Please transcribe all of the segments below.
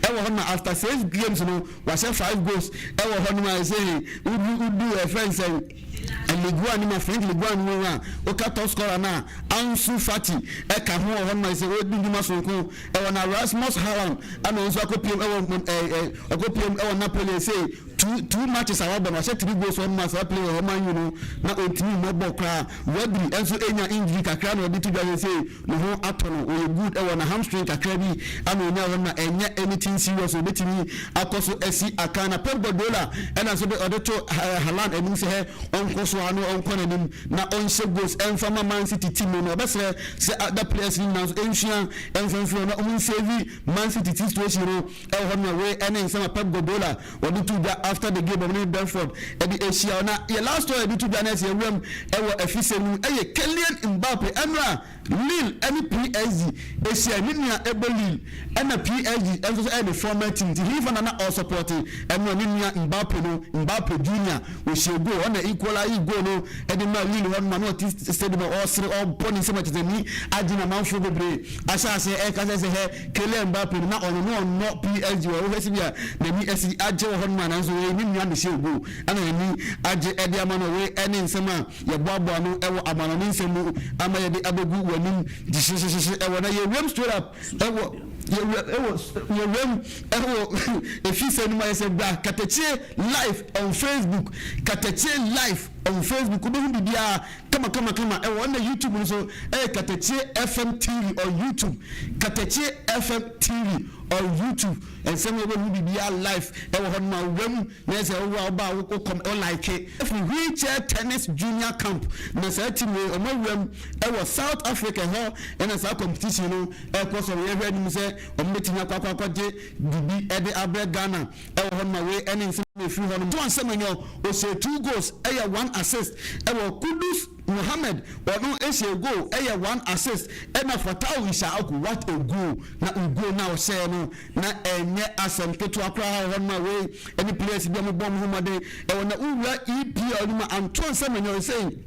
Ɛwɔ hɔ na after six games no, wahyɛ five goals ɛwɔ hɔ nom a ɛsɛ udu udu ɛfɛn sɛ Ligue 1 no ma French Ligue 1 no mu a, woka top scorer no a, Ansu Fati ɛka ho wɔ hɔ nom a ɛsɛ ɔdi ndwuma sononko ɛwɔ. Na Rasmus Hojlund ɛna ɔno nso akɔpiem ɛwɔ ɛɛ ɛ ɔkɔpiem ɛwɔ Napoli. Ɛsɛ two matches a wabɔ no, wahyɛ three goals wɔ nom a saa player wɔ Man U no na ɔntumi mmɔ bɔ koraa. Rodri ɛnso enya injury kakra na ɔde to dwa sɛ ne ho atɔ no, ɔyɛ good ɛwɔ na hamstring kakra bi ana onya hɔ na ɛnyɛ anything serious, obetumi akɔ so asi aka. Na Pep Guardiola ɛna nso de ɔde to Haaland anim sɛ hɛ ɔnkɔ so ano, ɔnkɔ n'anim na ɔnhyɛ goals ɛnfa ma Man City team no. Ɔbɛsrɛ sɛ other players no nyinaa nso ɛnsua ɛnfɛnfɛn na ɔmo nsave Man City team situation no ɛwɔ hɔ no. Wei ɛne nsɛm a Pep Guardiola wɔde to dwa after the game ɔmo ne Brentford ɛde ahyia. Na yɛ last story ɛde to dwa na ɛsɛ ewuram ɛwɔ ɛfisɛ mu ɛyɛ Kylian Mbappe. Ɛnura Lille ɛne PSG ahyia. Ne nua ɛbɔ Lille ɛna PSG ɛnso so ɛyɛ ne former team, ti hifa na na ɔsupport. Ɛnura ne nua Mbappe no, Mbappe Junior, ohyia goal, ɔna equalize goal no ɛde ma Lille hɔ no ma na ɔte stadium a ɔsere, ɔbɔ ne nsɛm akyerɛ ni agye na amanfoɔ bebree ahyɛ ase ɛka sɛ hɛ Kylian Mbappe no na ɔno no ɔnɔ PSG wɔ ɔhwɛ si bi a n'ani asi agye wɔ hɔ no ma, nanso wei ne nua ne hyɛ goal ɛna n'ani agye ɛde ama no. Wei ɛne nsɛm a yɛboaboa no ɛwɔ amanɔne nsɛm mu ama yɛde abɛgu w'anim hyehyɛhyehyɛ ɛwɔ. Na yɛwuram straight up ɛwɔ yɛwura ɛwɔ yɛwuram ɛwɔ efi sɛ no mu ayɛ sɛ bra Katakyie Live on Facebook, Katakyie Live on Facebook, wobɛhu biribiara kama kama kama ɛwɔ. Ɛna YouTube no so ɛyɛ Katakyie FM TV on YouTube, Katakyie FM TV on YouTube. Nsɛm yɛ wobɛhu biribiara live ɛwɔ hɔ nom a wura na ɛsɛ ɔwɔ a ɔba a wokɔm ɔlike. Ɛfiri wheelchair tennis junior camp na saa team wei ɔmo awuram ɛwɔ South Africa hɔ, ɛna saa competition no ɛkɔ so. Yɛhwɛ anim sɛ ɔmo bɛtumi akɔ akɔgye biribi ɛde abrɛ Ghana ɛwɔ hɔ nom a. Wei ɛne nsɛm efiri hɔ nom to ansɛm ɛnyɛ ɔhyɛ two goals, ɛyɛ one assist ɛwɔ. Kudus Mohammed, ɔno ɛhyɛ goal, ɛyɛ one assist. Ɛna Fatau Issahaku, what a goal! Na goal na ɔhyɛ no na ɛnyɛ asɛm ketewa koraa wɔ hɔ nom a. Wei ɛne players bi a wɔbɔ ɔmo ho mmɔden ɛwɔ. Na wowura EPL no mu, Antoine Semenyo sɛn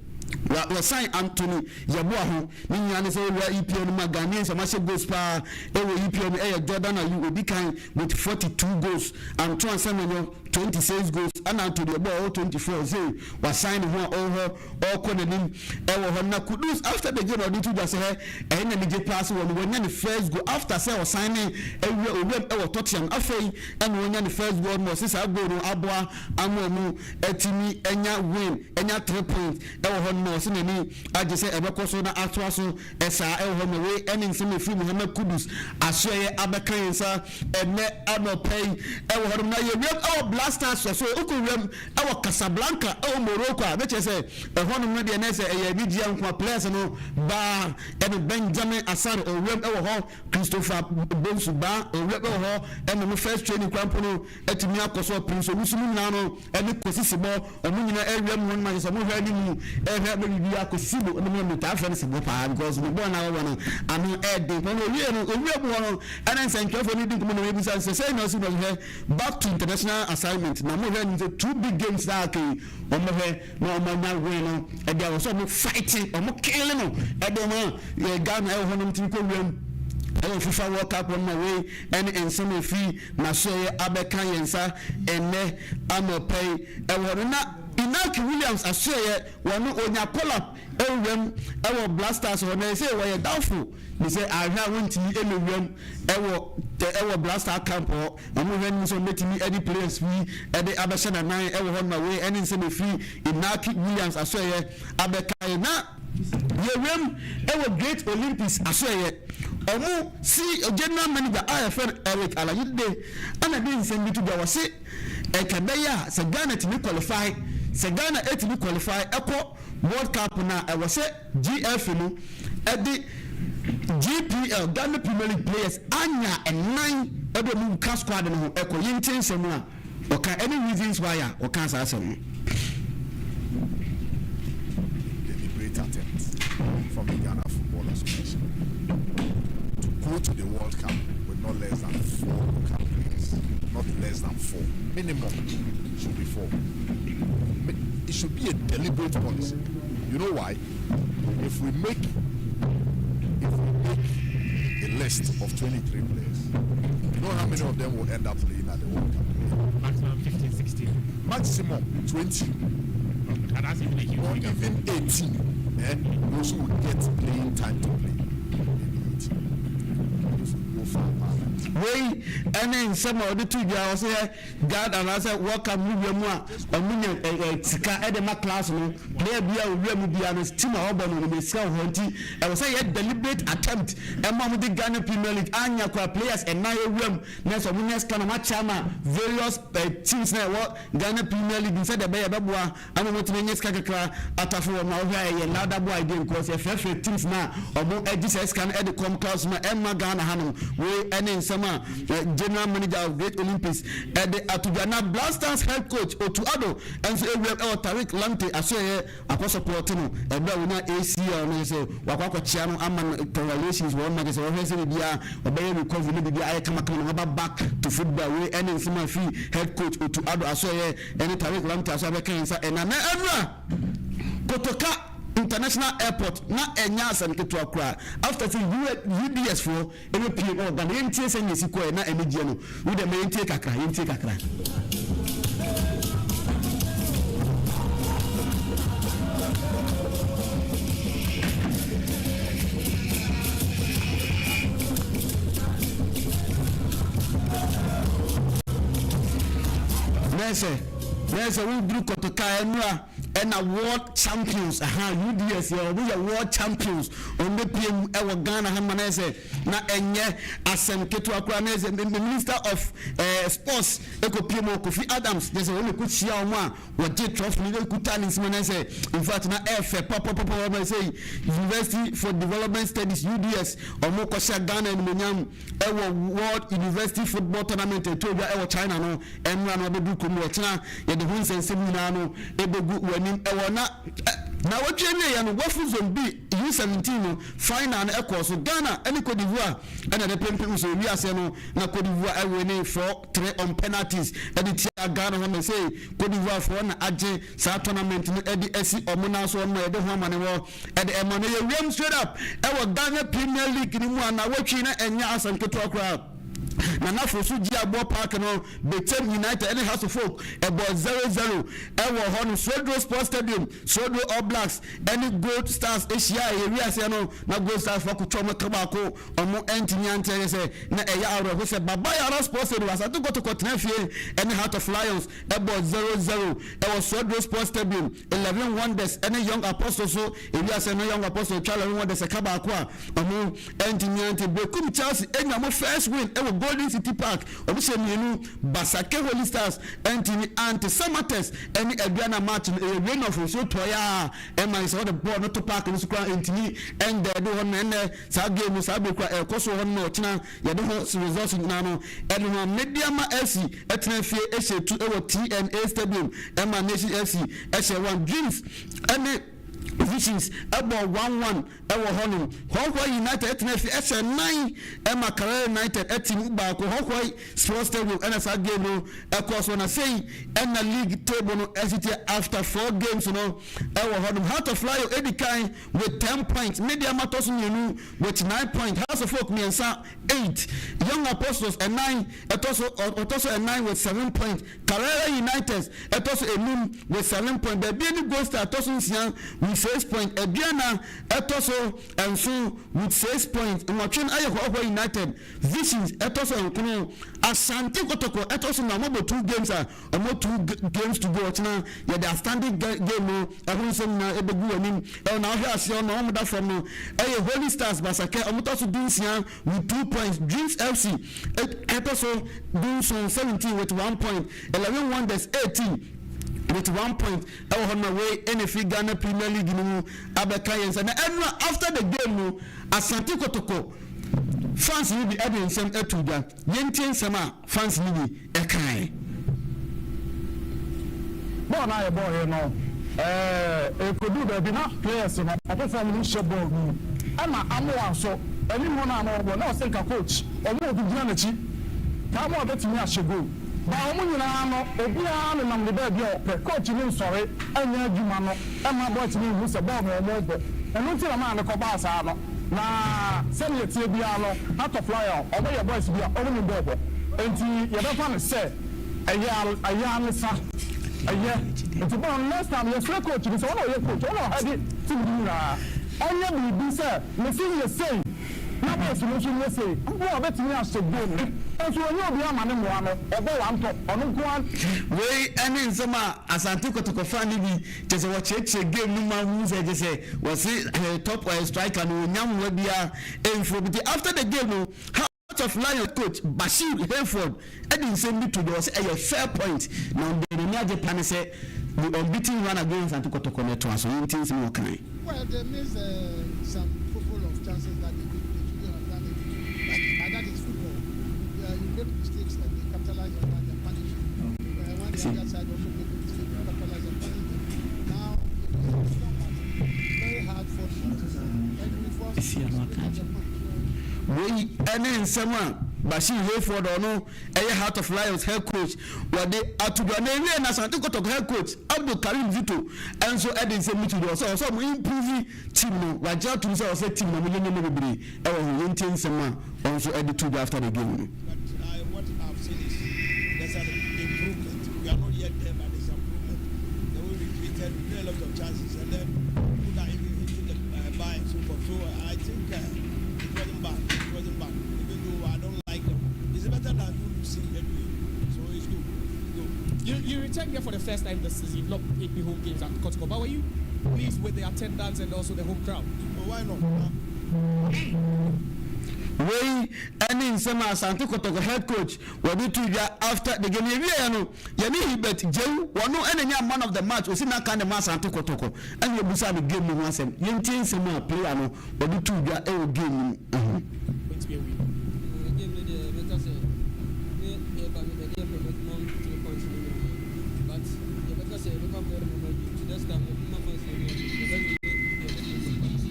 wɔsan Anthony Yeboah ho ne nyinaa ne sɛ wowura EPL no mu a, Ghanaians a wɔahyɛ goals paa ɛwɔ EPL no ɛyɛ Jordan Ayew, odi kan with 42 goals, Antoine Semenyo 26 goals, ɛna Anthony Yeboah ɔwɔ 24. Sɛ wasan ne ho a ɔwɔ hɔ ɔrekɔ n'anim ɛwɔ hɔ. Na Kudus, after the game, ɔde to dwa sɛ hɛ ɛyɛ na ne gye paa sɛ wɔn wɔnya ne first goal after sɛ ɔsan ne awura owuram ɛwɔ Tottenham. Afei ɛna wɔnya ne first goal no, ɔsi saa goal no aboa ama ɔmo ɛtumi ɛnya win, ɛnya 3 points ɛwɔ hɔ no. Ɔsi n'ani agye sɛ ɛbɛkɔ so na atoa so ɛsaa ɛwɔ hɔ no. Wei ɛne nsɛm efiri Muhammed Kudus asoɛyɛ abɛka yɛn nsa ɛnɛ anɔpɛ yi ɛwɔ hɔ no. Na yɛ wiem ɛwɔ Black Stars so okɔ wiem ɛwɔ Casablanca ɛwɔ Morocco a, bɛkyerɛ sɛ ɛhɔ nom no deɛ ne sɛ ɛyɛ anigyeɛ nko a. Players no baa ɛne Benjamin Asare owuram ɛwɔ hɔ, Christopher Bonsu baa owuram ɛwɔ hɔ, ɛna mo first training krampo no ɛtumi akɔ so. Prince Owusu mu nyinaa no ɛne Kwesi Sibɔ, ɔmo nyinaa ɛwia mu hɔ no ma sɛ ɔmo hwɛ anim ɛhwɛ bɛ biribi akɔ Sibo ɛna mo taa fɛ no Sibo paa because ne bɔɔl na wɔwɔ no ano ɛɛden pɔn. Owie no, owia mu hɔ no, ɛna nsɛntwerɛfoɔ no di nkɔmɔ na wɔn ebisa sɛ sɛ ɛna ɔsi na ɔhwɛ back to international assignment na mo hwɛ anim sɛ two big games na aka yi, ɔmo hwɛ na ɔmo anya win no ɛde a wɔ sɛ ɔmo fight, ɔmo kill no ɛde ɔmo a Ghana ɛwɔ hɔ nom ti kɔ wiem ɛwɔ FIFA World Cup no. Na wei ɛne nsɛm efi n'asoɛyɛ abɛka yɛn nsa ɛnɛ anɔpɛ yi ɛwɔ hɔ no. Na Inaki Williams asoɛyɛ, wɔn onya call-up ɛwuram ɛwɔ Black Stars hɔ, na ɛsɛ wɔyɛ doubtful ne sɛ ahwɛ a wɔntumi ɛnewuram ɛwɔ Black Star camp hɔ. Wɔn hwɛ anim sɛ wɔbɛtumi ɛde players bi ɛde abɛhyɛ n'anan ɛwɔ hɔ. Na wei ɛne nsɛm efi Inaki Williams asoɛyɛ abɛka yɛ. Na yɛwuram ɛwɔ Great Olympics asoɛyɛ, ɔmo si general manager a yɛfrɛ no Eric Alayide ɛna de nsɛm bi to dwa. Wɔse ɛka bɛyɛ a sɛ Ghana tumi qualify, sɛ Ghana etumi qualify ɛkɔ World Cup na ɛwɔ sɛ GFA no ɛde GPL, Ghana Premier League players anya ɛnan ɛde ɔmo ka squad no ho ɛkɔ. Yɛn nkyɛn nsɛm a ɔka ɛne reasons why a ɔka saa asɛm no. Deliberate attempt from the Ghana Football Association to go to the World Cup with not less than four local players. Not less than four. Minimum should be four. It should be a deliberate policy. You know why? If we make a list list of 23 players, you know how many of them will end up playing at the World Cup? Maximum 15, 16. Maximum 20. And that's even a huge Or figure. even 18. Eh? Those who will get playing time to play. Maybe 18. If we go far, far. Wei ɛne nsɛm a ɔde to dwa. Ɔsɛ yɛ guard anaasɛ World Cup no wia mu a, ɔmo nya ɛ ɛ sika ɛde ma class no. Player bi a owia mu bia no, team a ɔbɔ no no sika wɔ hɔ, nti ɛwɔ sɛ yɛ deliberate attempt ɛma ɔmo de Ghana Premier League anya kora players ɛnan ewia mu na sɛ ɔmo nya sika na ɔmo akyɛ ama various teams na ɛwɔ Ghana Premier League sɛ de ɛbɛyɛ ɛbɛboa ama ɔmo tumi nya sika kakra atafo wɔn. A ɔhwɛ a, ɛyɛ laudable idea because yɛfrɛfrɛ teams na ɔmo ɛgye sɛ sika no ɛde kɔm class no ɛma Ghana hanom. Wei ɛne nsɛm a general manager of Great Olympics ɛde ato dwa. Na Black Stars head coach Otto Addo ɛnso ewura ɛwɔ Tariq Lamptey asoɛyɛ akɔsɔpɔtɔ no ɛberɛ a wonya ACL no, sɛ wakɔ akɔkyea no ama no congratulations. Wɔn ma sɛ wɔhwɛ sɛ biribiara ɔbɛyɛ recovery no, biribiara ayɛ kamakama na wɔaba back to football. Wei ɛne nsɛm a fi head coach Otto Addo asoɛyɛ ɛne Tariq Lamptey aso abɛka yɛn nsa ɛna. Na ɛnura Kotoka International Airport na ɛnya asɛm ketewa koraa after sɛ UDS foɔ ɛbɛpie wɔ Ghana. Yɛntie sɛ nyɛ si kɔɛ na ɛne gyeɛ no wode ma. Yɛntie kakra, yɛntie kakra. Nɛɛsɛ woduru Kotoka ɛnura ɛna world champions aha UDS yɛ, ɔmo yɛ world champions, ɔmo bɛpie mu ɛwɔ Ghana ha ma. Nɛɛsɛ na ɛnyɛ asɛm ketewa koraa. Nɛɛsɛ Minister of Sports ɛkɔpie mu, Kofi Adams, yɛ sɛ wɔn kɔ hyia wɔn a wɔgye trophy no ekuta ne nsɛm. Nɛɛsɛ in fact na ɛɛfɛ papapapa. Wɔn sɛ University for Development Studies, UDS, ɔmo kɔhyɛ Ghana animonyam ɛwɔ World University Football Tournament ɛtɔ dwa ɛwɔ China no. Ɛnura no ɔbɛdu kurom. Wɔkyena yɛde ho nsɛnsɛm nyinaa no ɛbɛgu w'anim ɛwɔ na na wɔtwe wie yɛ no. WAFU Zone B U17 no final no ɛkɔɔ so. Ghana ɛne Cote d'Ivoire ɛna ɛde pempem so. Ewiase no na Cote d'Ivoire ɛwɔ ne 4-3 on penalties ɛde tia Ghana hɔ na sɛ Cote d'Ivoire foɔ na agye saa tournament no ɛde asi ɔmo nan so. Ɔmo na yɛde ho ama ne wɔ ɛde ɛma no. Yɛ wiem straight up ɛwɔ Ghana Premier League ni mu a, na wɔtwe na ɛnyɛ asɛm ketewa koraa. Nana Fosu Gyeabour Park no, Bechem United ɛne Hearts of Oak ɛbɔ 0-0 ɛwɔ hɔ no. Swedru Sports Stadium, Swedru All Blacks ɛne Gold Stars ahyia a ɛyɛ wiaseɛ no na Gold Stars fo akotwa ɔmo ka baako, ɔmo ɛntumi antɛ. Yɛ sɛ na ɛyɛ awerɛho sɛ Baba Yara Sports Stadium, Asante Kotoko tena fie ɛne Heart of Lions ɛbɔ 0-0 ɛwɔ Swedru Sports Stadium. 11 Wonders ɛne Young Apostles so, ewiase no Young Apostles twa 11 Wonders ɛka baako a ɔmo ɛntumi ante. Berekum Chelsea enya ɔmo first win ɛwɔ Golden City Park, ɔmo hyɛ mmienu. Basake Holy Stars ɛntumi ante. Samartex ɛne Aduana match no, ɛyɛ rain of nsuo tɔeɛ a ɛma sɛ wɔde bɔɔl no to park no so koraa ɛntumi ɛndɛɛde hɔ no. Ɛnɛ saa game no saa bere kora ɛkɔ so hɔ no na ɔkyena yɛde ho results nyinaa no ɛde ho. Medeama FC ɛtena fie ɛhyɛ 2 ɛwɔ TNA Stadium ɛma Nation FC ɛhyɛ 1. Dreams ɛne Visions ɛbɔ 1-1 ɛwɔ hɔnom. Hohoe United ɛtena fi ɛhyɛ 9 ɛma Karela United ɛti mu baako. Hohoe Sports Stadium ɛna saa game no ɛkɔ so. Na sei ɛna league table no ɛsi after four games no ɛwɔ hɔnom. Heart of Lion edi kan with 10 points, Medeama tɔ so mmienu with 9 points, Hearts of Oak mmiɛnsa, 8, Young Apostles ɛnan, ɛtɔ so ɔtɔ so ɛnan with 7 points, Karela United ɛtɔ so enum with 7 points, Bibiani Gold Star ɛtɔ so nsia with 6 points, Aduana ɛtɔ so nson with 6 points, nwɔtwe no ayɛ Hohoe United. Visions ɛtɔ so nkono. Asante Kotoko ɛtɔ so na ɔmo bɔ two games a ɔmo two games to go. Ɔkyena yɛde outstanding game no ɛho nsɛm nyinaa ɛbɛgu anim ɛwɔ. Na ɔhwɛ aseɛ ɔno ɔmo da fam no ɛyɛ Holy Stars, Basake, ɔmo tɔ so 16 with 2 points. Dreams FC ɛtɔ so 17, 17 with 1 point. 11 Wonders, 18 with 1 point ɛwɔ hɔ. Na wei ɛna fi Ghana Premier League no mu abɛka yɛn nsa. Na ɛnura after the game no, Asante Kotoko fans ni bi ɛde nsɛm ɛto dwa. Yɛntie nsɛm a fans ni bi ɛkae. Bɔɔl no a yɛbɔɔyɛ no, ekodu baabi na players no ɔpɛ fam no hyɛ bɔɔl no mu ɛna amoa nso anim hɔ no a na ɔbɔ na ɔsɛ nka coach ɔmo obi gyina n'akyi ka amoa bɛtumi ahyɛ goal ba. Ɔmo nyinaa no, obiara nenam ne baabi a ɔpɛ. Coach ne nsɔre ɛnyɛ adwuma no ɛma boys no nhu sɛ bɔɔl no ɔmo bɔ. Ɛno nti na maa ne kɔ baa saa no. Na sɛnea ɛteɛ biara no, Heart of Lion, wɔyɛ boys bi a wɔnim bɔɔl bɔ. Enti yɛbɛfa no sɛ ɛyɛ a, ɛyɛ ara ne sa. Ɛyɛ. Nti bɔɔl no, next time yɛsrɛ coach no sɛ, ɔno na ɔyɛ coach, ɔno na ɔhead team no nyinaa, ɔnyɛ biribi sɛ mese yɛ sei na boys no nso nyɛ sei. Mpo ɔbɛtumi ahyɛ goal no, nso ɔnyɛ obiara ma ne mmoa no, ɔbɔ one top, ɔno nko ara. Wei ne nsɛm a Asante Kotoko fan no bi kyerɛ sɛ wɔkyerɛkyerɛ game no mu a wohu sɛ kyerɛ sɛ wɔse top striker no ɔnnya mmoa biara mfiri obi nti after the game no Heart of Lions coach Bashir Hayford de nsɛm bi to dwa ɔse ɛyɛ fair point na deɛ n'ani agye paa ne sɛ the unbeaten run against Asante Kotoko no ɛtoa so yɛntie nsɛm a ɔkae. Well, they missed uh, some couple of chances that they, did, they shouldn't have done it. But, but that is football. Yeah, you make mistakes and they capitalize on that and punish you. Uh, when the other side also make a mistake, you capitalize and punish them. Now, it was a strong match. Very hard fought match. And we forced to pick up the point. Wei ne nsɛm a Bashir Hayford a ɔno yɛ Heart of Lions head coach wɔde ato dwa. Na ewiei no Asante Kotoko head coach Abdul Karim Zito nso de nsɛm bi to dwa. Ɔsɛ ɔsɛ wɔn improve team no. Wagye atom sɛ ɔsɛ team no wɔyɛ nneɛma bebree wɔ ho. Yɛntie nsɛm a ɔno nso de to dwa after the game no. But I, what I've seen is there's an improvement. We are not yet there, but there's improvement. The way we created, we created a lot of chances, and then people are even hitting the uh, bar and so forth. So I think uh, it wasn't bad. It wasn't bad. Even though I don't like them, it's better than you losing anyway. So it's good. It's good. You, you returned here for the first time this season. You've not played the home games at Kotoko, but were you pleased with the attendance and also the home crowd? Well, why not? Wei ne nsɛm a Asante Kotoko head coach wɔde to dwa after the game. Yɛwieɛ no, yɛne Hubert Gyewu, wɔno na nya man of the match, ɔsi n'aka de ma Asante Kotoko, ɛna yɛbusaa no game no ho asɛm. Yɛntie nsɛm a player no wɔde too dwa wɔ game no mu ho. Going to be a win. Game no deɛ mɛka sɛ ne yɛba no deɛ yɛpɛ maximum 3 points no nyinaa, but yɛbɛka sɛ yɛbɛkɔ akɔyɛ normal game, nti next time yɛbɛma fans no ani agye, yɛbɛwin yɛbɛdi nkɔmpa.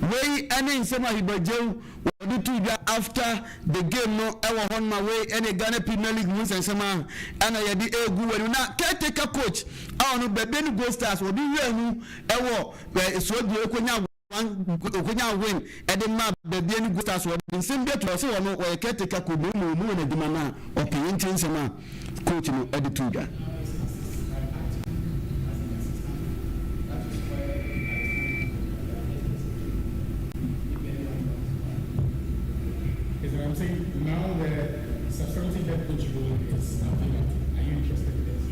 Wei ne nsɛm a Hubert Gyewu wɔde too dwa after the game no wɔ hɔ noma. Wei ne Ghana Premier League mu nsɛnsɛm a ɛna yɛde egu wɔ anim. Na caretaker coach a ɔno Bibiani Gold Stars wɔde wura mu ɛwɔ Suoduro ekonya okonya win ɛde ma Bibiani Gold Stars, wɔde nsɛm bi ato ɔsɛ wɔn wɔyɛ caretaker coach na ɔmu ɔmu wɔ n'adwuma no a ɔpɛ. Yɛn ti nsɛm a coach no ɛde too dwa. Is that I'm saying now the substantive head coach role is available. Are you interested in this?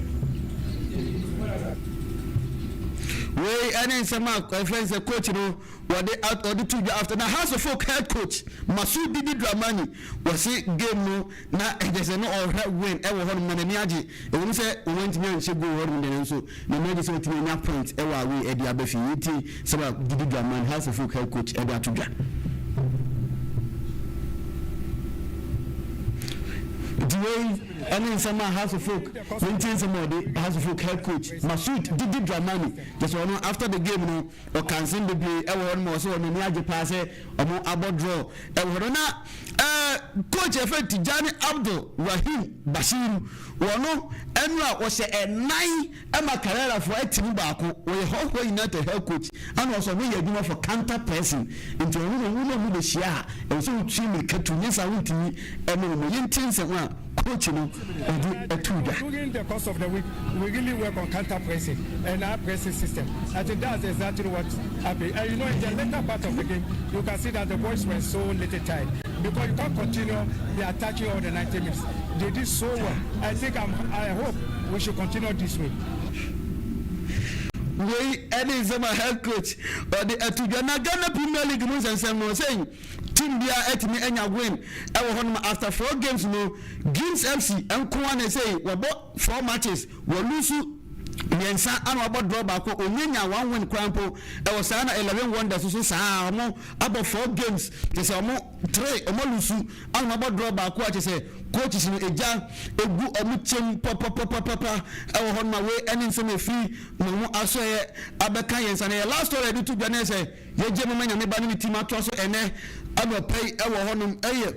Wei ɛne nsɛm a ɛfɛn sɛ coach no wɔde ɔde to dwa after. Na Hearts of Oak head coach Masoud Didi Dramani wɔsi game no na ɛkyɛ sɛ no ɔhwɛ win ɛwɔ hɔnom na n'ani agye. Ɛwɔ mu sɛ wɔn ntumi anhyɛ goal hɔnom deɛ, nanso n'ani agye sɛ ɔtumi anya point ɛwɔ away ɛde aba fie. Yɛtie sɛm a Didi Dramani, Hearts of Oak head coach, ɛde ato dwa. Nti wei ɛne nsɛm a Hearts of Oak, yɛntie nsɛm a ɔde Hearts of Oak head coach Masoud Didi Dramani kyɛ sɛ ɔno after the game no ɔka nsɛm bebree ɛwɔ hɔ nom. Ɔsɛ ɔno ani agye paa sɛ ɔmo abɔ draw ɛwɔ hɔ no. Na coach ɛfɛ Tijani Abdul Rahim Bashiru, wɔno ɛnu a wɔhyɛ ɛnan ɛma Karerafoɔ ɛte mu baako, wɔyɛ Hohoe United head coach, ɛna ɔsɛ ɔmo yɛ adwuma for counter pressing, nti ɔmo na ɔmo na ɔmo bɛhyia a ɛwɔ sɛ wotue mirika tu nye saa wontumi ɛne ɔmo. Yɛntie nsɛm a coach no ɔde ɛto dwa. During the course of the week, we really work on counter pressing and our pressing system. I think that's exactly what happened. And in the later part of the game, you can see that the boys were so little tired because you can't continue the attacking all the 90 minutes. They did so well. I hope we should continue this way. Wei ɛne nsɛm a head coach ɔde ɛto dwa. Na Ghana Premier League mu nsɛnsɛm no, sɛn team bia ɛtumi anya win ɛwɔ hɔ nom after four games no, Dreams FC nko ara na ɛsɛ wɔbɔ four matches, wɔlose mmiɛnsa ana wɔabɔ draw baako, onye nya one win koraa mpo ɛwɔ saa. Na 11 Wonders nso saa, ɔmo abɔ four games, kyɛ sɛ ɔmo three ɔmo lose ana wɔabɔ draw baako, a kyɛ sɛ coaches no egya egu ɔmo kyɛm pɔpɔpɔpɔpɔ ɛwɔ hɔ nom. A wei ɛne nsɛm efiri na ɔmo asɔyɛ abɛka yɛn nsa. Na yɛ last story yɛde to dwa ne sɛ yɛgye mama Nyame Ba ne ne team atoa so ɛnɛ anɔpɛ yi ɛwɔ hɔnom ɛyɛ.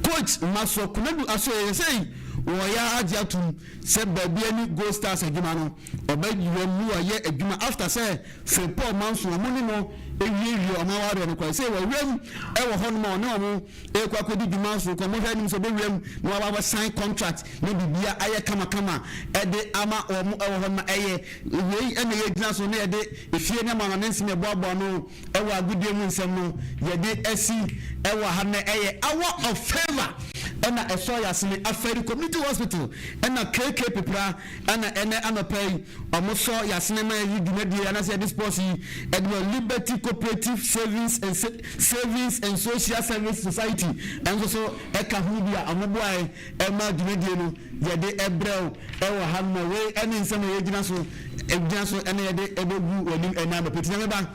Coach Maxwell Konadu Asoyɛ sɛ wɔyɛ agye atum sɛ Bibiani Gold Stars adwuma no ɔbɛwura mu ayɛ adwuma after sɛ Frimpong Manso ɔmo ne no ewiewie ɔmo awareɛ no kwan sɛ wɔwura mu ɛwɔ hɔnom a ɔne ɔmo ekɔ akɔdi dwuma so kɔ. Ɔmo hwɛ anim sɛ ɔbɛwura mu na waba sign contract na biribia ayɛ kamakama ɛde ama ɔmo ɛwɔ hɔnom a ɛyɛ wei. Ɛna yɛgyina so na yɛde efie ne ama no ne nsɛm yɛboaboa no ɛwɔ agodie mu nsɛm no yɛde asi ɛwɔ ha. Na ɛyɛ Hour of Favour ɛna ɛsɔ yɛ asene. Afɛri Community Hospital ɛna KK Pepra ɛna ɛnɛ anɔpɛ yi ɔmo sɔ yɛ asene ma yɛyi dwumadie anaasɛ yɛde sports yi ɛde wɔ. Liberty Cooperative Savings and Social Service Society ɛnso so ɛka ho bi a ɔmo boae ɛma dwumadie no yɛde ɛbrɛw ɛwɔ ha no. Wei ɛne nsɛm a yɛgyina so ɛgyina so ɛna yɛde ɛbɛgu w'anim ɛna anɔpɛ. Tia meba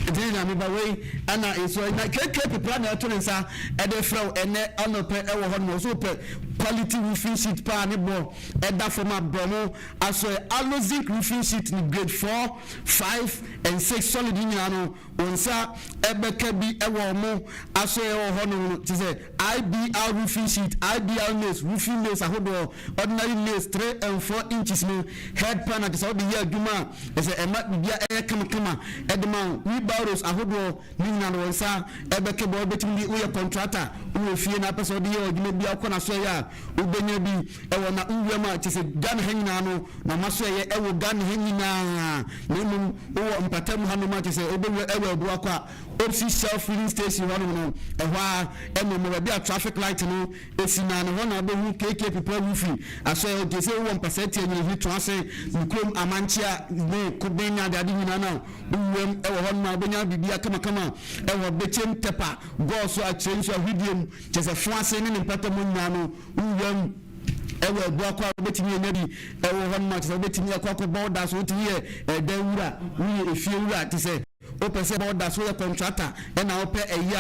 ɛtini na meba wei ɛna nso na KK Pepra na ɛto ne nsa ɛde frɛw ɛnɛ anɔpɛ ɛwɔ hɔ nom. Ɔso pɛ quality roofing sheet paa ne bɔ ɛda fam a brɔmo asɔ alozinc roofing sheet ne grade 4, 5 and 6 solid nyinaa no, wɔn nsa ɛbɛka bi ɛwɔ ɔmo asɔ ɛwɔ hɔ nom. Te sɛ IBR roofing sheet, IBR nails, roofing nails ahodoɔ, ordinary nails 3 and 4 inches no, head pan a te sɛ ɔde yɛ adwuma a ɛsɛ ɛma biribi a ɛyɛ kamakama ɛde ma wo, wheelbarrows ahodoɔ ne nyinaa no, wɔn nsa ɛbɛka bi. Ɔbɛtumi de woyɛ contractor, wowɔ fie na apɛ sɛ ɔde yɛ adwuma bi akɔ n'aso ɛyɛ a wobɛnya bi ɛwɔ na nwura mu a kyɛ sɛ Ghana ha nyinaa no na ɔma so ɛyɛ ɛwɔ Ghana ha nyinaa. Na mmom wowɔ mpatamu hanom a kyɛ sɛ wobɛwura ɛwɔ Abuakɔ a Opsi Shell filling station hɔnom no, ɛhɔ a ɛna mu baabi a traffic light no esi na ne hɔ na wobɛhu KK Pepra Roofing asɔ ɛwɔ. Gye sɛ wowɔ mpasa tia nyina to ase ne kurom amankyea ne koben ne adeade nyinaa na wowuram ɛwɔ hɔ nom a wobɛnya biribi akamakama ɛwɔ Bɛkyɛm Tɛpa gɔɔso akyerɛ nso ahwidie mu kyɛ sɛ fo ase ne ne mpata mu nyinaa no, wowuram ɛwɔ Abuakɔ a wobɛtumi anya bi ɛwɔ hɔ nom a kyɛ sɛ wobɛtumi akɔ akɔbɔ wo da so. Wotumi yɛ ɛdan wura, woyɛ efie wura, te sɛ wopɛ sɛ bɔ so, yɛ contractor ɛna wopɛ ɛyi a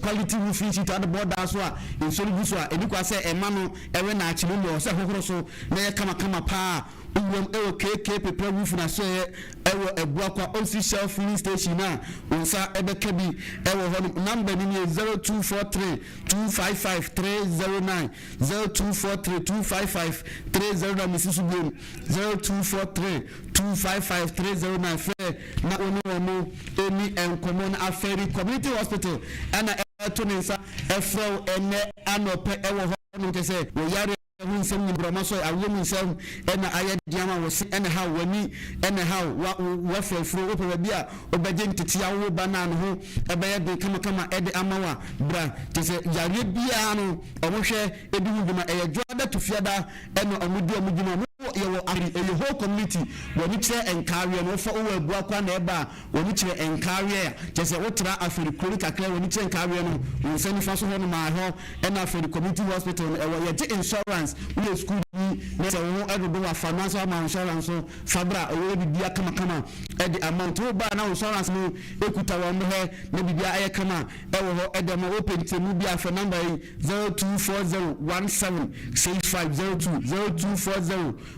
quality roofing sheet ade bɔ da so a nsuo no gu so a ɛni kwa sɛ ɛma no ɛwɛ na akyi no mu sɛ hohoro so na yɛ kamakama paa. Wowuram ɛwɔ KK Pepra Roof na so yɛ ɛwɔ Abuakwa Opsi Shell filling station a wɔn nsa ɛbɛka bi ɛwɔ hɔ nom. Number ni yɛ 0243255309, 0243255309. Mesi so biom, 0243255309. Frɛ na wɔne wɔn mo ɛni nkɔmɔ. No Afɛri Community Hospital ɛna ɛto ne nsa ɛfrɛw ɛnɛ anɔpɛ ɛwɔ hɔ nom kyɛ sɛ wɔyare ho nsɛm nyina brɔma so awoɔ mu nsɛm ɛna ayɛ deama wɔ se ɛna ha w'ani ɛna ha wa wafurafuro. Wopɛ baabi a wobɛgye ntete awowo ba naa ne ho ɛbɛyɛ den kamakama ɛde ama wa bra kyɛ sɛ yareɛ biara no ɔmo hwɛ ebi ho dwuma. Ɛyɛ dwoada to fiada ɛna ɔmo di ɔmo dwuma. Ɔmo yɛwɔ ahiri ɛyɛ whole community. Wɔn kyerɛ nkaareɛ no wofa wowɔ Abuakwa na ɛba a wɔn kyerɛ nkaareɛ a kyerɛ sɛ wotra Afɛri kuro no kakra, wɔn kyerɛ nkaareɛ no wɔn nsa nifa so hɔ nom a hɔ ɛna Afɛri Community Hospital no ɛwɔ. Yɛgye insurance. Woyɛ school bi na sɛ wɔn ho ɛdodo wafa no nso ama insurance so fa bra, ɛwɔ biribi kamakama ɛde ama nti wo baa na insurance no ekuta wɔn hɛ na biribi ayɛ kama ɛwɔ hɔ ɛde ama. Wopɛ ntɛmu bi afɛ number yi, 0240176502,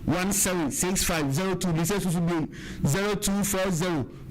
0240176502. De sɛ susu biom,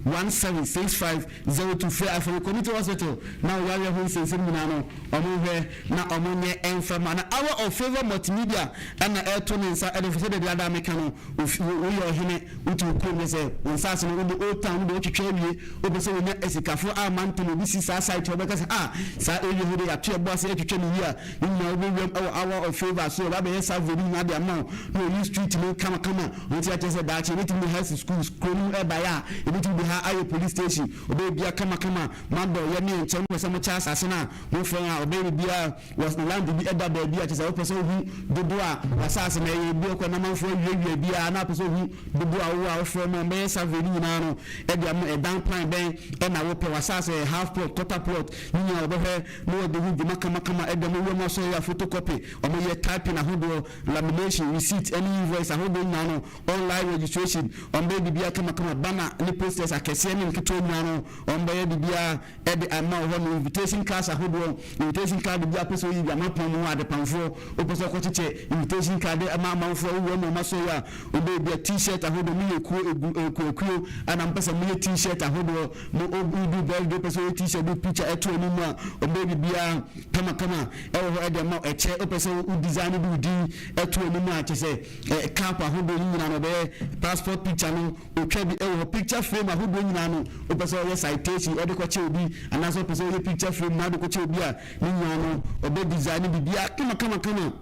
0240176502. Frɛ Afɛri Community Hospital na wɔyare ho nsɛnsɛm nyinaa no, ɔmo hwɛ na ɔmo nyɛ ɛnfam. Na Hour of Favour Multimedia ɛna ɛto ne nsa ɛde sɛ deɛ ada meka no, woyɛ ɔhene wotu kurom ne sɛ wo nsa ase no wode old town wode wotwitwa awie, wopɛ sɛ wonya asikafo a mantam obi si saa site hɔ bɛka sɛ ah, saa area hɔ de yɛato ɛbɔ ase atwitwa ne yie a, ne nyinaa wobɛwuram ɛwɔ Hour of Favour so wɔba bɛyɛ survey ne nyinaa de ama wo na wɔyi street no kamakama. Wɔn ti akyerɛ sɛ daakye ebɛtumi de ha si schools kuro no mu ɛbaeɛ a ebɛtumi de ha ayɛ police station, ɔbɛyɛ bia kamakama madɔ yɛ ne nkyɛn. Wopɛ sɛ mokyɛ asase no a mofrɛ a ɔbɛyɛ biribiara wɔ land bi ɛda baabi a kyerɛ sɛ wopɛ sɛ wohu dodoɔ a wasase na ɛyɛ bi ɔkɔ namanfoɔ awiawia biara na wopɛ sɛ wohu dodoɔ a wowɔ a wofrɛ mu a ɔbɛyɛ survey no nyinaa no ɛde ama. Ɛdan plan bɛn ɛna wopɛ, wasase yɛ half plot, quarter plot, ne nyinaa wɔbɛhwɛ na wɔde ho dwuma kamakama ɛde ama. Wura mu asɔ yɛ a photocopy, ɔmo yɛ typing ahodoɔ, lamination, receipt ɛne invoice ahodoɔ nyinaa no, online registration, ɔmo bɛyɛ biribiara kamakama, banner ne posters. Akɛseɛ ne nketewa nyinaa no, wɔbɛyɛ biribiara de ama wo hɔ nom. Invitation cards ahodoɔ, invitation card bi a wopɛ sɛ woyi de ama pɔn mu hɔ adepamfoɔ, wopɛ sɛ wokɔkyekyɛ invitation card ma amanfoɔ a wowura mu a wɔasɔ yi a, wobɛyɛ bi a T-shirt ahodoɔ, moyɛ kuo, egu, ekuokuo, ɛna mopɛ sɛ moyɛ T-shirt ahodoɔ, mo, wodu birthday wopɛ sɛ woyɛ T-shirt de wo picture ɛto anim a, wɔbɛyɛ biribiara kamakama ɛwɔ hɔ de ama wo. Ɛkyɛ, wopɛ sɛ wo design de wo din ɛto anim a, kyerɛ sɛ cap ahodoɔ no nyinaa no wɔbɛyɛ, passport picture no, Otwa bi wɔ hɔ, picture frame ahodoɔ nyinaa no, wopɛ sɛ ɔyɛ citation de kɔkyɛ obi anaasɛ wopɛ sɛ ɔyɛ picture frame na wode kɔkyɛ obi a, ne nyinaa no ɔbɛ design biribiara kama kama kama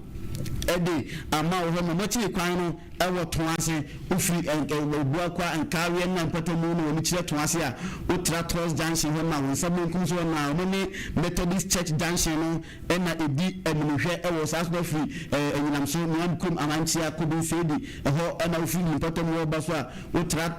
de ama wo hɔ nom. Wɔkyee kwan no wɔ Toase, wofiri Obuakwa, Nkaweɛ ne Mpɔtamu na wɔn kyerɛ Toase a, wotra Tors Junction hɔ nom a, wo nsa benkum so hɔ nom a, wɔn ne Methodist Church Junction no na ɛdi animhwɛ wɔ saa so na firi Anyinam so, Nuam kurom, Amankyea, Kobinseedi, ɛhɔ na wofiri mpɔtam hɔ ba so a wotra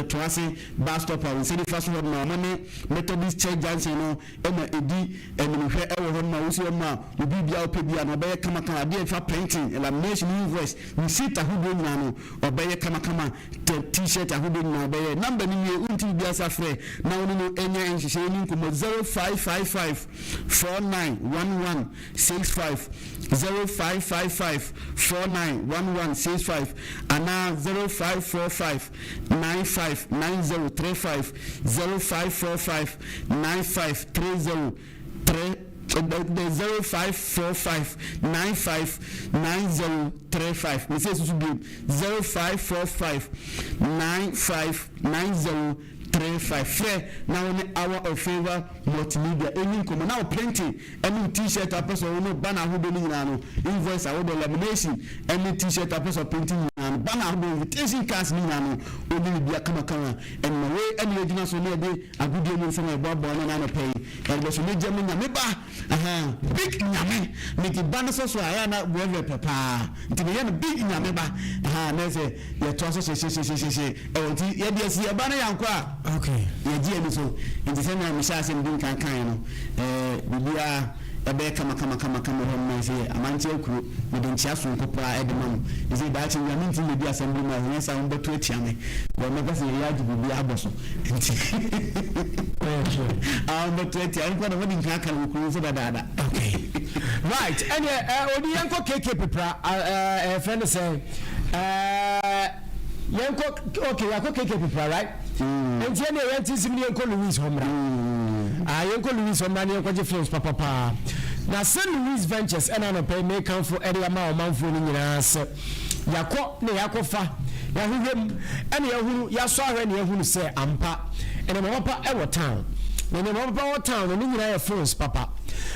Toase bus stop a wo nsa nifa so hɔ no ma wɔne Methodist Church Junction no na ɛdi animhwɛ wɔ hɔ no ma wosi hɔ no ma wo biribiara wopɛ biara no ɔbɛyɛ kamakama, adeɛ a ɛfa printing, lamination, invoice, receipt ahodoɔ nyinaa no ɔbɛyɛ kamakama. Tɛ T-shirt ahodoɔ nyinaa bɛyɛ. Number no nie, wonte biribiara sa frɛ na wo ne no nyɛ nhyehyɛeɛ ne nkɔmmɔ 0555 4911 65, 0555 4911 65 anaa 0545 95 90 35, 0545 95 30 3 0545 95 90 35. Mese susu bio, 0545 95 90 35. Frɛ na wo ne Hour of Favour Multimedia ɛnni nkɔmmɔ na wo printing ɛne wo t-shirt a wopɛ sɛ wo ne banner ahodoɔ no nyinaa no, invoice ahodoɔ, lamination ɛne t-shirt a wopɛ sɛ printing nyinaa no, banner ahodoɔ, invitation cards no nyinaa no, ɔne biribiara kamakama. Ɛnna wei ɛne yɛgyina so ne yɛde agodie mu nsɛm a yɛboaboa ano no anɔpa yi yɛde bɛso. Megya me Nyame ba, ahaa, big Nyame, mede ba no sɔ so a ɛyɛ a na werɛwerɛ pɛ paa, nti meyɛ no big Nyame ba, ahaa, na ɛsɛ yɛtoa so hyehyehyehye ɛwɔ nti yɛde asi ɛba no yɛankɔ a, Okay. yɛgye ani so. Nti sɛnea mehyɛ ase mede nkan kaeɛ no, ɛɛ, biribiara ɛbɛyɛ kama kama kama kama hɔ nom ayɛ sɛ amankyɛ akuro, mede nkyea sononko paa ɛde ma mo. Ɛsei daakye Nyame nti mɛdi asɛm bi ma ɛnyɛ saa wɔn bɛto atia me, wɔn bɛka sɛ yɛyɛ agye biribi abɔ so nti ah wɔn bɛto atia nkɔ na wɔde nkan aka no wɔ kuro nso dadaada. Okay. Right, ɛneɛ ɛ, odi yɛnkɔ KK Pepra, ɛ, ɛfrɛ no sɛn, ɛ, Yɛnkɔ ok yɛakɔ KK Pepra right nti ɛneɛ yɛnte nsim ne yɛnkɔ Louis hɔ mmra ah yɛnkɔ Louis hɔ mmra ne yɛnkɔgye films papapaa na sɛ Louis Ventures ɛna anɔpa yi mekamfo ɛde ama ɔmanfoɔ no nyinaa sɛ yɛakɔ na yɛakɔfa yɛahwehwɛ mu ɛna yɛahunu yɛasɔ ahwɛ na yɛahunu sɛ ampa nneɛma papa ɛwɔ town na nneɛma papa wɔ town no ne nyinaa yɛ phones papa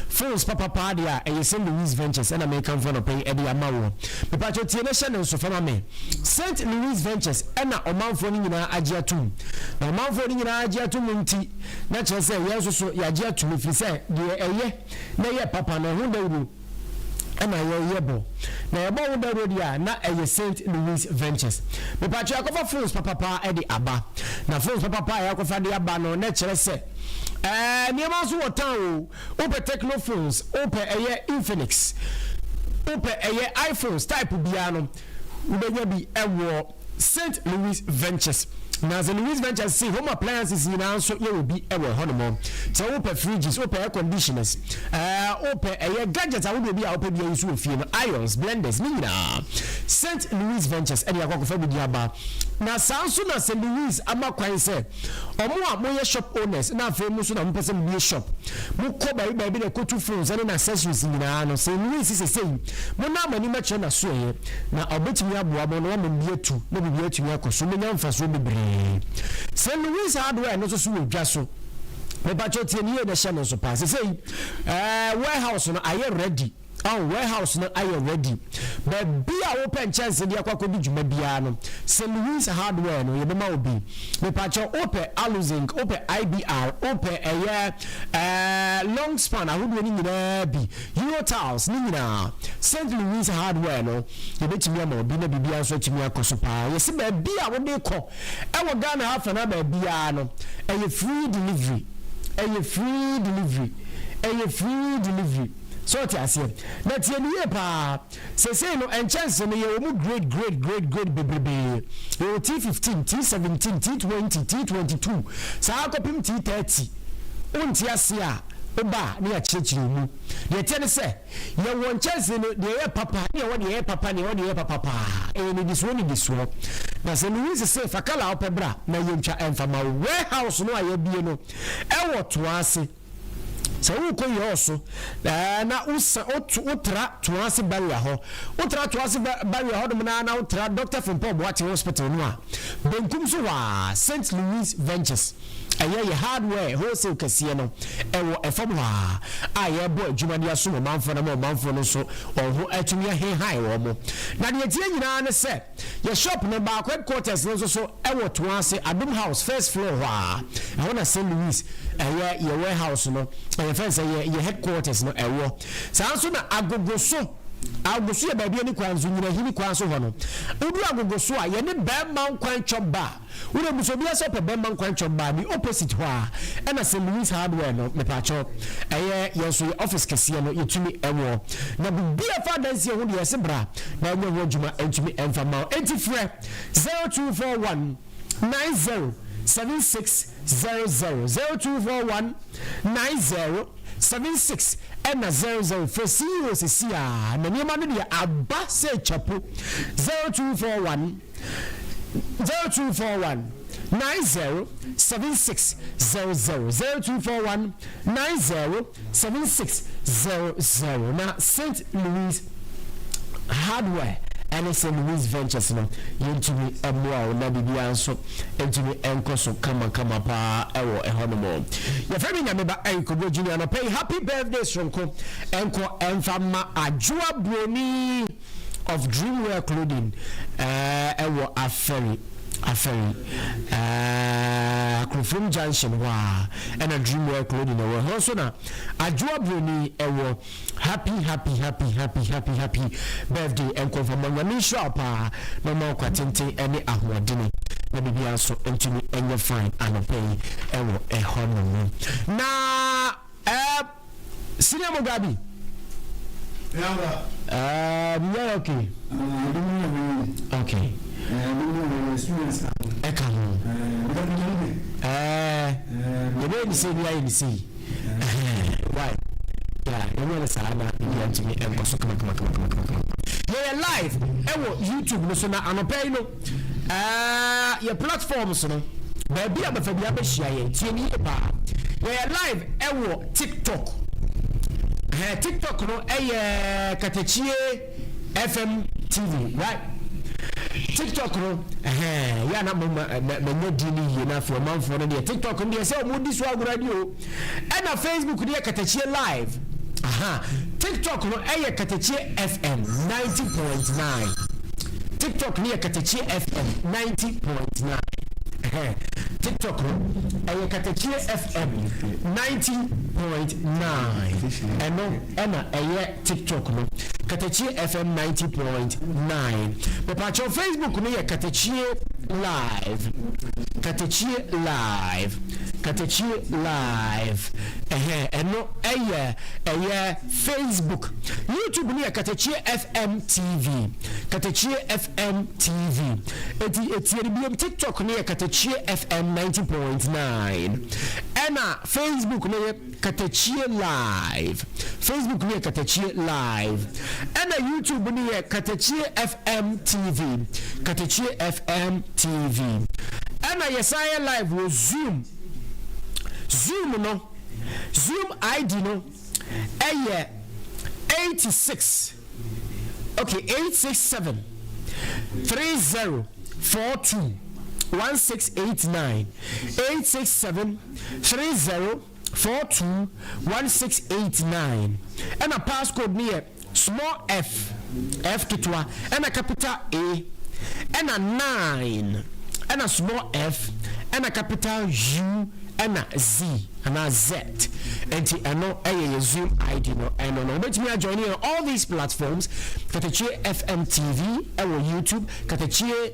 phones papa paa deɛ a ɛyɛ sɛ Louis Ventures ɛna mekamfo anɔpa yi ɛde ama woɔ mepakyɛ tie na hyɛ ne nso fa ma me Saint Louis Ventures na ɔmanfoɔ no nyinaa agye atom. Na ɔmanfoɔ no nyinaa agye atom nti, na kyerɛ sɛ yɛn nso so yɛagye atom, ɛfiri sɛ deɛ ɛyɛ na ɛyɛ papa no, ɛho dawuro na yɛyɛ bɔ. Na yɛbɔ ho dawuro deɛ a, na ɛyɛ Saint Louis Ventures. Mepatwo yɛakɔfa phones papapa de aba. Na phones papapa a yɛakɔfa de aba no, na kyerɛ sɛ ɛɛ nneɛma nso wɔ town o. Wopɛ Tecno phones, wopɛ ɛyɛ Infinix, wopɛ ɛyɛ iPhones type biara no, Wobɛnya bi wɔ Saint Louis Ventures. Na Saint Louis Ventures se home appliances nyinaa nso yɛwɔ bi wɔ hɔnom. Sɛ wopɛ fridges, wopɛ air conditioners, ɛɛ wopɛ ɛyɛ gadgets ahodoɔ bi a wopɛ bi ayi so wɔ fie no, irons, blenders, ne nyinaa Saint Louis Ventures ɛde akɔ akɔfa bi de aba. Na saa nso na Saint Louis ama kwan sɛ Ɔmo a moyɛ shop owners na afei mo nso na mopɛ sɛ mobue shop, mokɔ baabi baabi na ɛkɔtu phones ne n'accessories nyinaa no, sɛ Louis sesei monam mo anim akyerɛ n'asoɛeɛ na ɔbɛtumi aboa mo na wama mo bi atu na biribiara atumi akɔ so, mobɛnya mfasoɔ bebree. Sɛ Louis hardware no nso so wɔ dwa so, mepakyɛw tie no yie na hyɛ no nso paa, sesei ɛɛ warehouse no ayɛ ready. Oh, warehouse no ayɛ ready. Baabi a wopɛ nkyɛnse de akɔ akɔdi dwuma biara no, St. Louis Hardware no, yɛbɛma wo bi. Mepakyɛw, wopɛ aluzinc, wopɛ IBR, wopɛ ɛyɛ ɛɛ long span ahodoɔ no nyinaa bi, Euro tiles ne nyinaa, St. Louis Hardware no, yɛbɛtumi ama wo bi na biribiara nso atumi akɔ so paa. Yɛse baabi a wode kɔ ɛwɔ Ghana ha fa no baabiara no, ɛyɛ free delivery, ɛyɛ free delivery, ɛyɛ free delivery. So wote aseɛ? Na tie me yie paa, seesei no nkyɛnse no yɛwɔ mu grade grade grade grade bebrebee. Yɛwɔ T15, T17, T20, T22, saa ara kɔpem T30. Wonte aseɛ a, woba a na yɛakyerɛkyerɛ wo mu. Deɛ ɛteɛ ne sɛ, Yɛwɔ nkyɛnsee no, deɛ ɛyɛ papa, ne ɛwɔ deɛ ɛyɛ papa, ne ɛwɔ deɛ ɛyɛ papa paa. Ɛyɛ nnidisoɔ nnidisoɔ. Na sɛ Louise se fa kala a wopɛ bra na yɛntwa ɛmfa ma wo. Warehouse no a yɛabue no ɛwɔ Toase. Sɛ worekɔ Yɔɔ ɛɛ na wosa woto wotra Toase barrier hɔ. Wotra Toase barrier hɔnom no ara na wotra Doctor Frimpong Boakye Hospital no a, benkum so hɔ ara, Saint Louis Ventures. Ɛyɛ yɛ hardware wholesale kɛseɛ no, ɛwɔ ɛfam hɔ ara a yɛrebɔ adwuma de asom ɔmanfoɔ no ama ɔmanfoɔ no nso wɔn ho atumi ahehae wɔn. Na deɛ ɛteɛ nyinaa ne sɛ, yɛ shop no baako headquarters no nso so wɔ Toase, Adom House, first floor hɔ ara. Ɛhɔ na St. Louis ɛyɛ yɛ warehouse no, yɛfrɛ no sɛ yɛ yɛ headquarters no ɛwɔ. Saa nso na Agogoso, Agogoso yɛ baabi ani kwan so, Nyinahini kwan so hɔ no. Woduru Agogoso a, yɛne Bɛɛma Nkwan Chop Bar Wo deɛ bisa obiara sɛ ɔpɛ bɛma nkwan chop bar bi opposite hɔ a ɛna St Louis hardware no mepaakyɛw ɛyɛ yɛn nso yɛ office kɛseɛ no yɛtumi ɛwɔ na biribi a ɛfa adansie ho deɛ yɛse bra na ɛnyɛ ho adwuma ɛntumi ɛmfa mma wo enti frɛ 0241 90 76 00 0241 90 76 ɛna 00 frɛ CEO sisi a na nneɛma no deɛ aba sɛ kyapo 0241 0241 90 76 00 0241 90 76 00 Na St. Louis Hardware ɛne St. Louis Ventures no yɛntumi mmoa wo na biribiara nso ntumi nkɔ so kamakama paa ɛwɔ ɛhɔ nom. Yɛfrɛ me Nyameba Eric Ogo Junior anɔpa yi happy birthday soronko ɛnkɔ ɛmfa ma Adwoa Broni. of Dreamwear Clothing wɔ Afɛri Afɛri Akrofrom Junction hɔ a ɛna Dreamwear Clothing ɛwɔ ɛhɔ nso na Adwoa Broni ɛwɔ. Happy happy happy happy happy happy birthday nkɔmfa ma Nyame nhyira wo paa na ɔma wo kwa tenten ɛne ahoɔdene na biribiara nso ntumi ɛnyɛ fine anɔpa yi ɛwɔ ɛhɔ nom na ɛɛ. Senior Mugabe. Ɛɛ biribi ayɛ okay. Okay. Ɛka ho. Ɛɛ yɛbɛyɛ ne sei ne ayɛ ne sei. Why? Yeah, yɛnyɛ ne saa na biribi antumi nkɔ so kama kama kama kama kama. Yɛyɛ live ɛwɔ YouTube no so na anɔpa yi no. Ɛɛ yɛ platforms no baabi a bɛfa biara bɛhyia yɛn tie no yie paa yɛyɛ live ɛwɔ tiktok ɛɛ tiktok no ɛyɛ katakyie fm tv right tiktok no ɛhɛn yɛ ana mo ma manya din no yie na afei ɔmanfoɔ no deɛ tiktok no deɛ sɛ ɔmo di so agorɔ adi o Ɛna Facebook no yɛ Katakyie Live. Aha. TikTok no ɛyɛ Katakyie FM 90.9. TikTok no yɛ Katakyie FM 90.9. Ɛhɛn. TikTok no ɛyɛ Katakyie FM 90.9. Ɛno ɛna ɛyɛ TikTok no. Katakyie FM 90.9. Mepaakyɛw Facebook no yɛ Katakyie Live. Katakyie Live. Katakyie Live ɛhɛn ɛno ɛyɛ ɛyɛ Facebook. YouTube no yɛ Katakyie FM TV. Katakyie FM TV. Eti etie no biom TikTok no yɛ Katakyie FM 90.9. Ɛna Facebook no yɛ Katakyie Live. Facebook no yɛ Katakyie Live. Ɛna YouTube no yɛ Katakyie FM TV. Katakyie FM TV. Ɛna yɛsan yɛ live wɔ Zoom. Zoom no, Zoom ID no ɛyɛ 86, okay, 867 30 42 1689 867 30 42 1689 ɛna passcode no yɛ small f, F ketewa, ɛna capital A, ɛna 9, ɛna small f, ɛna capital U, ɛna Z anaa Z. Nti ɛno ɛyɛ yɛ Zoom ID no ɛno no. Wobɛtumi ajoin yɛn all these platforms, Katakyie FM TV ɛwɔ YouTube, Katakyie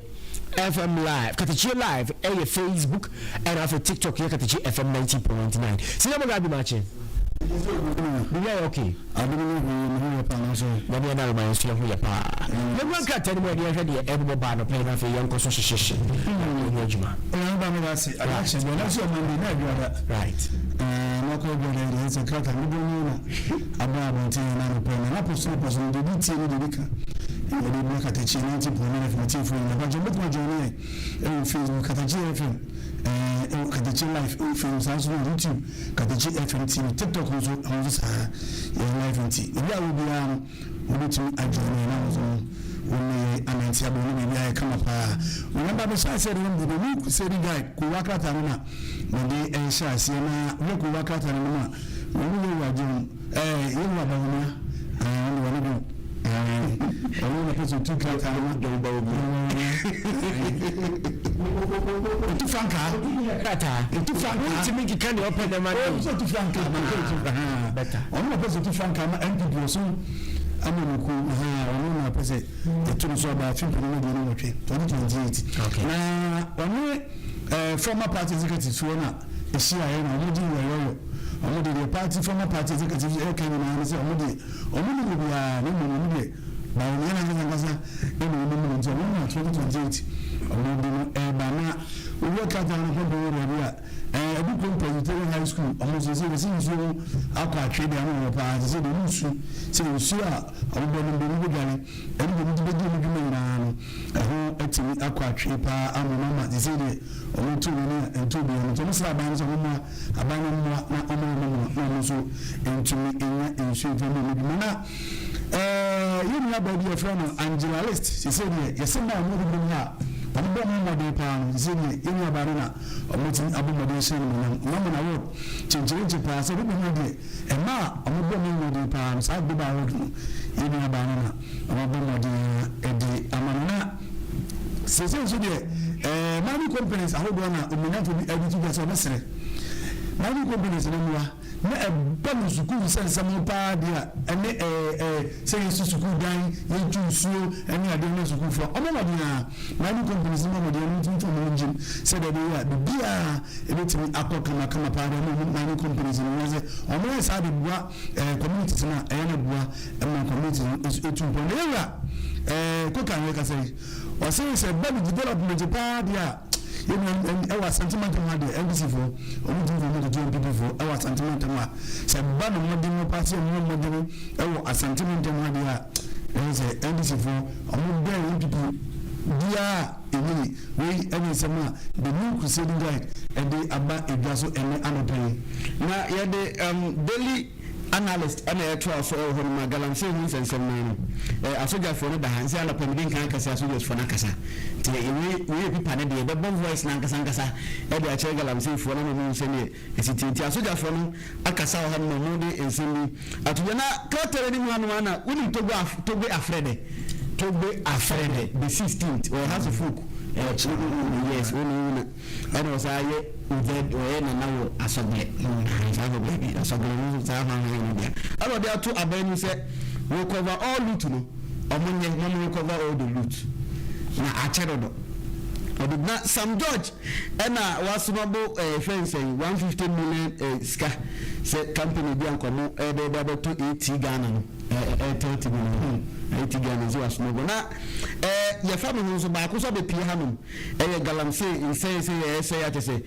FM Live, Katakyie Live ɛyɛ Facebook, ɛna afei TikTok yɛ Katakyie FM 90.9. Senior Mugabe Makye. Biribi ayɛ okay. Adom ne hwee me ho yɛ paa nanso. Nyame adaworoma yɛn nso yɛn ho yɛ paa. Yɛnwura nkrataa no mu ɛdeɛ yɛnhwɛ deɛ ɛbobɔ baa anɔpa yi na afei yɛnkɔ so hyehyehye na yɛnyɛ adwuma. Onyame ba meda ase ade akye deɛ nanso yɛ Monday na adwuada. Right. Ɛɛ na ɔkɔ adwuada yi deɛ sɛ krataa dodoɔ no na aba abɔnten yɛ na anɔpa yi na na pɔso pɔso no deɛ obi tie ne deɛ obi ka ɛna ɔde bua katakyi 90.9 FM atiefoɔ nyinaa mpakyɛ mobɛtumi ajoin yɛn ɛwɔ Facebook Katakyi FM ɛɛ ɛwɔ Katakyi Live ɛwɔ Facebook saa nso na YouTube Katakyi FM TV, TikTok nso ɛho nso saa yɛyɛ live nti baabi a wɔ biara no wobɛtumi ajoin yɛn na wo nso no wo ne yɛn anante abɔ ne biribi ayɛ kama paa. Onyame ba bɛhyɛ aseɛ de no mede ne Crusade Guide kowa krataa no na mede ɛhyɛ aseɛ na woyɛ kowa krataa no mu a wɔne Yehowa John ɛɛ Yehowa Bawumia ɛɛ ɔne wɔne John ɛɛ ɔno na pɛ sɛ otu krataa no ma John Bawumia otu frankaa krataa otu frankaa wontumi nkeka deɛ ɔpɛ dɛm ade ɔno sɛ otu frankaa ma bɛta ɔno na pɛ sɛ otu frankaa ma NPP ɔso ama no ku ɔno na pɛ sɛ ɛto no so aba afe mpem 28 2028 na ɔne former party executive foɔ na ɛhyiaeɛ na wɔn de yɔyɔyɔ wɔn de deɛ party former party executive ɛka nyinaa ne sɛ wɔn deɛ wɔn nim obiara na mmom wɔn deɛ Bawumia n'ankasa ankasa ɛna wɔn nim no nti wɔn na 2028 wɔn de no ɛreba na owura krataa no kɔmpɛ wɔ baabi a ɛɛ Adukurom Presbyterian High School wɔn nso sɛ wɔsi nsuo ho akɔ atwe deɛ ano wɔ paa te sɛ deɛ wɔn nsu sɛ nsuo a wɔn bɔ no mbɔ mu bɛdwane ɛne deɛ wɔn de bɛdi wɔn dwuma nyinaa no ɛho atumi akɔ atwe paa ama wɔn ama te sɛ deɛ wɔn to wɔn ani a ɛntɔ obiara no nti wɔn srɛ aban no sɛ wɔn mmoa aban no mmoa na wɔn wɔn mmoa na wɔn nso ntumi nya nsuo mfa mmɔ wɔn dwuma na ɛɛ yɛn nua baa bi yɛfrɛ no Angela List sese deɛ yɛsɛ mmaa wɔn binom ha a wɔn bɔ wɔn mmɔden paa no sese deɛ yɛn nua baa no na wɔn tumi abɔ mmɔden hyɛn no nam wɔn ama na award kyenkyerenkye paa sɛ bibi ha deɛ mmaa a wɔn bɔ wɔn mmɔden paa no saa global award no yɛn nua baa no na wɔn abɔ mmɔden ɛde ama no na sese nso deɛ ɛɛ mining companies ahodoɔ na omunyafo bi ɛde to dwa sɛ wɔbɛsrɛ mining companies no mmoa na ɛba no sukuu nsɛnsɛm ho paa deɛ a, ɛne ɛɛ ɛɛ sɛ yɛsi sukuu dan, yɛtu nsuo ɛne adeɛ ma sukuufoɔ a, wɔmmɔ mmɔden ara, mining companies no mmɔ mmɔden ara na wɔntumi mfa wɔn ho ngyem sɛdeɛ ɛbɛyɛ a biribiara ɛbɛtumi akɔ kamakama paa de ama wɔn mining companies no. Wɔn sɛ wɔyɛ saa de boa ɛɛ communities no a, ɛyɛ na ɛboa ma communities no nso ɛtu mpɔn. Na yɛwura ɛɛ Koka na ɛkasa yi, ɔse sɛ ɛba no development paa deɛ a, Yɛn nuanom ɛwɔ Asante mantam ha deɛ NDC foɔ ɔmo ntumi nfa ɔmo ntoto NPP foɔ ɛwɔ Asante mantam ha. Sɛ ɛba no mmɔden mu paa sɛ ɔmo mmɔden ɛwɔ Asante mantam ha deɛ a ɛyɛ sɛ NDC foɔ ɔmo bɛn NPP biara ɛnyɛ yi. Wei ɛne nsɛm a The New Crusading Guide ɛde aba edwa so ɛnɛ anɔpa yi. Na yɛde um daily Analyst na ɛtoa so wɔ hɔ no ma galamsey ho nsɛnsɛm no ano. Eh, asogyafoɔ no da ha. Nsɛ anɔpa medi nkan akasa asogyafoɔ no akasa. Nti wei, wei yɛ pipa no deɛ, yɛbɛbɔ voice no ankasa ankasa de akyerɛ galamseyfoɔ no ama wɔahu sɛdeɛ ɛsi teɛ. Nti asogyafoɔ no akasa wɔ ha nom a wɔde nsɛm bi ato dwa. Na krataa no anim hanom ara na, wonim Togbe Af, Togbe Afrɛdɛ? Togbe Afrɛdɛ, the 16th, ɔyɛ House of Folk. Eh, yes, wo na wo na. Ɛna ɔsan yɛ ovɛ ɔyɛ nana wɔ asɔglɛ saa asɔglɛ bi asɔglɛ no saa hwan hwan no bia ɛna ɔde ato aban mu sɛ recover all loot no ɔmo nyɛ na ɔmo recover all the loot na akyɛ dodo ɔde na Sam George ɛna wasoma bo ɛɛ fɛn sɛn 150 million ɛɛ sika sɛ company bi anka ɔmo ɛde ɛde abɛto AT Ghana no ɛɛ Airtel TV no AT Ghana nso wasoma bo na ɛɛ yɛfa me ho nso baako nso abɛpie hanom. Ɛyɛ galamsey nsɛe sɛ yɛresɛe a kyerɛ sɛ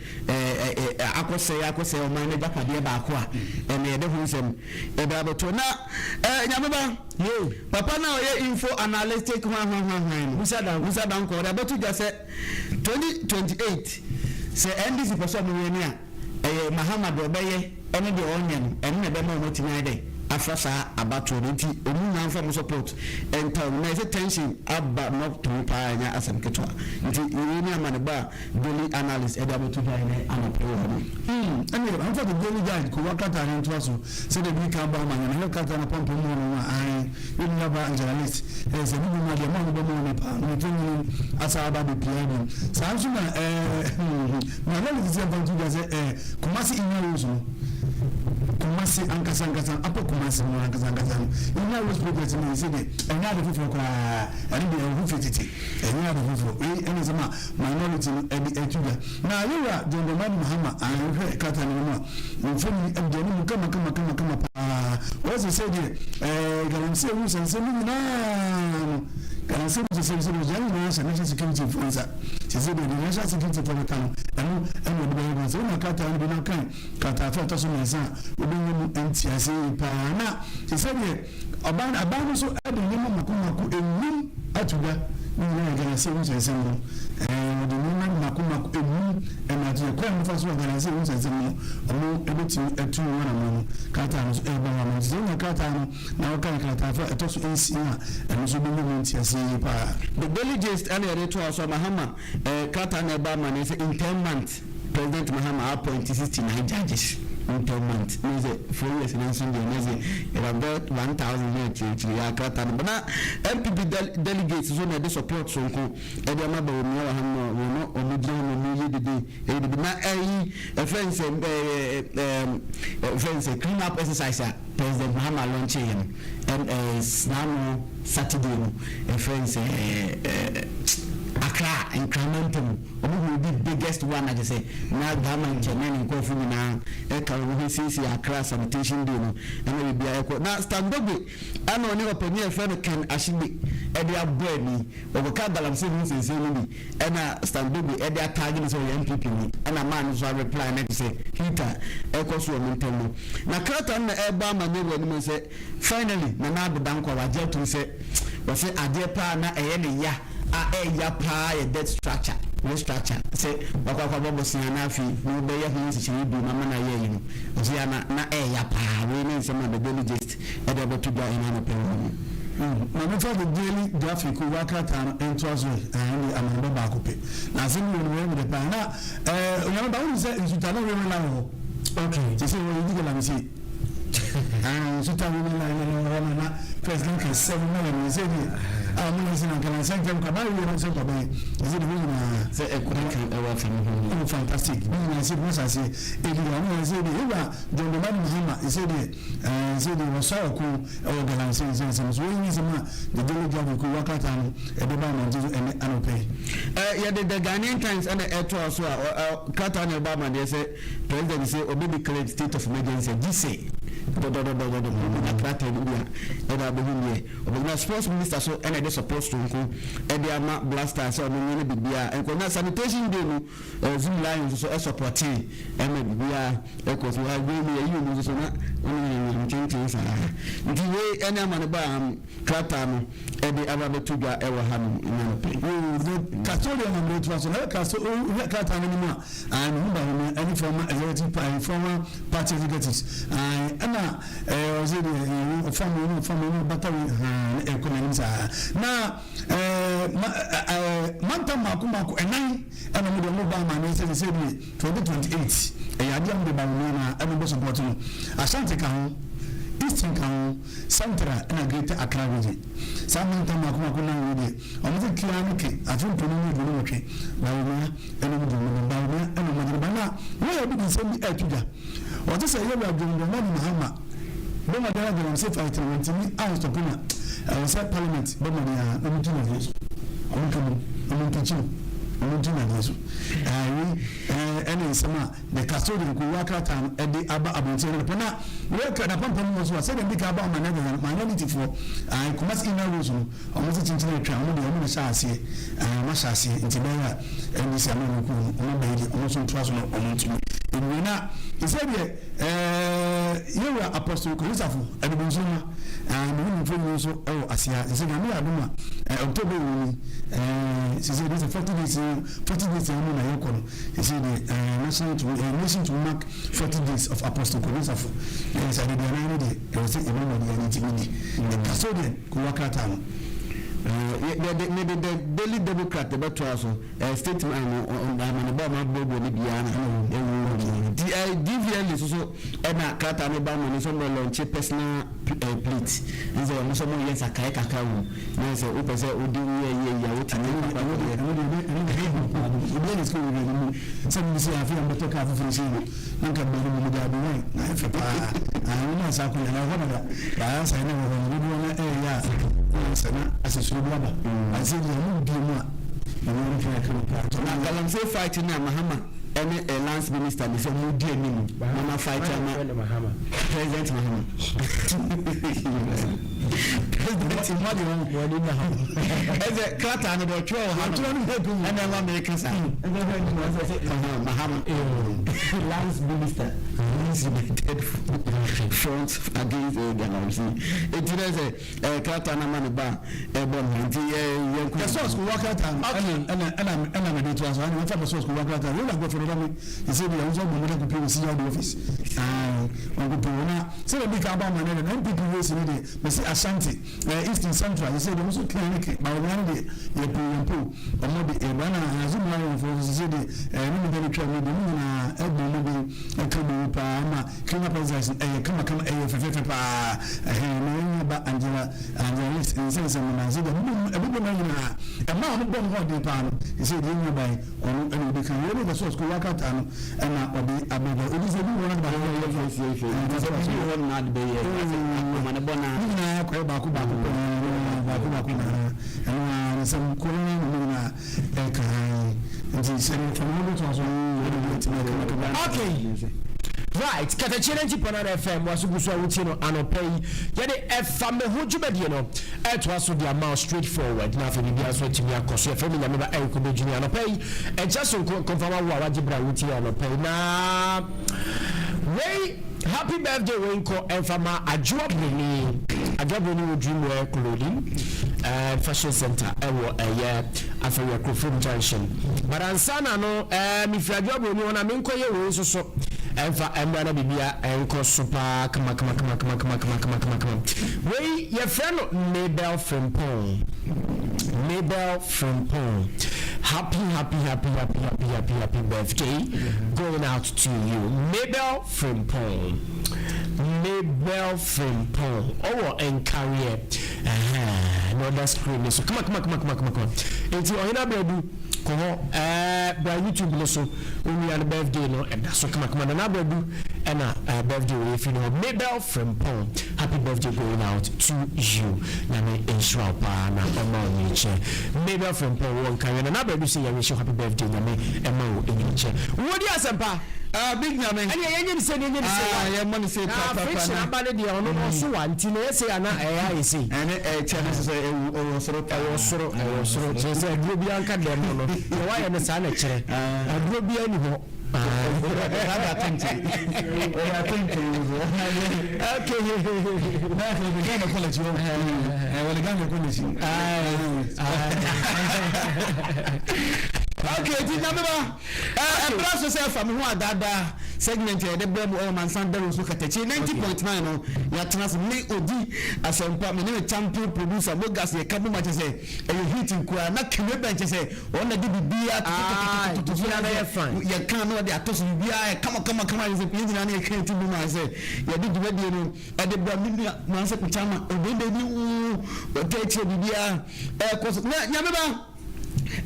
akɔsɛe akɔsɛe ɔman no agyapadeɛ baako a ɛnna yɛde ho nsɛm ɛbɛ abɛto na Nyame ba papa no a ɔyɛ info analytic hwan hwan hwan hwan no Musa Dankwa ɔde abɛto dwa sɛ 2028 sɛ NDC pɛ sɛ ɔmo wɛne a ɛyɛ Mahama deɛ ɔbɛyɛ ɛne deɛ ɔnyɛ no ɛno na ɛbɛma wɔn atumi ayɛ dɛn afa saa abatoɔ no nti wɔn nyinaa nfa wɔn support ɛnta wɔn na ɛsɛ tension aba nɔtɔn paa ɛnyɛ asɛm ketewa nti wei ne amanebɔ a daily analyst ɛde abɛto dwa ɛnɛ anɔpa yi wɔ hɔ no. Hmm, ɛne ɛmfa the daily guide kowa krataa no ntoa so sɛdeɛ ɛdi kan bɔ ama yɛn hwɛ krataa no apampam mu hɔ no a ae yɛn nua baa Angela List ɛyɛ sɛ bibi mu adeɛ ma ɔno bɛma ɔne paa no mfonyin asa aba abɛpia bio saa nso na ɛɛ hmm na List sɛ mfa nto dwa sɛ ɛɛ Kumasi Inner Roads no Kumasi. Kumasi ankasa ankasa, Upper Kumasi no ankasa ankasa no, yɛnya roads project no sɛ deɛ ɛnyɛ ade foforɔ koraa, ɛno deɛ ɛwɔ ho firi tete, ɛnyɛ ade foforɔ. Wei ɛne nsɛm a minority no ɛde ɛto dwa. Na yɛwura John Dramani Mahama ahwɛ krataa no mu a, ne mfoni ɛde anim kama kama kama kama paa. Wɔsɛ sɛ deɛ ɛɛ galamsey ho nsɛnsɛm no nyinaa no, galamsey ho nsɛnsɛm no nyinaa hyɛ national security foɔ nsa. Sɛ deɛ deɛ national security foɔ bɛka no, ɛno ɛna ɔde bɛyɛ adwuma. Sɛ wonya krataa no bi na wokan krataa a ɛtɔ so mmiɛnsa a, wobɛnya mu nteaseɛ yie paa. Na te sɛ deɛ ɔban aban no nso de nneɛma mako mako enum ato dwa. Ne nyinaa yɛ galamsey ho nsɛnsɛm no. Ɛɛ wɔde nneɛma mako mako enum ɛna ato dwa. Kwan a wɔfa so a galamsey ho nsɛnsɛm no wɔn bɛtumi atu ho anamɔ no, krataa no nso ɛreba hɔ ama. Nti sɛ wonya krataa no na wokan krataa a ɛtɔ so nsia a, ɛno nso wobɛnya mu nteaseɛ yie paa. The Daily Gist ɛna yɛde toa so a Mahama eh, krataa na ɛba ama no sɛ in 10 months President Mahama appoint 69 judges in 10 months ne sɛ 4 years no nso deɛ ne sɛ yɛbɛbɛ 1000 ne akyirikyiri yɛ krataa no ba na NPP del delegates nso na ɛde support sonko ɛde ama Bawumia wɔ ha no wɔn no wɔn gyina hɔ na wɔn yɛ dede ɛyɛ dede na ɛyi ɛfɛn sɛ ɛɛ ɛɛ ɛfɛn sɛ clean up exercise a President Mahama launchee yɛ no ɛn ɛɛ n'ano Saturday no ɛfrɛ no sɛ ɛɛ Accra Nkraman ntam ɔmo hu obi biggest one na kyesɛ na Ghana nkyɛ ne ne nkorɔfo nyinaa ɛka ɔmo ho siesie Accra sanitation day no ɛna biribiara ɛkɔ na Stan Dogbe ɛna ɔne ɔpanyin a yɛfrɛ no Ken Ashigbe ɛde abɔ ani ɔkɔka galamsey ho nsɛnsɛm no bi Ɛna Stan Dogbe ɛde ataage no sɛ ɔyɛ NPP ni ɛna man no nso a reply no te sɛ heat a ɛkɔ so wɔ ɔmo ntɛm no. Na krataa no na ɛɛbɔ amaneɛ wɔ anim sɛ finally Nana Addo Dankwa wagye atum sɛ ɔse adeɛ paa na ɛyɛ ne ya a ɛɛya paa yɛ debt structure, restructure, sɛ wakɔ akɔ abɔ bosea na afei na wobɛyɛ ho nhyehyɛeɛ bio ama no ayɛ ayi no ɔse ya na na ɛɛya paa. Wei ne nsɛm a The Daily Gist ɛde abɛto dwa ɛna anɔpa yi wɔ hɔ no. Ma memfa The Daily Graphic kowa krataa no ntoa so ɛ, ɛno deɛ amanebɔ baako pɛ. Na asɛm bi wɔ mu, ɛyɛ me dɛ paa. Na eh, Onyame ba, wonim sɛ nsuta na railway line wɔ hɔ? Okay. Seesei hɔ yɛdi galamsey. Ah, nsuta railway line na na wɔ hɔ no, na first na nka sɛm na yɛ no, seesei deɛ, ah, mo na sɛ na nka na nsɛ ntɛm kɔ, abaa wie no nsɛ nkɔ bɛn, seesei deɛ hɔ nyinaa. Sɛ ɛkwan kan ɛwɔ afa no ho no. Oh, fantastic. Ne nyinaa seesei deɛ wɔahyɛ aseɛ ɛdi galamsey. Ne nyinaa seesei deɛ, Ewura John Dramani Mahama, seesei deɛ, eh, seesei deɛ wɔsɔ ɔko. Ɛwɔ galamsey nsɛnsɛm so. Wei ne nsɛm a The Daily Graphic kowa krataa no de ba abɔnten so ɛnnɛ anɔpa yi. Yɛde The Ghanaian Times na ɛtoa so a, krataa na ɛbɔ amaneɛ sɛ President se ɔbɛ declare state of emergency gye sɛ dɔdɔdɔdɔdɔdɔ ɔbɛnya krataa no bi a ɛna abɛhu deɛ ɔbɛyɛ. Na Sports Minister so na ɛde support soronko de ama Black Stars sɛ wɔnyɛ no biribiara nkɔ. Na sanitation day no Zoom Lion nso so sɔpɔtee ma biribiara kɔ so. Wei mu yɛyi wɔn nso so na wɔn nyinaa nyinam tenten saa. Nti wei ne amanebɔ a krataa no de aba abɛto dwa wɔ hanom nnɛ anɔpa yi. Yoo, the custodian na mede toa so. Na ɛka sɛ wohwɛ krataa no anim a, ae, mehu Bawumia ɛne former executive, ae, former party executives, ae, ɛna ɛɛ ɔsɛ deɛ ɛɛ ɔfa mu ɛne ɔfa mu ɛne ɔbata wei, haa, na ɛkɔ n'anim saa. Na ɛɛ ma ɛɛ mantam mmaako mmaako ɛnan. Ɛna ɔmo deɛ ɔmo bɔ amaneɛ sɛ sesei deɛ 2028 ɛyɛ adeɛ a ɔmo de ba wɔn nneɛma a ɛna ɔmo bɛ support no. Ashanti ka ho, Eastern ka ho, Central ɛna Greater Accra Region. Saa mantam mako mako nan wei deɛ ɔmo se kea ne ke afe mpenu ne 28 Bawumia ɛna ɔmo de ɔmo de Bawumia ɛna ɔmo de ba na lawyer bi de nsɛm bi ɛɛto dwa. Ɔte sɛ Yɛwura John Dramani Mahama bɔ mmɔden ara galamsey fight no wɔntumi anstɔpo na ɛwɔ sɛ parliament bɔ mmɔden ara na wɔtu no adeɛ so wɔn nka mu wɔn mpikyi no wɔn ntu no adeɛ so ɛɛ wei ɛɛ ɛne nsɛm a the custodian kowua krataa no ɛde aba abɔnten no pɛ na wɔka na pampam wɔ so a sɛdeɛ mbika aba ɔman ɛdeda no minority foɔ ɛɛ Kumasi inner roads no wɔn se kyinkyin atwa wɔn deɛ wɔn na hyɛ aseɛ ɛɛ wɔn ahyɛ aseɛ nti bɛyɛ a NDC ama wɔn kuo no wɔn abɛyɛ deɛ wɔn nso ntoa so na wɔn ntumi nwie na sɛ deɛ Ɛɛ yɛwura Apostle Kojo Safo Adubonsuruma ɛɛ mehu ne mfonini nso ɛwɔ ase ha. Sese Nyame yɛ adom a ɛɛ October wɔ mu yi ɛɛ sese deɛ sɛ 40 days yi 40 days yi mu na yɛkɔ no sese deɛ ɛɛ national to ɛɛ nation to mark 40 days of Apostle Kojo Safo ɛɛ sɛ adeduanan no deɛ ɛwɔ sɛ yɛbɔ mmɔden yɛn ti mi di. The custodian kowa krataa no. Yɛde mede the Daily Democrat bɛtoa so. Statement no amanebɔ a wɔabuebue no biara na ɛwɔ mu. Nti DVLA nso so ɛna krataa no ba ma no sɛ wɔn lɔnkye personal plate. Nsɛ wɔn nso wɔyɛ nsakrae kakra wɔ mu. Na sɛ wopɛ sɛ wode woyɛ yie yie a wotumi akɔ akɔyɛ. Ɛno deɛ ɛno deɛ ɛno deɛ obiara na sika wɔ wiase mu sɛ mo si afei a mbɛtɔ kaa foforɔ sei no na nka bɛn no mu de ade wine na ayɛ fɛ paa ah wɔn asa akɔnya na ɛhɔ dada baa sa ɛna wɔ hɔ no dodoɔ na ɛyɛ a na sɛ na asesoro bi aba ase deɛ ɔmo bie mu a ɛno no fɛ kama paa Na galamsey fight no a Mahama ɛne eh, lands minister ne sɛ ɔmo di anim na ma fight ama President Mahama. President Ɛsɛ krataa no deɛ ɔtwerɛ wɔ ha no ɛna ɛma meka saa. Mahama lands minister leads united front against galamsey. Eti dɛ sɛ krataa no ama ne ba ɛbɔ ne ho nti yɛn kɔ. The source kò wá krataa no ɛna ɛna ɛna ɛna mɛde to aso ɛna wɔn fa the source kò wá krataa no yɛn na gbɛfɛ dɔdɔ mi ɛsɛ bi ɛwɔ sɛ ɔbɔ mɔden kò pie wɔ CID office ɛɛ wɔn kò pie wɔ na sɛ ɛbi ka aba ama ne de na NPP race ne deɛ mɛsi Ashanti ɛɛ Eastern Central yɛ sɛ deɛ wɔn nso kɛn ne kɛ ba wɔn ano deɛ yɛ po yɛn po wɔn de ɛba na Azum Lion fo nso sɛ deɛ ɛɛ ne nipa ne twa mu deɛ wɔn nyinaa ɛbɔ mu de ɛka mu paa ama clean up exercise ɛyɛ kamakama ɛyɛ fɛfɛɛfɛ paa ɛhɛn na yɛn nyɛ ba Angela Angela List nsɛnsɛm no na sɛ deɛ ɛbɛbɔ mu nyinaa ɛma wɔn bɔ mu hɔ ɔden paa no sɛ deɛ yɛn nyɛ ba yi ɔno ɛna ɔde kan yɛn bɛ sɔs ko wakata no ɛna ɔde abɛda obi sɛ bi wɔn baako yɛ fɛ sɛ bi wɔn na ade bɛyɛ ama ne bɔ na ne nyinaa kɔyɛ baako baako pɛ baako baako na ɛno ara ne sɛm koro no na ne nyinaa ɛka nti sɛ fama no bɛtoa so ɛde bi atumi ɛka Okay. Right, Katakyie 90.9 FM waso gu so a wotie no anɔpa yi. Yɛde ɛfa me ho dwumadie no ɛtoa so de ama wo straight forward na afei biribiara nso atumi akɔ so. Yɛfrɛ me Nyame ba Eric Obe Junior anɔpa yi. Ɛnkyɛ so nko nkɔmfama wo a wagye berɛ a wotie anɔpa yi. Na wei happy birthday wei nkɔ ɛmfa ma Adwoa Broni. Adwoa Broni wɔ Dreamwear Clothing uh, Fashion Center ɛwɔ ɛyɛ Afei Kurofom Junction. But ansa na no eh, mefiri Adwoa Broni hɔ na menkɔyɛ wei nso so ɛmfa ɛmmra na biribia ɛnkɔ so paa kama kama kama kama kama kama kama kama kama. Wei yɛfrɛ no Mabel Frimpong. Mabel Frimpong. Happy happy happy happy happy happy happy birthday going out to you. Mabel Frimpong. Mabel Frimpong. Ɔwɔ nkareɛ. Ɛhɛn na ɔda screen no so kama kama kama kama kama kama. Enti ɔhene abradu kɔ hɔ ɛɛ bra YouTube no so onua no birthday no ɛda so kama kama. Nana abradu ɛna ɛɛ birthday wɔ efi no hɔ. Mabel Frimpong happy birthday going out to you. Nyame nhyira wo paa na ɔma wo nyinikyɛ. Mabel Frimpong wɔ nkareɛ. Nana abradu sɛ yɛn wish you happy birthday Nyame ɛma wo nyinikyɛ. Wodi asɛmpa. Ah, big nyame. Ɛnna yɛnyɛ ne sɛ ne yɛnyɛ ne sɛ. Ah, yɛmmɔ ne sɛ Na papapa friction na. aba ne deɛ ɔno no ɔso wa nti na ɛsɛ ana ɛyɛ ayɛ sei. Ɛne ɛkyɛ no sɛ ɛwɔ ɛwɔ soro paa. Ɛwɔ soro ɛwɔ soro kyerɛ sɛ aduro bi anka dɛm no no deɛ wayɛ no saa na kyerɛ aduro bi ani hɔ. Ɔyɛ atɛntɛn. Ɔyɛ atɛntɛn nso. Okay. Na afei de Ghana kɔ n'akyi hɔ. Wɔde Ghana kɔ n'akyi. Okay, ti nyame ba. Ɛberɛ so sɛ ɛfa me ho adaadaa segment a yɛde brɛ mu ɛwɔ Mansan Dawuro so Katakyi 90.9 no yɛatena ase me Odi Asɛmpa me ne me champion producer Mogas yɛka bom akyɛ sɛ ɛyɛ hit nkoa na Kene bɛn kyɛ sɛ ɔno na de biribiara totototototo so biribiara bɛyɛ fine. Yɛka na ɔde ato so biribiara yɛ kama kama kama yɛ sɛ yɛn nyinaa na yɛka ti bom ayɛ sɛ yɛde dwumadie no ɛde brɛ me nua Mansa Kuchama obende ni wuu ɔtɛ akyire biribiara ɛkɔ so na nyame ba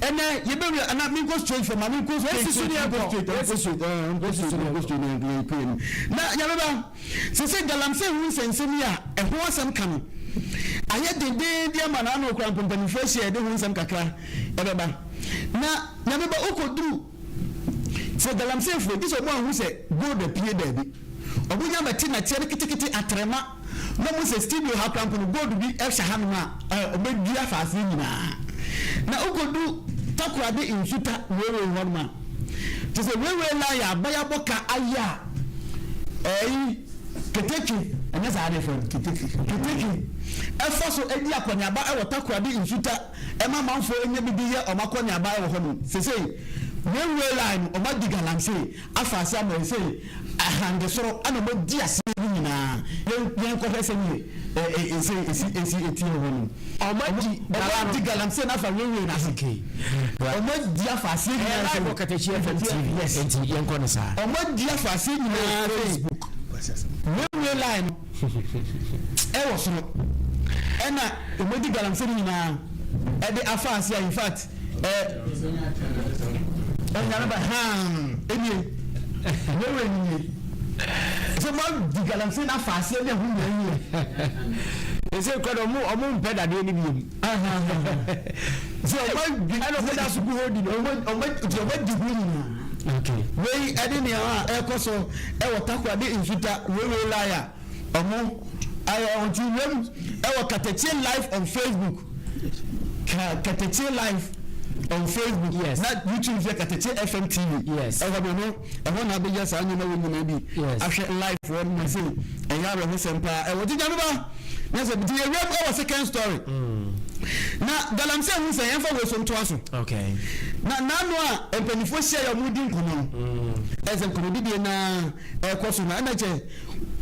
ɛnɛ yɛbɛwura ana menkɔ straight for ma menkɔ straight Yɛsi so ne straight ɛkɔ. menkɔ straight Yɛsi menkɔ so. straight ɛɛ menkɔ straight menkɔ straight na yɛnkɔ yɛn anim na nyame ba sese galamsey ho nsɛnsɛm yi a ɛho asɛm ka no ayɛ dendeenden ama na ano kora mpampanimfoɔ ahyia yɛde ho nsɛm kakra ɛbɛba na nyame ba wokɔduru sɛ galamseyfoɔ gye sɛ ɔmo ahu sɛ gold apue daabi ɔmo nya bɛte nɛteɛ no ketekete atrɛma na ɔmo sɛ studio ha kora mpo no gold bi ɛhyɛ hanom a ɛ ɔbɛdua asase nyinaa na wokɔdu Takoradi Nsuta railway hɔ nom a te sɛ railway line a abayabɔ ka ayɛ a ɛyi keteke ɛnyɛ saa de fɛ no keteke keteke ɛfa so adi akɔneaba ɛwɔ Takoradi Nsuta ɛma amanfoɔ nya bi de yɛ ɔmo akɔneaba ɛwɔ hɔ nom sesei railway line no ɔmo adi galamsey afa ase ama sesei ahange soro ɛna ɔmo adi aseɛ no nyinaa. Yɛn yɛnkɔhwɛ sɛdeɛ ɛ ɛ ɛsɛ ɛsi ɛsi ɛteɛ wɔ hɔnom. Ɔmo adi Ɔmo adi galamsey no afa railway no ase. Okay. Ɔmo adi afa aseɛ Ɛyɛ nyinaa live sɛ wɔ Katakyi FM TV. Yes. Nti yɛnkɔ no saa. Ɔmo adi afa aseɛ nyinaa sɛ Facebook. Railway line no ɛwɔ soro ɛna ɔmo adi galamsey no nyinaa ɛde afa aseɛ in fact ɛ ɛnyame ba haa ɛnie railway no nie sɛ mo adi galamsey no afa aseɛ ne ɛho nyinaa nie. Ɛsɛ kura dɛ ɔmo ɔmo mpɛ dadeɛ no biom. Sɛ ɔmo adi ɛna ɔmo da so gu hɔ di no. Ɔmo ɔmo nti ɔmo adi ho nyinaa. Okay. Wei ɛne nea a ɛkɔ so ɛwɔ Takoradi Nsuta railway line a ɔmo ayɛ ɔmo ti wura mu ɛwɔ Katakyie live on Facebook ka Katakyie live on Facebook. Yes. Na YouTube yɛ Katakyie FM TV. Yes. Ɛhɔ bi no ɛhɔ na abɛgya saa nneɛma wɔ nyinaa bi. Yes. Ahwɛ live wɔ no na se ɛyɛ awerɛhosɛm paa ɛwɔ ti nyame ba na sɛ ti ewura mu ɛwɔ second story. Na galamsey ho sɛ yɛmfa wei so ntoa so. Okay. Na n'ano a mpanimfoɔ hyia yɛ ɔmo di nkɔmɔ no, ɛsɛ nkɔmɔdidie naa ɛkɔ so na ɛna kyɛ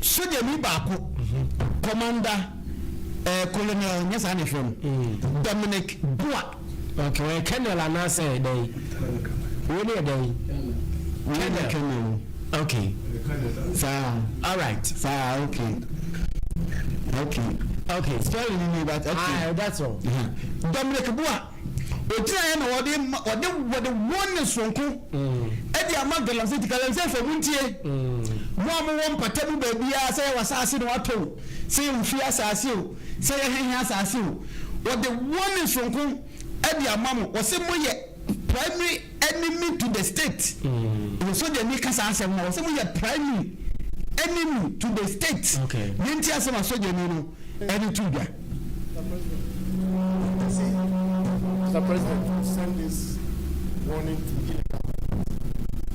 sogyani baako, commander colonel nyɛ saa na ɛfrɛ no, Dominic Boa. Okay, ɔyɛ colonel anaasɛ dɛn? Wei ne yɛ dɛn? Wei yɛ colonel. Okay. Saa. All right. Saa, okay. Okay. Story ni ni but okay. Ah, that's all. Dominic Boa ogyina yɛ na wɔde ma wɔde wɔde wɔn ne sonko ɛde ama galamsey ti galamsey fɔ mu ntie mo a mo wɔ mpata mu baabiara sɛ yɛ wɔ asaase na watɔ o, sɛ yɛ ofie asase o, sɛ yɛ hehe asase o, wɔde wɔn ne sonko ɛde ama mo. Wɔsɛ mo yɛ primary enemy to the state. Wɔ sogya ni kasa asɛm na wɔsɛ mo yɛ primary enemy to the state. Ne nti asɛm a sogya ni no ɛde to dwa. Mr. President, send this warning to illegal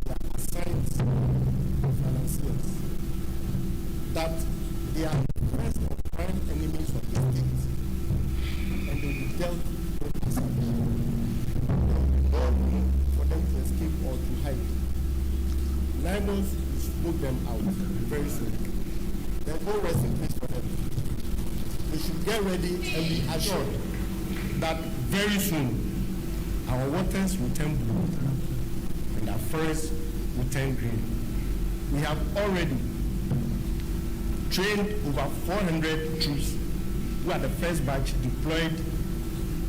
their assigned financiers that they are first or prime enemies of the state and they will be dealt with as such. There will be no room for them to escape or to hide. NAIMOS will smoke them out very soon. There's no resting place for them. They should get ready and be assured that very soon our waters will turn blue and our forests will turn green. We have already trained over 400 troops who are the first batch deployed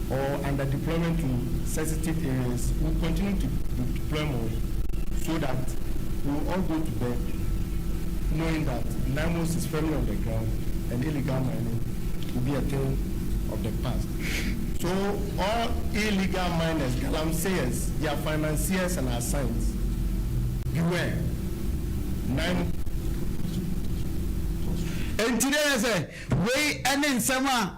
or under deployment to sensitive areas. We will continue to deploy more so that we will all go to bed knowing that NAIMOS is firmly on the ground and illegal mining will be a thing of the past. So all illegal miners, galamseyers, their financiers and assigns, beware. Nine Nti dɛ yɛ sɛ wei ɛne nsɛm a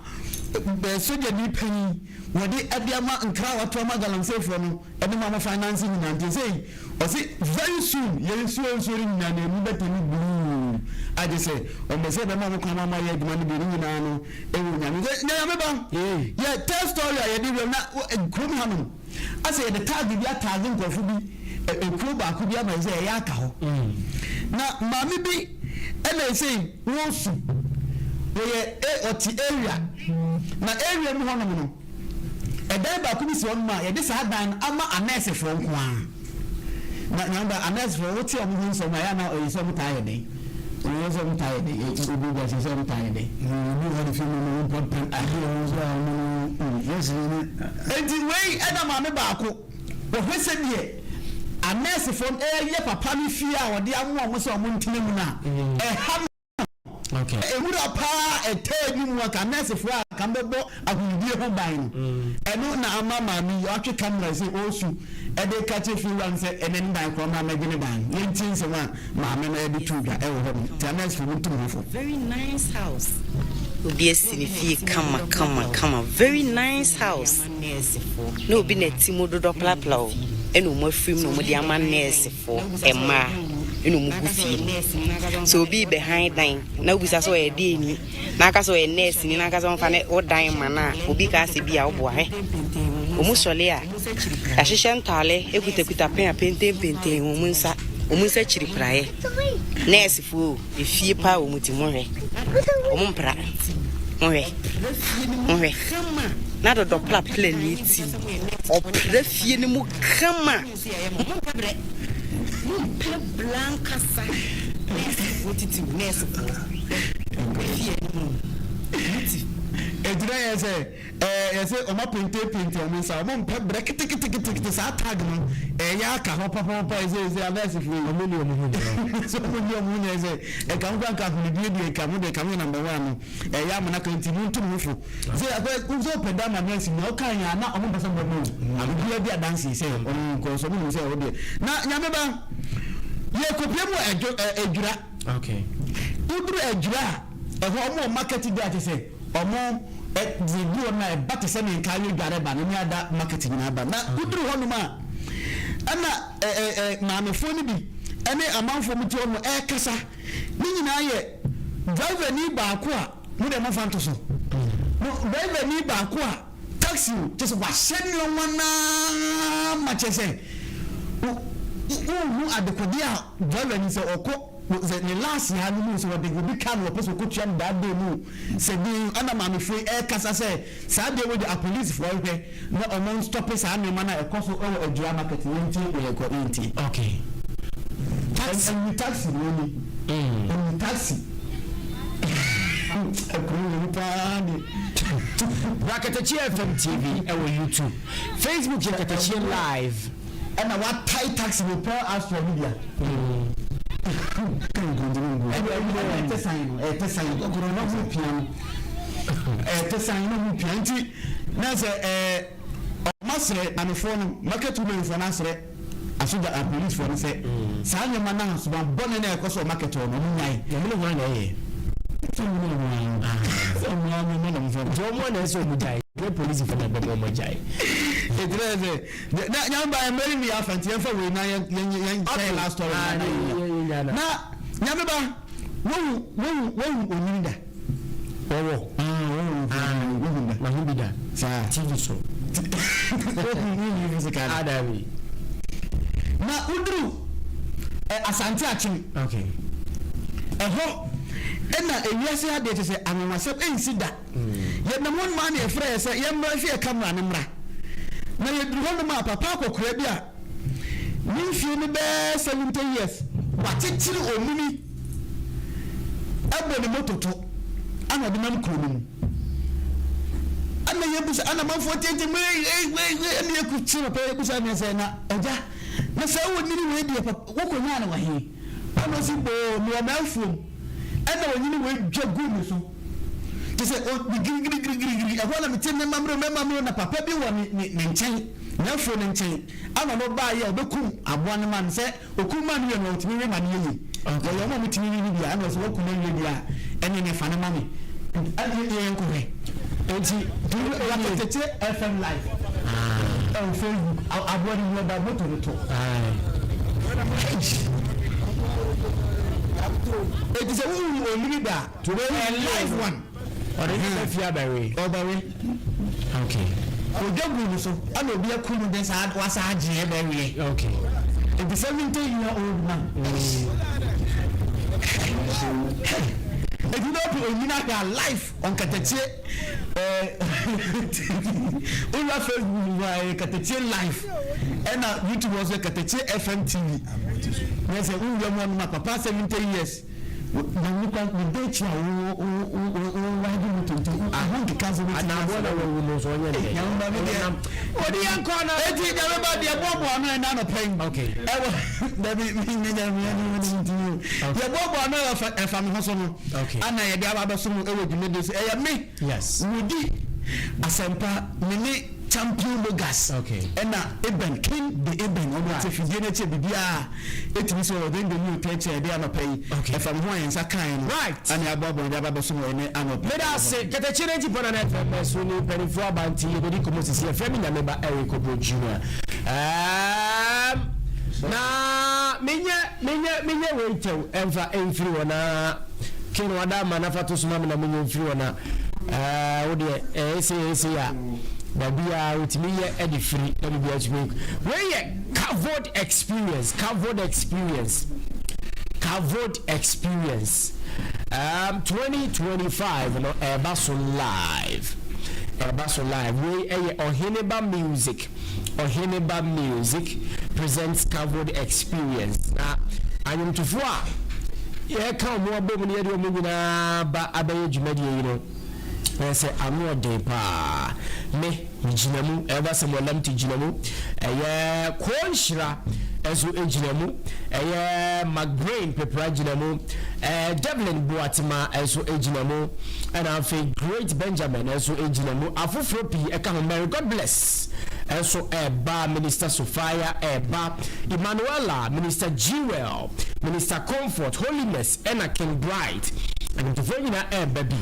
sogyani panyin wɔde ɛde ama nkra a wato ama galamseyfoɔ no ɛde ma mo finance nyinaa. Nti sɛ ɔsi very soon yɛn nsuo nsuo no nyinaa na emu bɛtɛ ne blue agye sɛ ɔmbɛ sɛ ɛbɛma mo kwan ma mo ayɛ adwuma no bi ne nyinaa no ɛwɔ Nyame sɛ Nyame ba. Yɛ third story a yɛde wura na kurom hanom asɛ yɛde tag bi ataage nkurɔfo bi ekuo baako bi ama yɛ sɛ ɛyɛ aka hɔ na maame bi ɛna ɛsɛ wɔsu wɔyɛ ɔte area na area mu hɔnom no ɛdan baako bi si hɔnom a yɛde saa dan no ama anɛɛsefoɔ nko ara. Na nyamba anɛɛsefoɔ wote ɔmo ho nsɛm a ɛyɛ ana ɔyɛ sɛ ɔmo taa yɛ den ɔyɛ sɛ ɔmo taa yɛ den obi gya sɛ ɔmo taa yɛ den. Obi wɔ de fi mu no pɛpɛ obi wɔ nso a ɔmo no yɛsi ne. Eti wei ɛna maame baako wɔhwɛ sɛ deɛ anɛɛsefoɔ no ɛyɛ papa no fie a wɔde amo ɔmo sɛ ɔmo ntena mu na ɛha no ewura paa ɛtɛ anim a ka nɛɛsefoɔ a ka bɛbɔ ahomdie ho ban no ɛno na ama maame yi ɔatwe camera sɛ ɔresu ɛde ka kyerɛ fie wura no sɛ ɛnɛ ne dan korɔ ma mɛgye ne dan. Yɛntie nsɛm a maame no ɛde to dwa ɛwɔ hɔ no nti anɛɛsefoɔ mu ntum ho fo. Very nice house. Obi asi ne fie kama kama kama, very nice house, na obi na ti mu dodɔ plapla o, ɛna ɔmo afiri mu na ɔmo de ama nɛɛsefoɔ mmaa ɛna ɔmo gu fie mu. So obi bɛhan dan na obisa sɛ ɔyɛ deɛ ni na aka sɛ ɔyɛ nɛɛse ni na aka sɛ ɔmfa ne wo dan ma no a obi ka asɛ bi a woboa hɛ. Ɔmo sɔle a yɛahyehyɛ ntaale ekutakuta pen a pentempenten wɔ mu nsa. Wɔn nsa kyiri praeɛ. Nɛɛsefoɔ o, efie paa wɔn ti, monhwɛ. Wɔn mpra. Monhwɛ. Monhwɛ. Na dɔdɔ prapra ne ti. Ɔpra fie no mu kama. Mompɛ brɛ. Mompɛ brɛ ankasa. Nɛɛsefoɔ titiriw, nɛɛsefoɔ. Efie no mu. Mo ti. Ɛgyina yɛ sɛ Ɛɛ yɛse ɔmo apentepente ɔmo nsa, ɔmo mpɛ brɛ keteketekete saa tag no ɛyɛ aka hɔ papaapa ɛsɛ ɛsɛ anɛɛsefoɔ yi. Ɔmo ni ɔmo ho nyɛ. Sɛ ɔmo ni ɔmo ho nyɛ sɛ ɛka ho koraa nka ahonidie deɛ nka mo deɛ nka mo yɛ number one no ɛyɛ amana ka nti mo ntu mo ho fo. Sɛ akɔ sɛ ɔpɛ da ma nɛɛse ni a ɔka yɛn a na ɔmo mpɛ sɛ ɔmo bɛma o. Obiara di adanseɛ sɛ ɔmo nkɔ so ɔmo nim sɛ ɛwɔ deɛ. Na Nyame ba yɛ kɔpie mu wɔ ɛdwo ɛ ɛdwira. Okay. Woduru ɛdwira a ɛhɔ ɔmo wɔ market day a kyerɛ sɛ. Ɔmo dze du hɔ no a ɛba te sɛ nea nka yedware ba no ne ada market nyinaa ba. Na woduru hɔnom a ɛna maamefoɔ no bi ɛne amanfoɔ mo te hɔ nom ɛɛkasa. Ne nyinaa yɛ driver ni baako a mo deɛ momfa nto so. Mo driver ni baako a taxi o kyerɛ sɛ wahyɛ nnoɔma no ara ma kyerɛ sɛ wonhu adekodeɛ a driver ni sɛ ɔkɔ Sɛ ne last aa no mu sɛ wɔde obi ka no wɔpɛ sɛ wɔkɔtua no that day mu sɛ den ɛna maamefoɔ yi ɛrekasa sɛ saa deɛ wei deɛ apolicefoɔ nhwɛ na ɔmo nstɔpe saa nneɛma no a ɛkɔ so ɛwɔ Adwira market yɛntie deɛ ɛkɔ yɛntie. Okay. Taxi. Ɛnni taxi na ɔni. Ɛnni taxi. Ɛkuro wɔ mu paa de. Bra Katakyie FM TV ɛwɔ YouTube. Facebook yɛ Katakyie Live. Ɛna watae taxi no pɛ asɔ no bia. Ɛna ɛte san no ɛte san kɔkɔrɔ na ɔmo pia no ɛte san na ɔmo pia nti na sɛ ɛɛ ɔmo asrɛ mamefoɔ no market women foɔ no asrɛ asogya apolice foɔ no sɛ saa nneɛma no ahosuban bɔne na ɛkɔ so wɔ market hɔ no ɔmo nyae. Na ɔmo ne hwan na ɛyɛ? Sɛ ɔmo ne ɔmo ara sɛ ɔmo ara ne ɔmo fɔ. Nti ɔmo na ɛsɛ ɔmo gyae nyɛ polisifoɔ na ɛbɛma ɔmo agyae. Ɛgyina sɛ Na nyame ba mmerɛ ni afa nti yɛmfa wei na yɛn yɛn yɛn yɛn last story na na na nyame ba wohu wohu wohu onyini da wɔwɔ wohu wohu da mahu bi da saa tv so wohu wohu physical adabi na woduru asante akyem okay ɛhɔ ɛna ewiase adeɛ kyɛ sɛ anwanwasɛm ɛnsi da Yɛnam hɔnom ara na yɛfrɛɛ sɛ yɛmmra nhwɛ yɛn camera no mmra. Na yɛduru hɔnom a, papa akɔkoraa bi a ne mfeɛ no bɛyɛ 70 years, wakyekyere onini bɔ ne moto to ana ɔde nam kuro no mu. Ɛna yɛbusa, ɛna amanfoɔ teateam, wei, wei, wei, wei, ɛna yɛkɔkyere papa yɛbusa ne sɛ, na agya, na saa onini wei deɛ papa, wokɔnyaa no wɔ he? Ɛna ɔsi boo, mewɔ m'afuom, ɛna onyini wei dwa guu me so. Te sɛ o ne girigirigirigiri. Ɛhɔ na mete mɛma mmerɛ mɛma mmerɛ na papa bi wɔ ne ne ne nkyɛn, n'afuo no nkyɛn. Ɛna ɔno baeɛ a ɔbɛkum aboa no ma no. Sɛ ɔkum ma no wie no, ɔtumi we ma no yɛ yie. Wɔyɛ wɔn a wɔtumi we no bi a, ɛna ɔsɛ wakum awie deɛ a, ɛne ne fa no ma me. Ɛne yɛn nkɔhwɛ. Enti Raketete FM live ɛwɔ Facebook. Aboa no wu ɔda moto no to. Enti sɛ wohu onini da a, A live one. Ɔde ne ba fie abɛwe. Ɔbɛwe. Okay. Odwa gu ne so ɛna obi aku no de saa wasa agye ɛbɛweɛ. Okay. Nti 70 year old man. Eti na ɔpɛ onyina hwɛ a live on katakyie ɛɛ owura Facebook mu a ɛyɛ katakyie live ɛna YouTube nso yɛ katakyie FM TV. Yɛ sɛ wowura mu ɔnom a papa 70 years. Na nipa ne da akyi a wo wo wo wo ride moto nti aho nkeka nso bɛtumi Anaa aboa na wawu no nso ɔnyɛ ne dɛ. Nyame ba me deɛ Ɔde yɛn kɔ na. Eti nyame ba deɛ boaboa ano ɛna anɔpa yi. Okay. Ɛwɔ dabi me me nyame me me me ntumi o. Yɛ boaboa ano ɛfa ɛfa me ho so no. Okay. Ana yɛde aba abɛso mo ɛwɔ dwumadie so ɛyɛ me. Yes. Wodi asɛmpa me ne Champion Mogas ɛna Eben King de Eben ɔno te fidie no akyi a biribiara ɛtumi sɛ ɔde ndɛ new tɛ kyɛ ɛde anɔpa yi ɛfa me ho a yɛn nsa kaeɛ no ɛne aboaboa de aba bɛso no ɛnɛ anɔpa. Meda ase Kɛtɛkye no nti pɔn na FM so ne mpanimfoɔ aba nti yɛbɛdi nkɔmmɔ sisi yɛfrɛ me Nyame ba Eric Obro Junior um, na menyɛ menyɛ menyɛ wei ntɛw ɛmfa ɛmfiri hɔ na Ken wada ama nafa to so ma me na menyɛ mfiri hɔ na ɛɛ wo deɛ ɛyɛ sei ɛyɛ sei a. Baabiara wotumi yɛ de firi na biribiara tumi. Wei yɛ Kavod experience, Kavod experience, Kavod experience. Um, 2025 no ɛreba so live, ɛreba so live. Wei ɛyɛ Ɔheneba Music, Ɔheneba Music presents Kavod experience. Na anwomtofoɔ a yɛka wɔn abom no yɛde wɔn nyinaa ba abɛyɛ dwumadie yi no. Ɛyɛ sɛ ano ɔden paa. Me, me gyina mu. Elder Samuel Lamptey gyina mu. Ɛyɛ Koo Nhyira nso gyina mu. Ɛyɛ McBrain Pepra gyina mu. Ɛɛ Devlin Boatema nso gyina mu. Ɛna afei Great Benjamin nso gyina mu. Afoforɔ pii ɛka ho. Mary Godbless nso ɛreba. Minister Sophia ɛreba. Emmanuela, Minister Jewel, Minister Comfort, Holiness ɛna King Bright. Nnwomtofoɔ nyinaa ɛreba bi.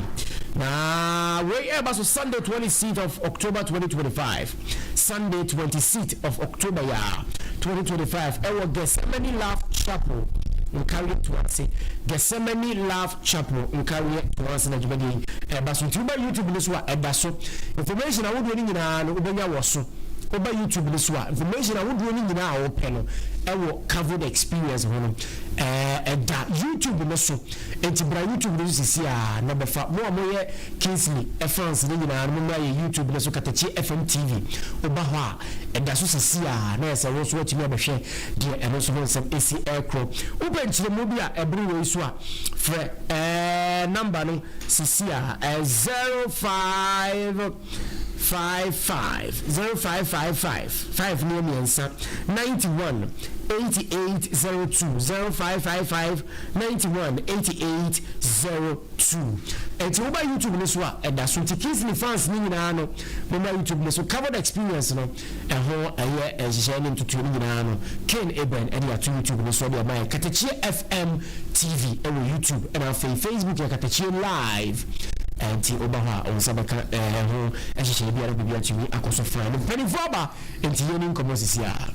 Na wei ɛreba so Sunday 26th of October 2025. Sunday 26th of October ya 2025 ɛwɔ Gethsemane Love Chapel Nkareɛ Toase. Gethsemane Love Chapel Nkareɛ Toase na dwumadie yi ɛreba so. Nti woba YouTube no so a ɛda so. Information ahodoɔ no nyinaa no wobɛnya wɔ so. Woba YouTube no so a information ahodoɔ no nyinaa a wopɛ no ɛwɔ Kavod Experience ho no ɛda YouTube no so. Enti bra YouTube no so sisi ara na bɛfa. Mo a moyɛ Kingsley fans no nyinaa no mommra yɛn YouTube no so Katakyie FM TV. Woba hɔ a, ɛda so sisi ara na ayɛ sɛ wo nso woatumi abɛhwɛ deɛ ɛno nso ho nsɛm ɛsi ɛrekorɔ. Wopɛ nkyerɛmu bi a ɛboro wei so a, frɛ ɛɛ number no sisi ara, ɛyɛ 05. 5 5 0 5 5 5 5 no yɛ mmiɛnsa 91 88 02 0 5 5 5 91 88 02 Nti woba YouTube no so a ɛda so nti Kingsley fans no nyinaa no mommra YouTube no so Covered Experience no ɛho ɛyɛ nhyehyɛe ne ntotoe no nyinaa no Ken Eben ɛde ato YouTube no so ɛde ama yɛn Katakyie FM TV wɔ YouTube ɛna afei Facebook yɛ Katakyie Live nti woba hɔ a wo nsa bɛka ɛho nhyehyɛe biara biribi atumi akɔ so fine. Mpanimfoɔ aba nti yɛni nkɔmmɔ sisi a.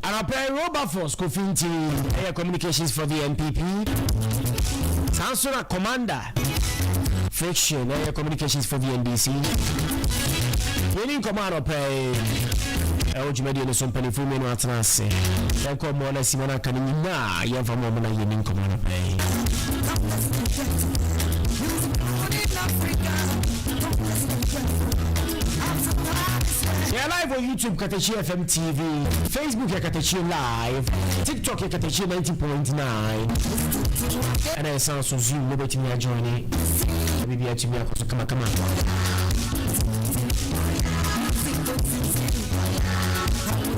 Anɔpa yi Wilberforce Kofi Nti ɛyɛ communications for the NPP. Saa nso na Commander Friction ɛyɛ communications for the NDC. Yɛni nkɔmɔ anɔpa yi ɛwɔ dwumadie no so mpanimfoɔ mmienu atena ase. Yɛnkɔ mmoa no asi wɔn aka no nyinaa yɛmfa mmoa mu na yɛni nkɔmɔ anɔpa yi. Yɛ live wɔ YouTube Katakyie FM TV, Facebook yɛ Katakyie Live, TikTok yɛ Katakyie 90.9, ɛna yɛsan so Zoom no bɛtumi ajoine na biribi atumi akɔ so kamakama.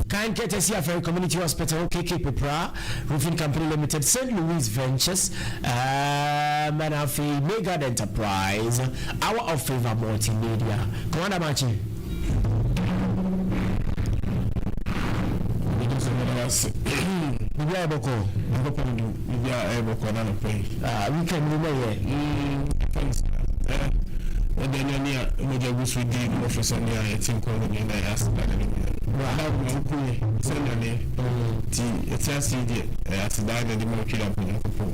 Kan Kɛtɛsi Afɛre Community Hospital, KK Pepra, Roofing Company Limited, St. Louis Ventures, um, ɛna afei Megad Enterprise, Hour of Favor Multimedia. Commander Machi. Biribi ayɛ bɔkɔ. Nyankopɔn do biribi a ɛyɛ bɔkɔ na nɔpɛ yi. Ah, weekend ni na yɛ. Ɛdɛ ne ne a mogya gu so di mmɔfra sɛ ne a yɛte nkwa mu ne na yɛ aseda ne ne nyinaa. Bible ma woku yɛ sɛ nyame nti yɛte ase yi deɛ ɛyɛ aseda na ɛde ma otwi da Nyankopɔn.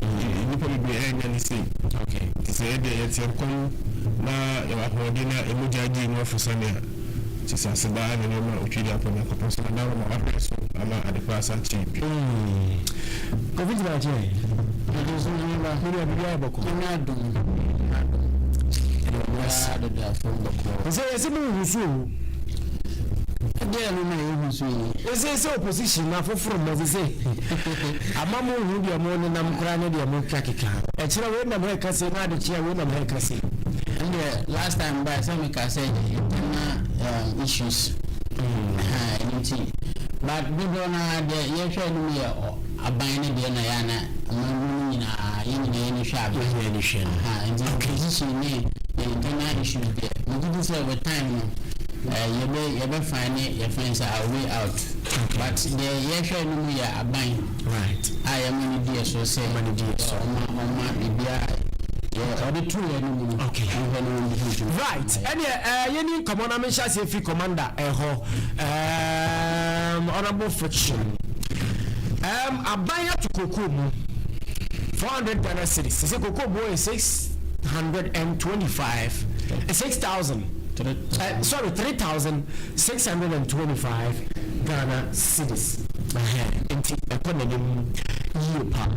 Nnipa bebree ɛnya ne sei. Nti sɛ yɛdeɛ yɛte nkwa mu na yɛwɔ ahoɔden na mogya di mu afo sɛnea kyerɛ sɛ aseda na nneɛma a otwi de akɔ Nyankopɔn so na dawuro ma wahwɛ so ama adepa asa akyɛ bi. Kofi gyina akyɛ. Mede so yi ba. Mede biribi ayɛ bɔkɔ. Nyame adom. Adom. Ɛde deda fam bɔkɔ. Sɛ yɛsɛ mo nhu so o. Ɛdeɛ no na yɛhu so yi. Ɛsɛ sɛ opposition na foforɔ mo sɛ ama mo nhu deɛ mo nenam koraa ne deɛ mo keka. Ɛkyerɛ wei nam ha ɛka se na adekyeɛ wei nam ha ɛka se. Ɛndeɛ last time ba sɛ meka sɛ internal issues. Ɛno nti but dodoɔ no ara deɛ yɛhwɛ anim yɛ. Aban no deɛ na yɛ a na amanmuo no nyinaa yɛn nyinaa yɛn ani hwɛ aban. Yɛn ani hwɛ no. Aha, nti opposition ne yɛn internal issues deɛ megye di sɛ with time no eh, yɛbɛ yɛbɛ find yɛfrɛ no sɛ our way out. But deɛ yɛhwɛ no mu yɛ aban Right. a yɛma no di yɛ so sɛ Ɔma no di yɛ so. ɔma ɔma biribiara yɛ ɔde to yɛn anim no Okay. ɔnhwɛ no ɔndi ho dwuma. Right, ɛneɛ ɛɛ yɛni nkɔmɔ na menhyɛ aseɛ firi commander ɛhɔ ɛɛm honourable friction ɛɛm aban ato kokoo mu 400 Ghana cedis sese kokoo boɔ yɛ 625 6000 eh, sorry 3625 Ghana cedis ɛhɛn nti ɛkɔ n'anim yie paa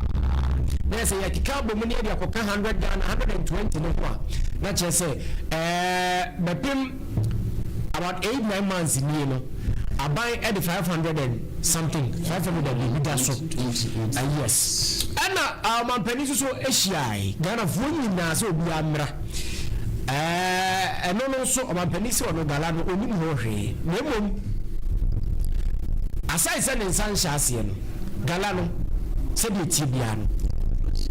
na yɛ sɛ yɛkeka abɔ mu ne yɛde akɔka 100 Ghana 120 no ho a na kyerɛ sɛ ɛɛ bɛpem about 8 9 months nie no, aban ɛde 500 and something, 500 and biribi da so. Yes, ɛna ɔmampanin nso so ahyiae Ghanafoɔ nyinaa sɛ obiara mmra. Ɛno no nso ɔmampanin sɛ ɔno gala no onim ho hwee, na mmom aside sɛ ne nsa nhyɛ aseɛ no, gala no sɛdeɛ tie biara no,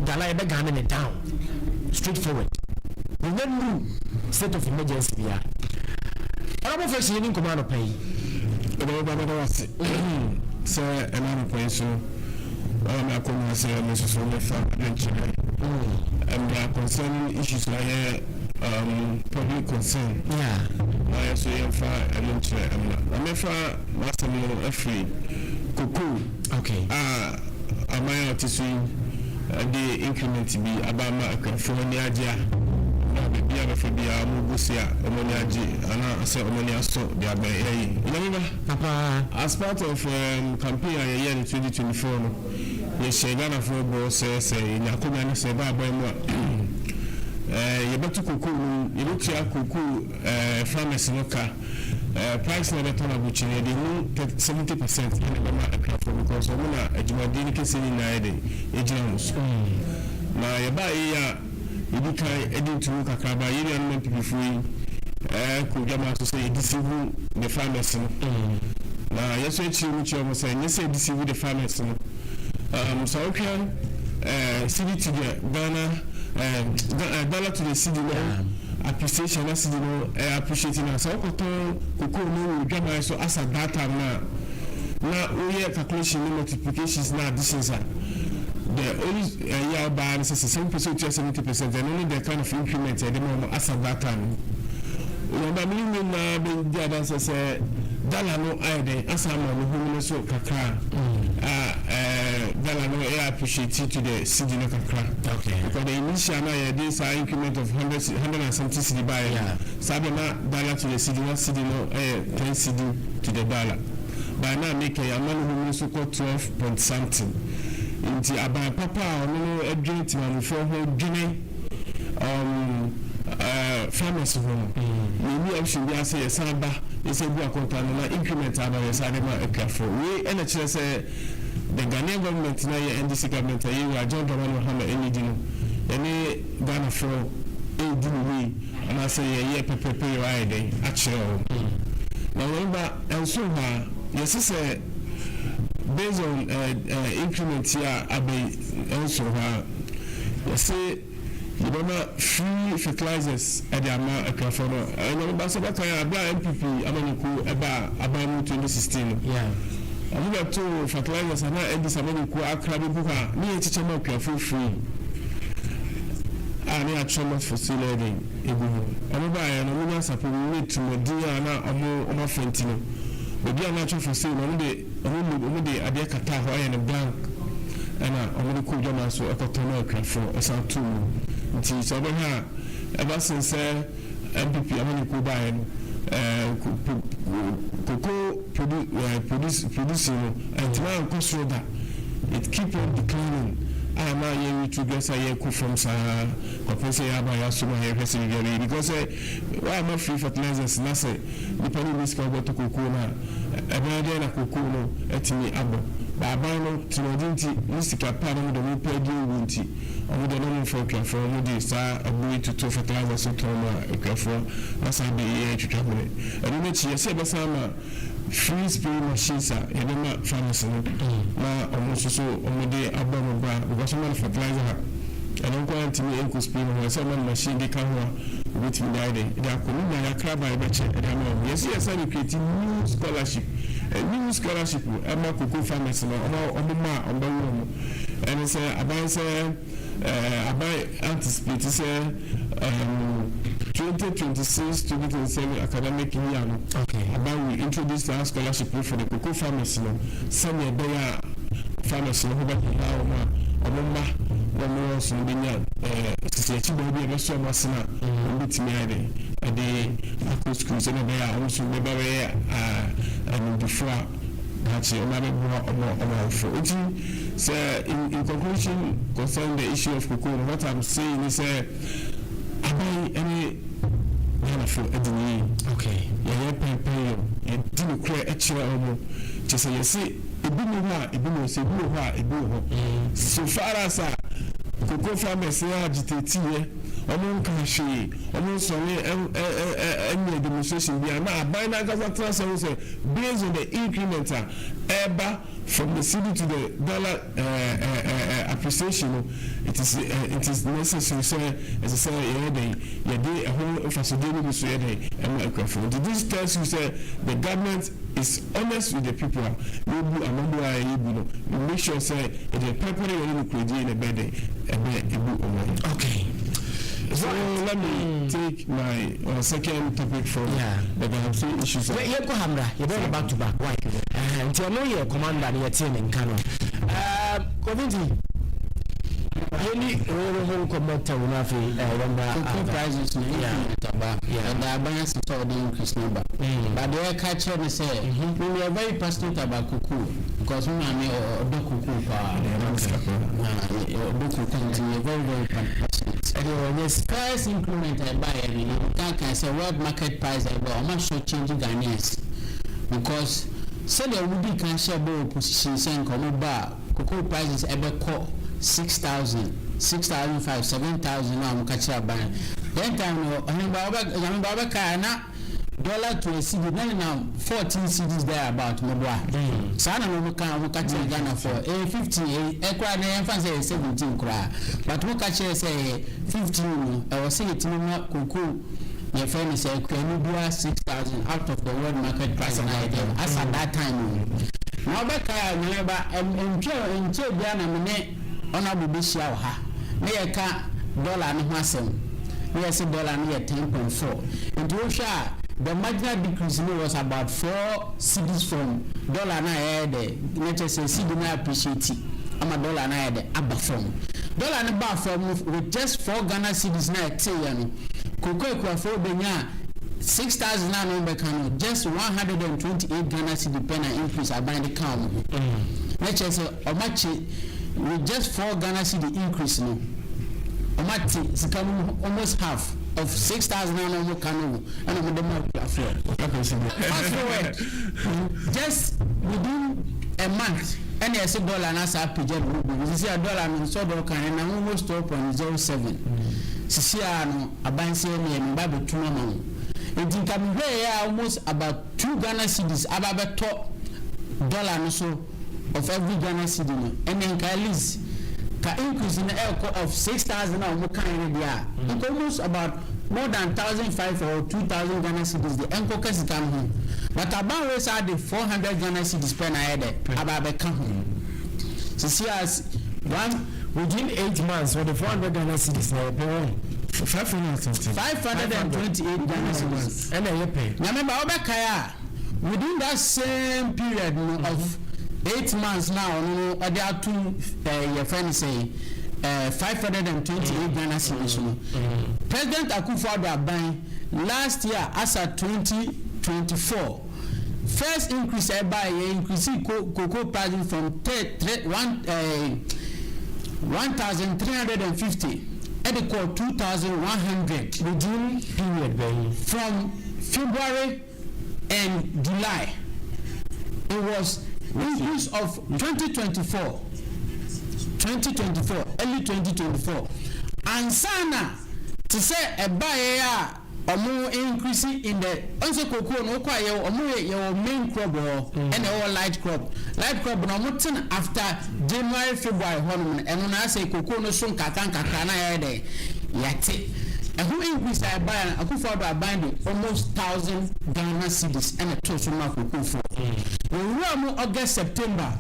gala yɛbɛ gun ne down straight forward. Wɔnyɛ nuru state of emergency biara. Ɔnabɔ fɛ hyɛ ni nkɔmɔ anɔpa yi. Ɛbɛyɛ bɛda wase sɛ ɛna anɔpa yi so ɔyɛ me akɔnnwa sɛ me nso so mɛfa adwenkyerɛ ɛmda concerning issues na yɛ public concern na yɛ so yɛmfa ɛno nkyerɛ ɛmna na mɛfa m'asɛm no afiri kokoo a aman a ɔte so yi ɛde increment bi aba ama akuafoɔ ani agye a na baabi a bɛfa biara ɔmo gu se a ɔmo ani agye anaa sɛ ɔmo ani asɔ de abɛn ɛyi Onyame ba. Papa. As part of campaign a yɛyɛ no 2024 no, yɛhyɛ Ghanafoɔ bɔ sɛ yɛnya akonnwa no sɛ ɛba aban mu a, yɛbɛto kokoo no mu, yɛbɛtua kokoo farmers no ka. Price na ɛbɛtɔ no abɔkyi no, yɛde mu 70% ɛna ɛbɛma akuafoɔ because ɔmo na adwumaden no kɛseɛ nyinaa yɛde ɛgyina wɔn so. Na yɛbaa yi a yɛdi kan ɛde ntumu kakraba yɛn nuanom mpipifoɔ yi kɔ dwama so sɛ yɛde si hu the farmers no, na yɛsɔ akyire mu kyerɛ wɔn sɛ nyɛ sɛ yɛde si hu the farmers no. Sɛ wohwɛ cedi to the Ghana dollar to the cedi no appreciation na cedi no appreciate na sɛ wokɔtɔn kokoo no wɔ dwaman so asa that time na woyɛ calculation ne multiplications na additions a, the only ɛyɛ a ɔbaa no sɛ wopɛ sɛ otua 70%, ɛno ne the kind of increment yɛde ma wɔn asa that time no. Yɛba mi ne nyinaa bɛdi adanse sɛ dollar no ayɛ den asa ama ne ho no so kakra a dollar no ɛyɛ appreciate to the cedi no kakra because the initial na yɛde saa increment of 170 cedi baayɛ saa bɛ na dollar to the cedi na cedi no ɛyɛ 10 cedi to the dollar. By now make ɛyɛ ama ne ho no so kɔ 12 point something. Nti aban papa a ɔno no adwene temamufoɔ ho, dwene farmers ho no, yɛni option bi ase yɛsan ba yɛsɛ bu akonta no na increment aba yɛsan de ma akuafoɔ. Wei ɛna kyerɛ sɛ the Ghanaian government na yɛ NDC government a yɛwura John Dramani Mahama ɛni di no, yɛne Ghanafoɔ ɛredi ne yie anaasɛ yɛyɛ pɛpɛpɛ yɛ ayɛ dɛn akyerɛ wɔn. Na wɔn ba nso hɔ a yɛsɛ sɛ based on increment yi a aba yi nso hɔ a, yɛsɛ yɛbɛma free fertilizers ɛde ama akuafoɔ no. Ɛnyɛ ba sɛ bɛka abira NPP amanyɔkuo ɛba aban mu 2016 no, ɔmo bɛto fertilizers ana NDC amanyɔkuo akra bi gu hɔ a ne yɛ kyekyɛ ma akuafoɔ free a ne yɛatwerɛ not for sale ɛde egu ho. Ɔmo baayɛ no, ɔmo nya asapɔ mu ne tumɔden a na ɔmo afa nti no, baabi a na atwerɛ for sale no, ɔmo de adeɛ kata hɔ ayɛ no blank ɛna ɔmo de kɔ dwama so ɛkɔtɔ no akuafoɔ ɛsan to mu. Nti sɛ ɔbɛhwɛ a, ɛba sen sɛ NPP amanyɔkuo baayɛ no, cocoa producing no ɛntuma nkɔ soro da. It keep on declining a na yɛ retrogress a yɛkɔ fam saa kɔpɛ sɛ yɛaba yɛaso ma yɛhwɛ sɛ biribiara bɛyɛ because sɛ wɔama free fertilizers na sɛ nipa no bi sika wobɛtɔ kokoo no a, ɛbɛyɛ dɛn na kokoo no atumi abɔ? Baaban no tirimɔden nti ne sika pa no de ɔmo pɛ adi owu nti ɔmo de ɔmo mfa akuafoɔ, ɔmo de saa ɛbo yi toto fertilizer so tɔn ma akuafoɔ na saa de yɛ twitwa hene. Ɛno n'akyi yɛsɛ yɛbɛsan ama Free spray machines a yɛde ma farmers no na wɔn nso so wɔde abɔ wɔn bra because wɔma no fertilizer a ɛno nko ara ntumi nkɔ spray no ho, ɛsɛ sɛ wɔma no machine de ka ho a wɔbɛtumi de ayɛ dɛn de akɔ. Ne nyinaa yɛakra aba a yɛbɛkyɛ de ama wɔn. Yɛse yɛsan de create new scholarship, new scholarship ɛma cocoa farmers no, wɔn wɔn mma a wɔbɛwo wɔn. Ɛne sɛ aban sɛ. Aban anticipate sɛ 2026, 2027 academic year no, aban will introduce saa scholarship no for the cocoa farmers no sɛnea ɛbɛyɛ a farmers no ho bɛhia wɔn a wɔn mma na wɔn wɔ so no bɛnya sisi akyi baa bi a ɛbɛsɔ wɔn ase na wɔn bɛtumi ayɛ dɛ ɛde akɔ sukuu sɛnea ɛbɛyɛ a wɔn nso bɛba bɛyɛ animdefoɔ a daakye wɔn abɛboa wɔn awofo. Nti Sɛ in in conclusion concerning the issue of cocoa no what I'm saying ne sɛ aban ne Ghanafo adi no yie. Okay. Yɛyɛ pɛnpɛn yɔ, yɛdi nokorɛ kyerɛ wɔn. Kyerɛ sɛ yɛse ebi nni hɔ a ebi nni hɔ, sɛ ebi wɔ hɔ a ebi wɔ hɔ. So far as a cocoa farmers no agitate yɛ, wɔn nka hwee, wɔn nsɔre nyɛ demonstration biara na aban no ankasa tena ase ahu sɛ based on the increment a ɛreba From the cedi to the dollar appreciation no, it is it is necessary sɛ ɛsɛ sɛ yɛyɛ dɛn, yɛde ɛho mfasodeɛ no bi so yɛ dɛn ɛma akuafoɔ. Nti this tells you sɛ the government is honest with the people a yɛbu amammuo a yɛbu no, we make sure sɛ yɛde pɛrɛpɛrɛ yɛne nokorɛdie na ɛbɛyɛ dɛn ɛbɛ ɛbu ɔman no. Okay. So let me take my second topic from Yeah. the galamsey issues. Yɛ yɛnkɔ ha mmra, yɛbɛyɛ no back to back, why? Ɛhɛn, nti ɔno yɛ commander no yɛtee ne nka no. Ɛɛm, Kofi nti, yɛni wei no ho nkɔmmɔ tɛw na afei ɛɛ yɛmmra Cocoa aba. prices no Yeah. increment aba. Yeah. Yɛda aban ase sɛ ɔde increase no ba. But deɛ ɛka kyerɛ ne sɛ, me we are very passionate about cocoa because me maame ɔdɔ cocoa paa. Na ɔdɔ cocoa nti we are very very passionate. Ɛdeɛ wɔnyɛ sika. First increment a ɛbaeɛ no, yɛdi kan kae sɛ world market price a ɛbaeɛ, wɔn short change Ghanaians because sɛdeɛ wɔdii kan hyɛɛ bɔ wɔ position sɛ nka wɔn ba a cocoa prices ɛbɛkɔ 6,000, 6,500, 7,000 no a wɔka kyerɛ aban no. Then time no, Ɔheneba wobɛ, Nyame ba wobɛkae a na dollar to a cedi na nenam 14 cedis there about, meboa? Saa na na wɔn ka, wɔn ka kyerɛ Ghanafoɔ, ɛyɛ 15, ɛyɛ, ɛkoraa na yɛmfa no sɛ ɛyɛ 17 koraa, but mo ka kyerɛ sɛ ɛyɛ 15 no, ɛwɔ sɛ yɛtumi ma cocoa yɛfrɛ no sɛ akuani biara 6,000 out of the world market price na ayɛ dɛn as at that time no. Na wobɛkae a Nyame ba, ɛntwɛ, ɛnkyɛɛ biara na me ne Honourable bɛhyia wɔ ha na yɛka dollar no ho asɛm na yɛse dollar no yɛ 10.4 nti wohwɛ a the marginal decrease no was about 4 cedis from dollar no a ɛyɛ dɛ na kyerɛ sɛ cedi no appreciate ama dollar no ayɛ dɛ aba fam. Dollar no baa fam no with just 4 Ghana cedis no a ɛteeɛ no cocoa akuafoɔ bɛnyaa 6,000 a na wɔbɛka no just 128 Ghana cedi pɛ na increase aban de kaa wɔn ho na kyerɛ sɛ wɔakye with just 4 Ghana cedi increase no wɔate sika no mu almost half of 6,000 a na wɔka no ɛna wɔde ma akuafoɔ. Fast forward just within a month ɛna yɛsɛ dollar no asa apagya ne ho bio. Sisi a dollar no nsɔ dɔ kan ɛnam almost 12.07. Sisi a no aban sɛ ɛne ɛno ba bɛtum ama wo. Nti nka mehwɛɛ yɛ a almost about 2 Ghana cedis aba bɛtɔ dollar no so of every Ghana cedi no, ɛnna nka at least ka increase no ɛrekɔ of 6,000 a wɔn kan no deɛ a, nka almost about more than 1,500 or 2,000 Ghana cedis de ɛnkɔ ka sika no ho. But aban wei saa de 400 Ghana cedis pɛ na ayɛ dɛ aba abɛka ho. Sisi a one Within 8 months wɔde 400 Ghana cedis na ɛpɛ wɔn. 500 something. 528 Ghana cedis. Ɛna ɛyɛ pɛ. Nyame ba wobɛkae a within that same period no of 8 months na ɔno no ɔde ato yɛfrɛ no sɛ 528 Ghana cedis no, President Akufo-Addo aban last year asa 2024 first increase ɛbaa yɛ increase cocoa price from three one 1,350 ɛde kɔ 2,100. Within period bɛyi? From February and July it was increase of 2024, 2024, early 2024 ansana te sɛ ɛbaeɛ a. Ɔmo increase in the ɔn sɛ cocoa no wokɔ a yɛwɔ ɔmo yɛ yɛwɔ main crop wɔ hɔ ɛna ɛwɔ light crop. Light crop no ɔmo te no after January February hɔ nom no ɛno no asɛ cocoa no so nkakra nkakra na ayɛ dɛn yɛate. Ɛho increase a ɛbaeɛ no Akufo Addo aban de almost thousand Ghana cedis ɛna ɛtoo so maa cocoa foɔ. Yɛwuraa mu August September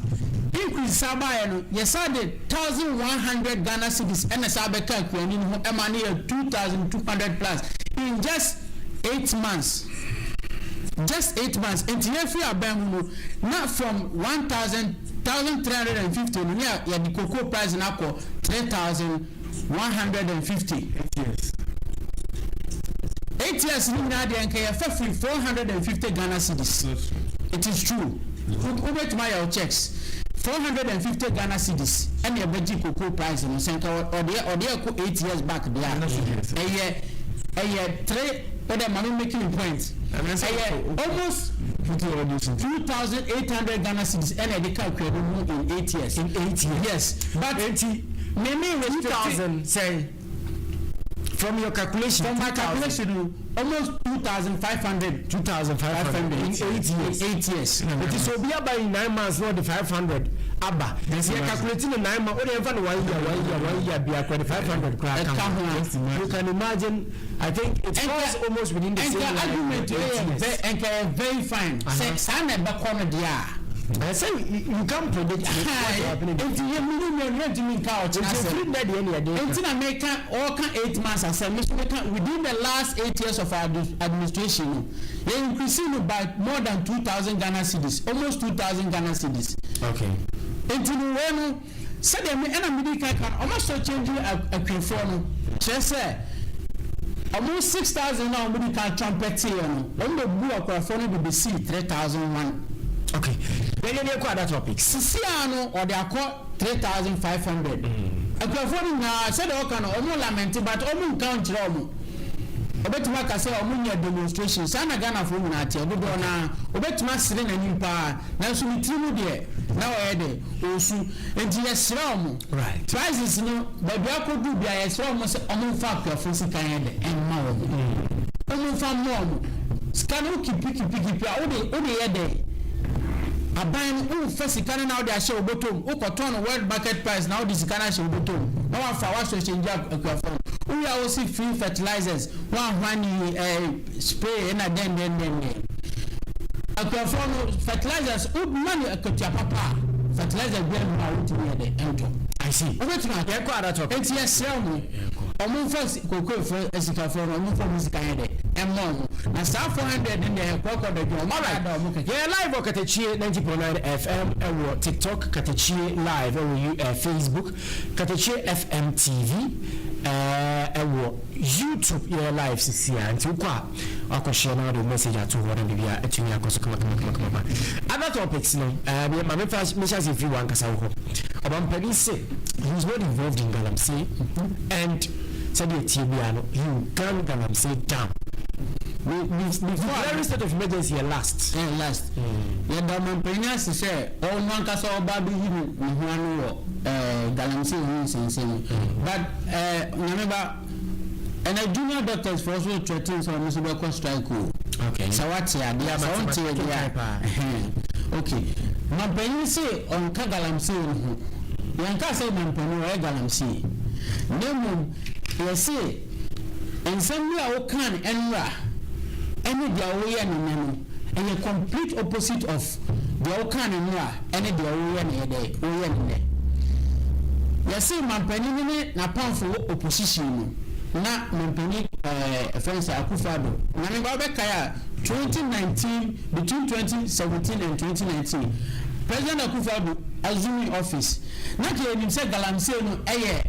increase san baeɛ no yɛsan de 1,100 Ghana cedis na ɛsan bɛkaa kuani no ho ɛma no yɛ 2,200 plus in just eight months. Just 8 months. Nti yɛfiri aban mu no na from 1,000, 1,350 no ne yɛde cocoa price no akɔ 3,150. 8 years. 8 years no nyinaa deɛ nka yɛfa firi 450 Ghana cedis. It is true. Wobɛtumi ayɛ wo checks. 450 Ghana cedis ɛna ɛbɛgye cocoa price no sɛ nka ɔde ɔde ɛkɔ 8 years back deɛ a ɛyɛ three ɔde maame making point ɛyɛ almost 2,800 Ghana cedis ɛna ɛde ka akua no mu in 8 years. In 8 years. Yes, but eti mimi 2,000 sɛn from your calculation? From my calculation no, almost 2,500. 2,500 in 8 years. In 8 years. Nti sɛ obi aba in 9 months na ɔde 500 aba, yɛ calculate no 9 months, o de yɛn fa no one year, one year, one year bi akɔ de 500 kora Ɛka ka ho a. ho. You can imagine, I think it falls almost within the same Nka line. argument eight yɛ years. Nka yɛ very fine sɛ saa na ɛbɛkɔ no deɛ a. I say you can't predict what will happen in the Nti yɛ mini mmienu yɛ ntumi nka ɔkyena Nti asɛm. efiri nnɛ deɛ ne yɛde Nti na meka ɔka 8 months asɛm me so meka within the last 8 years of our administration no, yɛ increase no by more than 2,000 Ghana cedis, almost 2,000 Ghana cedis. Nti no wei no sɛdeɛ me ɛna mede ka ka ɔmo sɔ change akuafoɔ no kyerɛ sɛ ɔmo 6,000 na ɔmo de ka trumpet yɛ no, ɔmo bɛ bu akuafoɔ no de bɛsi 3,001. Okay, yɛn yɛn kɔ other topics. Sisi a no ɔde akɔ 3,500. Akuafoɔ no nyinaa sɛdeɛ ɔka no ɔmo lament, but ɔmo nka nkyerɛ ɔmo. Ɔbɛtumi aka sɛ ɔmo nyɛ demonstration saa na Ghanafoɔ nyinaa teɛ dodoɔ naa. Ɔbɛtumi asere n'anim paa nanso ne tiri mu deɛ na ɔyɛ de ɔsu. Nti yɛsrɛ ɔmo, prices no baabi akɔdu bia, yɛsrɛ ɔmo sɛ ɔmo nfa akuafoɔ sika yɛ de ɛmma wɔn, ɔmo nfa mma ɔmo sika no. Wokeep keep keep a wode yɛ dɛ aban no womfa sika no na wode ahyɛ wo bɔtɔm wokɔtɔn no world market price na wode sika no ahyɛ wo bɔtɔm na wafa wasɔ hyɛngye akuafoɔ no. Wowie a wosi free fertilizers woahwa ne spray ɛna dɛn dɛn dɛn dɛn. Akuafoɔ no fertilizers woma ne akatua papa a fertilizer bia no a wotumi yɛ dɛ ɛntɔ. I see. Wobɛtumi atɔ. Yɛnkɔ other topics. Enti yɛsrɛ mo, ɔmo nfa kokoefoɔ asikafoɔ no, ɔmo nfa ɔmo sika yɛ dɛ ɛmma ɔmo na saa 400 no deɛ ɛkɔkɔ dɔdwo ɔmo ada ɔmo kɛkɛ. Yɛ live wɔ Katakyie 90.9 FM, ɛwɔ TikTok Katakyie live, ɛwɔ Facebook Katakyie FM TV, ɛwɔ YouTube yɛ live sisi a. Nti wokɔ a wakɔhyɛ na wode message ato hɔ na biribi a atumi akɔ so kama. Other topics no, ma mefa mehyɛ ase firi wankasa wo hɔ. Ɔmampanin se he is not involved in galamsey and sɛdeɛ tie biara no, he will gun galamsey down. We declaring state of emergency yɛ last. Ɛ last yɛda ɔmampanyin ase sɛ ɔno ankasa ɔba bɛyi ne ho ano wɔ galamsey ho nsɛnsɛm, but nyame ba ɛna junior doctors foɔ so threaten sɛ ɔmo nso bɛkɔ strike o. Sɛ wate adeɛ a sɛ wonte adeɛ a ɛhɛn. Okay, mampanyin se ɔnka galamsey no ho. Yɛnka sɛ mampanyin ɔyɛ galamsey, na mmom yɛse nsɛm bi a woka no ɛnora ɛne deɛ woyɛ no nɛ no ɛyɛ complete opposite of deɛ woka no nora ɛne deɛ woyɛ no yɛ dɛ woyɛ no nɛ. Yɛse mampanyin ne n'apamfo wɔ opposition no na mampanyin ɛfɛn sɛ Akufo-Addo nyame ba wobɛkae a 2019, between 2017 and 2019, President Akufo-Addo assuming office na kɛ yɛnim sɛ galamsey no ɛyɛ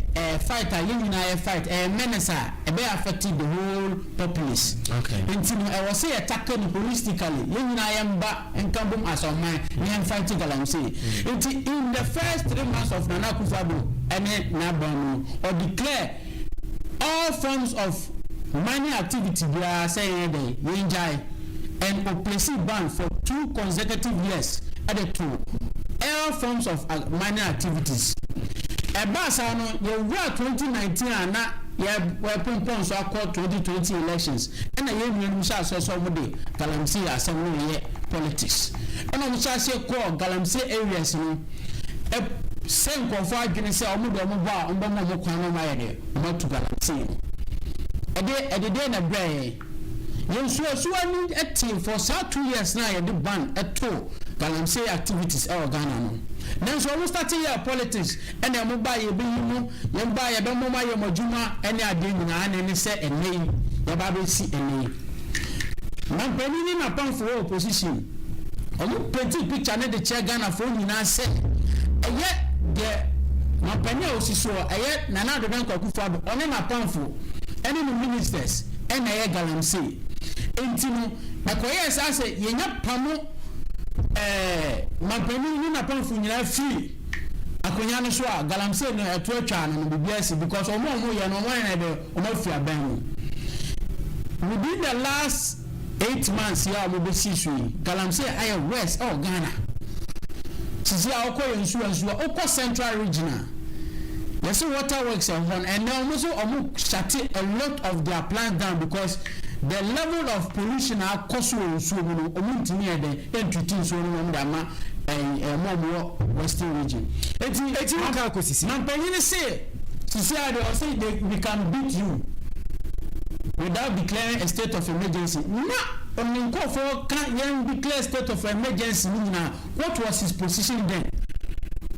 fight a yɛn nyinaa yɛ fight, ɛyɛ menace a ɛbɛyɛ affect the whole populace. Nti no ɛwɔ sɛ yɛ tackle no holistically, yɛn nyinaa yɛn ba nka bom as ɔman na yɛn fight galamsey. Nti in the first 3 months of Nana Akufo-Addo ɛne n'aban mu no, ɔdeclare all forms of mining activity biara sɛ yɛn dɛ yɛn gyae and ɔplace ban for 2 consecutive years ɛde to all forms of mining activities. Ɛbaa saa no yɛwura 2019 a na yɛ yɛpompɔn so akɔ 2020 elections, ɛna yɛn nuanom hyɛ aseɛ sɛ wɔn de galamsey asɛm no reyɛ politics. Ɛna wɔn hyɛ aseɛ kɔɔ galamsey areas no ɛ sɛ nkurɔfoɔ adwene sɛ wɔn de wɔn bɔ a wɔn bɛma wɔn kwan na wɔn ayɛ deɛ wɔn atu galamsey no. Ɛde ɛde deɛ na ɛbrɛɛ yɛn. Yɛn nsuasuwa ani tee for saa 2 years no a yɛde ban too galamsey activities wɔ Ghana no. Nanso wɔn starte yɛɛ politics ɛna wɔn baa yɛbɛyi mo, yɛn baa yɛbɛma mo ayɛ mo adwuma ne adeɛ nyinaa na ɛne sɛ ɛnnɛ yi yɛba abɛsi ɛnnɛ yi. Mampanin ne n'apamfo wɔ opposition, wɔn paintii picture no de kyerɛ Ghanafoɔ nyinaa sɛ ɛyɛ deɛ mampanin a ɔsi soɔ, ɛyɛ Nana Addo Dankwa Akufo-Addo, ɔne n'apamfo ɛne ne ministers ɛna ɛyɛ galamsey. Enti no, ɛkɔyɛɛ saa sɛ yɛnya pamo ɛɛ mampanin ne n'apamfo nyinaa firi akonya no so a, galamsey no ɛto atwa no no biribiara si because wɔn a wɔyɛ no wɔn ayɛ dɛ wɔn afiri aban mu. Within the last 8 months yi a wɔbɛsi so yi, galamsey ayɛ worse ɛwɔ Ghana. Sisi a wokɔ yɛn nsuwa nsuwa, wokɔ Central Region a, yɛsɛ water works ɛwɔ hɔ no, ɛnɛ wɔn nso wɔn shut a lot of their plants down because the level of pollution a akɔ so wɔ nsuo mu no, wɔn ntumi yɛ dɛ ɛntutu nsuo no na wɔn de ama ɛɛ ɛmo a wɔwɔ Western Region. Eti Eti wo ka akɔ sisi. Mampanyin se sisi a deɛ ɔse they we can beat you without declaring a state of emergency. Na ɔne nkurɔfoɔ ka yɛn declare state of emergency ne nyinaa, what was his position then?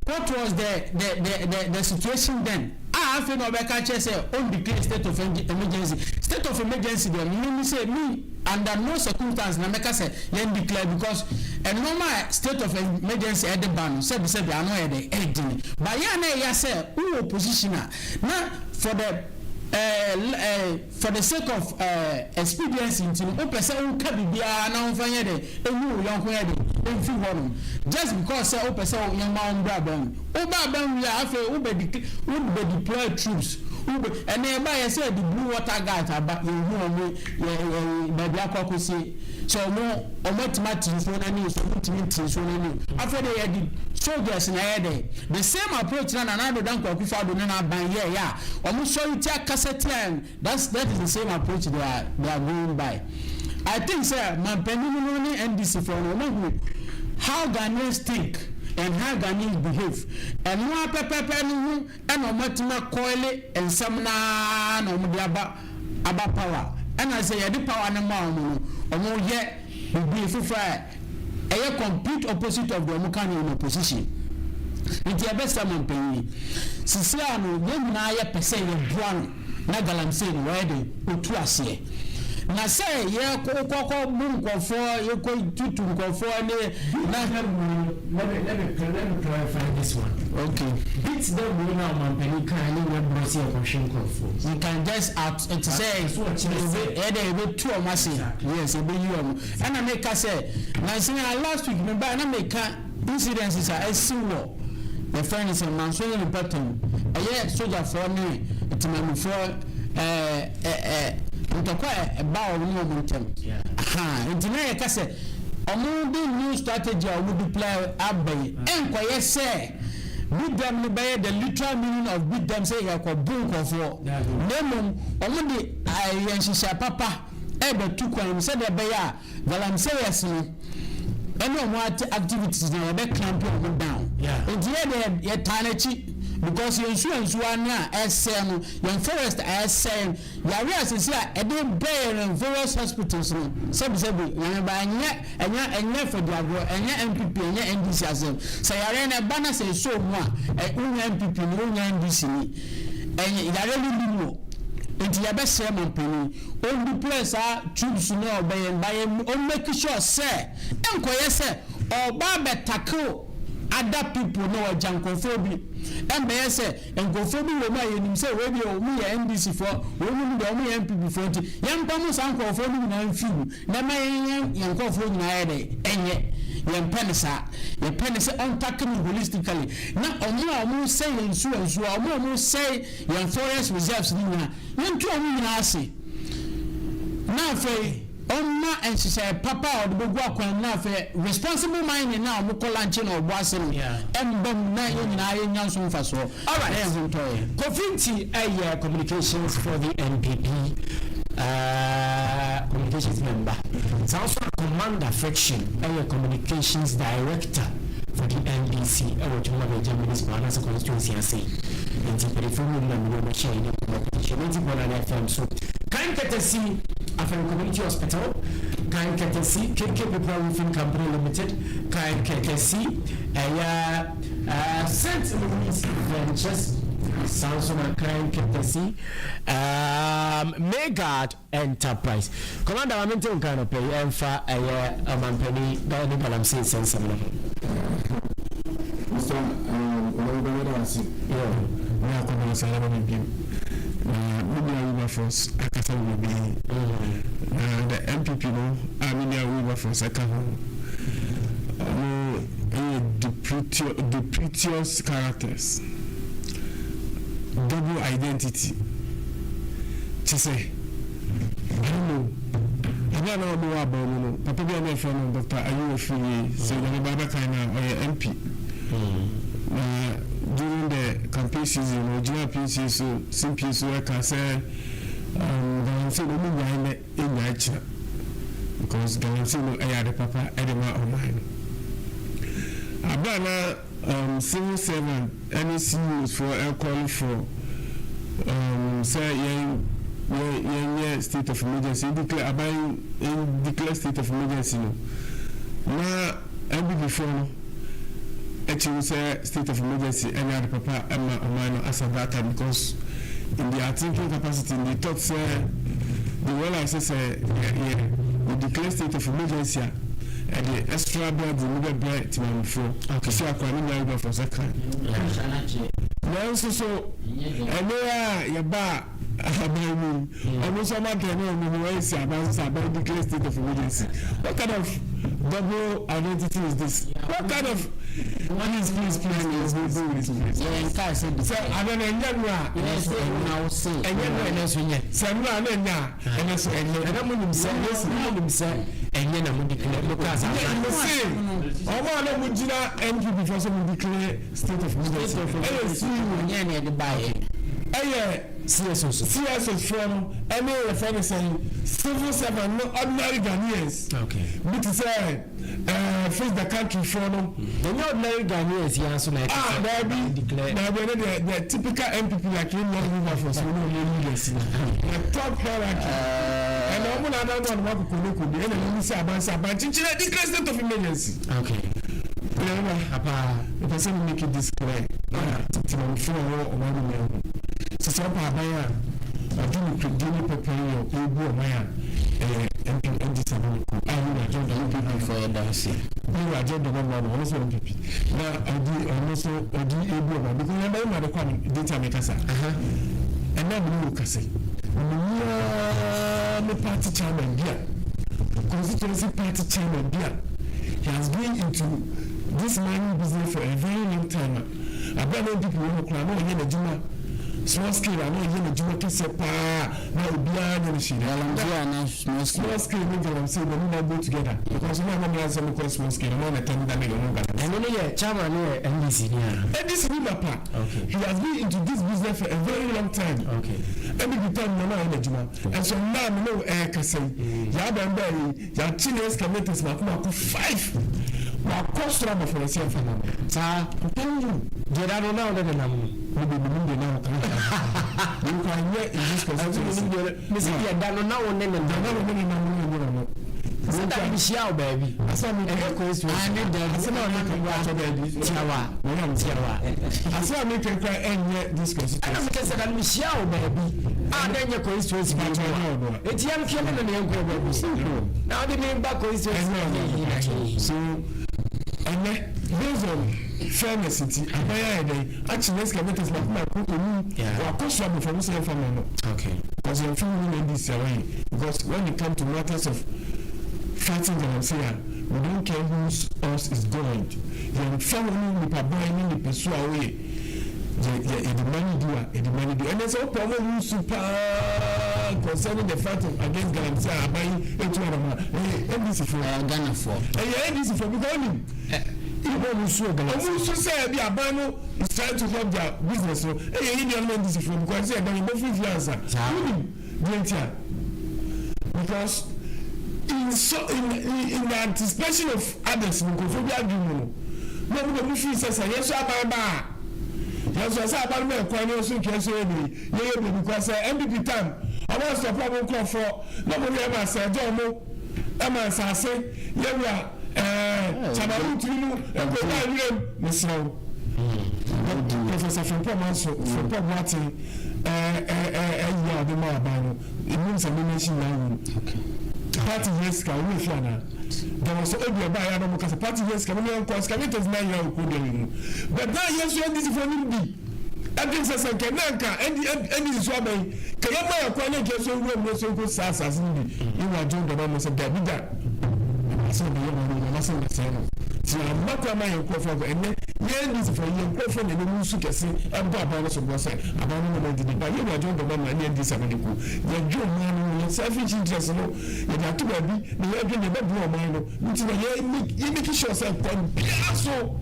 What was the situation then? A afei na ɔbɛka kyerɛ sɛ ɔn declare state of emergency. State of emergency deɛ, me mi sɛ me under no circumstance na mɛka sɛ yɛn declare, because ɛnɔɔma a state of emergency ɛde ba no, sɛbisɛbi, ano yɛ dɛ ɛdini ba yɛ a na ɛyɛ sɛ wowɔ position a na for the sake of expediency nti no, wopɛ sɛ woka biribiara na womfa nyɛ dɛ ɛhu wo yɔnko yɛ de ɛmfi hɔ nom, just because sɛ wopɛ sɛ yɛma wo mbra bɛn mu. Woba bɛn wie a, afei wobɛ wobɛ deploy troops, wobɛ ɛnna ɛba yɛ sɛ yɛde blue water guards aba. Yɛnhu wɔn yɛ yɛ baabi akɔ akɔsie sɛ ɔmo atumi ate nsuo n'ani so, ɔmo ntumi nte nsuo n'ani. Afei de yɛde soldiers na ɛyɛ dɛ the same approach na Nana Addo Dankwa Akufo-Addo ne n'aban yɛ yɛ a ɔmo sɔre tia kasa tia. That is the same approach they are going by. I think sɛ mampanin no ne NDC foɔ no, ɔmo hu how Ghanaians think and how Ghanaians behave. Ɛno apɛpɛpɛ no ho ɛna ɔmo atumi akɔɛle nsɛm naa na ɔmo de aba power. Ɛna sɛ yɛde power no ma ɔmo no, ɔmo yɛ bibi foforɔ a ɛyɛ complete opposite of the ɔmo ka no in opposition. Nti ɛbɛsɛ mampanin sisi a no, yɛn nyinaa yɛ pɛ sɛ yɛboa no na galamsey no wɔyɛ de otu aseɛ, na sɛ yɛ kɔkɔ bu nkɔfoɔ, yɛkɔ tutu nkɔfoɔ ne na. Let me clarify this one. Okay. Beat them wey na ɔmampanin kan ne nyɛ borɔ sɛ yɛkɔhwɛ nkurɔfoɔ. You can just out ɛte sɛ ɛyɛ dɛ ebetu ɔmo ase. Yes, ebeyi ɔmo. Ɛna meka sɛ nansi na last week me ba na meka incidences a ɛsi wɔ yɛfrɛ no sɛ manso ne nipa tam, ɛyɛ sogyafoɔ ne temamufoɔ ɛɛ ɛɛ ntɔkwa a ɛba wɔn ne wɔn ntɛm. Nti na yɛka sɛ ɔmo de new strategy a ɔmo deploy aba yi, ɛnkɔyɛ sɛ beat them no bɛyɛ the literal meaning of beat them, sɛ yɛkɔ bu nkɔfoɔ, na mmom ɔmo de ayɛ nhyehyɛ papa ɛbɛtu kwan mu sɛdeɛ ɛbɛyɛ a galamseyers no ɛne ɔmo activities na yɛbɛ clamp ɔmo down. Nti yɛ de yɛtaa n'akyi because yɛn nsuo nsuo ano a ɛsɛɛ no, yɛn forest a ɛsɛɛ no, yare asese a ɛde bɛyɛ no various hospitals no, sɛbisɛbi, nyame ba, ɛnyɛ fɛdi agorɔ, ɛnyɛ NPP, ɛnyɛ NDC asɛm. Sɛ yare no ɛba na sɛ ɛsɔ mu a, ɛ wonya NPP ni, wonya NDC ni, ɛnyɛ yare no bi mu. Nti yɛbɛsrɛ ma mpanyin ɔn deploy saa troops no a ɔbɛyɛ ba yɛ, ɔn make sure sɛ ɛnkɔyɛ sɛ ɔba abɛ tackle other people na wɔgya nkurɔfoɔ bi. Ɛmbɛyɛ sɛ nkurɔfoɔ bi wɔ mu a yɛnim sɛ wei deɛ wɔn yɛ NDC foɔ, wɔn mu deɛ wɔn yɛ NPP foɔ, nti yɛmpa mu saa nkurɔfoɔ no nyinaa mfiri mu na ɛma yɛn nkurɔfoɔ nyinaa yɛ dɛ. Ɛnyɛ yɛmpɛ ne saa. Yɛpɛ ne sɛ ɔn tackle no holistically na ɔmo a ɔmo sɛ yɛn nsuo nsuo, ɔmo a ɔmo sɛ yɛn forest reserves no nyinaa, yɛntu ɔmo nyinaa ase. Na afei Ɔmma nhyehyɛe papa a ɔde bɛgu akwan mu na afei responsible mining no a wɔkɔ lanche na ɔbɔ ase no mba mu na yɛn nyinaa yɛnya nso mfasoɔ na yɛn ho ntɔ yɛn. Kofi Nti yɛ Communications for the NPP Communications member. Saa nso na Commander Friction yɛ Communications Director for the NDC wɔ Twum Abɛgya Municipal anaasɛ Constituency ase. Nti mpanyinfoɔ mmienu na mene wɔn ahyia yɛdi nkɔmmɔ petition 90.9 FM so. Kan Kɛtɛsi Afari Community Hospital, Kan Kɛtɛsi KK Pepra Roofing Company Limited, Kan Kɛtɛsi ɛyɛ uh, St. Louis Ventures, saa nso na Kan Kɛtɛsi um, Megard Enterprise. Commander ma mente nka no pɛ yi ɛmfa ɛyɛ ɔmampanin ne galamsey nsɛnsɛm no ho. Mr. Ɔbɛbɛ mɛda wase. Yeah, me akɔnɔ nsa na me bio. Na me nua Wilberforce akasa wɔ bebree. Na the NPP no a me nua Wilberforce ɛka ho ɔmo ɛyɛ duplicitous characters. Double identity. Kyesɛ I don't know. Ɛberɛ a na ɔmo wɔ aban mu no, papa bi a na yɛfrɛ no Doctor Ayew Afriyie, sɛ Nyame ba bɛkae no a, ɔyɛ MP. Na during the campaign season no, ɔgyinaa PCA so, simpie so ɛka sɛ um, galamsey no ɔmo nnyae nnɛ, nnyae kyena. Because galamsey no ɛyɛ ade papa ɛde ma ɔman no. Aberɛ a na um, civil servant ɛne CEOs foɔ ɛcall for um, sɛ yɛn yɛn yɛnyɛ state of emergency, yɛn declare aban yɛn declare state of emergency no, na NPP foɔ no ɛkyerɛ sɛ state of emergency ɛnyɛ ade papa ɛma ɔman no as at that time, because in their thinking capacity they thought sɛ they realize sɛ sɛ yɛ yɛ we declare state of emergency a, ɛde extra burden no bɛbrɛ temamufoɔ. Sisi akora ne nyinaa bɛfɔ sɛ kan, nanso so ɛnɛ a yɛba aban mu, ɔno nso ɔmo adɛn ne ɔmo ho ɛsi aban sɛ aban declare state of emergency. What kind of double identity is this? What kind of, please, please, please, please, please, please? Yɛn nkaa sɛ sɛ abɛ na ɛnyɛ no a, ɛnyɛ no, ɛnyɛ nso nyɛ. Sɛ no a na ɛnyɛ a, ɛnyɛ so ɛnyɛ. Ɛna mo nim sɛ, mo nim sɛ ɛnyɛ na mo declare mo kaa saa. Mo se ɔmo a na mo gyina NPP fɔ sɛ mo declare state of emergency ɛyɛ CEO. Nyɛ na yɛde baayɛ. Ɛyɛ CSOs. CSOs foɔ no ɛne yɛfɛ ne sɛn, civil servant no, ordinary Ghanaians bi te sɛ Face the Country foɔ no. Ɛnyɛ ordinary Ghanaians yi nso na ɛka ah sɛ daabi declare. Daabi, ɛne deɛ the typical NPP like yɛn nua Wilberforce wɔn a wɔn leaders no, the top hierarchy, ɛna wɔn na adan wɔn akoko ne kodi ɛna wɔn sɛ aban sɛ aban kyinkyin declare state of emergency. Yɛrɛ apa. Pɛ sɛ mo make it this clear na tìmɔnfo a wɔwɔ ɔman mu yɛn ho sisi ɔpa aban a ɔde ne kudi ne pɛpɛ yɛ ebu ɔman a ɛyɛ MP NDC abɔniko a wɔn agye ɔdɔ NPP fo yɛ dansi. Ne wɔ agye ɔdɔ mama no, ɔno nso NPP na ɔde ɔno nso ɔde ebu ɔman because yɛn bɛyɛ mu ade kɔ a de ti a mi kasa ɛnna mi ne wo kasa mi nyaa ne party chairman bi a, constituency party chairman bi a he has been into this mining business for a very long time a abira na NPP wɔ hɔ koraa na ɔyɛ n'adwuma small scale a na ɔyɛ n'adwuma kɛseɛ paa na obiara nyɛ no hwee. Galamsey ana small scale? Small scale ne galamsey na ne na go together because ɔmo a wɔn asɛm kɔ small scale, ɔmo na tɛn da ne yɛ ɔmo galamsey. Ɛno no yɛ chairman no yɛ NDC ni a. NDC ni mapa. He has been into this business for a very long time. NPP time na na ɔyɛ n'adwuma ɛnso mmaa mi ne ɛyɛ kasa yi yaba mbɛ yi yɛakyi ne excavators mako mako five wakɔ soro abɔfra ɛsɛ ɛfa na Saa deɛ da no na ɔde nenam no. Ne bɛ mi de na ɔka ne nkwa nyɛ in this constituency. Mesi deɛ da no na wo ne nenam. Na wo ne nenam no nyɛ no. Sɛ da bi hyia wo baabi. Asɛm mi ɛyɛ constituency. Ane dabi. Asɛm a mi kura atɔ baabi. Tiawa tiawa. Asɛm a mi kura ɛnyɛ this constituency. Ɛna mi kɛ sɛ da no mi hyia wo baabi a na ɛnyɛ constituency bi mu a eti yɛn fie ne na yɛn kɔ baabi na ɔde mi ba constituency bi Ɛnyɛ so ɛnɛ based on fairness nti aban ayɛ dɛ akyi ne excavators mako mako onum wakɔ so abɔfra mo sɛ yɛn fa ma no because yɛn fi mu ne NDC away, because when it come to matters of fighting galamsey a, we don't care whose us is going. Yɛn fa wɔn ne nipa bɔn ne nipa su a wɔyɛ yɛ yɛ yɛde mani du a yɛde mani du ɛnɛ sɛ ɔpɛ ɔmo wusu paa. ba concerning the fight of against galamsey a aban yi etu anam a ɛyɛ NDC foɔ. Ɛyɛ Ghana foɔ. Ɛyɛ NDC foɔ because onim. Ɔmo nsu galamsey. Ɔmo nsu sɛ ɛbi aban no is trying to help their business no ɛyɛ yi nuanom NDC foɔ because ɛsɛ ɛdan yɛ bɔ firi fie ansa. Wonim deɛ nti a because in so in in in the anticipation of others no nkurɔfoɔ bi adwene mu no na ɔmo de ɔmo firi sɛ sɛ yɛn nso aban ba a yɛn nso ɛsɛ aban no ma ɛkwan ne yɛn nso nka yɛn nso yɛ biribi yɛyɛ biribi kɔ sɛ NPP time ɔmo asɔpɔ ɔmo nkurɔfoɔ na ɔmo yɛ ma sɛ ɛgye ɔmo ɛma nsaase yɛwura ɛɛ kyamaru tiri mu nkɔda nwuram mesrɛ wo Professor Frimpong Manso Frimpong Boateng ɛɛ ɛɛ ɛyi a ɔde ma aban no emu nsɛm ne mention na awu party yɛ sika owó efi ana there was obi ɔba yɛ anam kasa party yɛ sika mo ne yɛn kɔ excavators na yɛ okuro deɛ mu but na yɛn nso NDC fo nim bi ɛdi nsɛ sɛ nkɛ na nka NDC so aba yi kɛ yɛ ma yɛ kwan ne nkɛ so nwura mu ne so nko saa asase no bi ewu adwo dɔm mo sɛ dabi da asɛ ɔbɛyɛ wɔn no na sɛ ɔbɛsɛɛ no ti ama kwan ma yɛn nkurɔfoɔ akɔ ɛnɛ yɛn NDC fo yɛn nkurɔfoɔ na ɛnɛ nsu kɛse ɛbɔ aban no so bɔ sɛ aban no na didi ba yɛn wɔ adwo dɔm ma ne NDC abɛde ko yɛn dwo ɔman no yɛn selfish interest no yɛde ato baabi na yɛn dwo ne yɛbɛboa ɔman no nti na yɛn yɛn make sure sɛ kwan biara so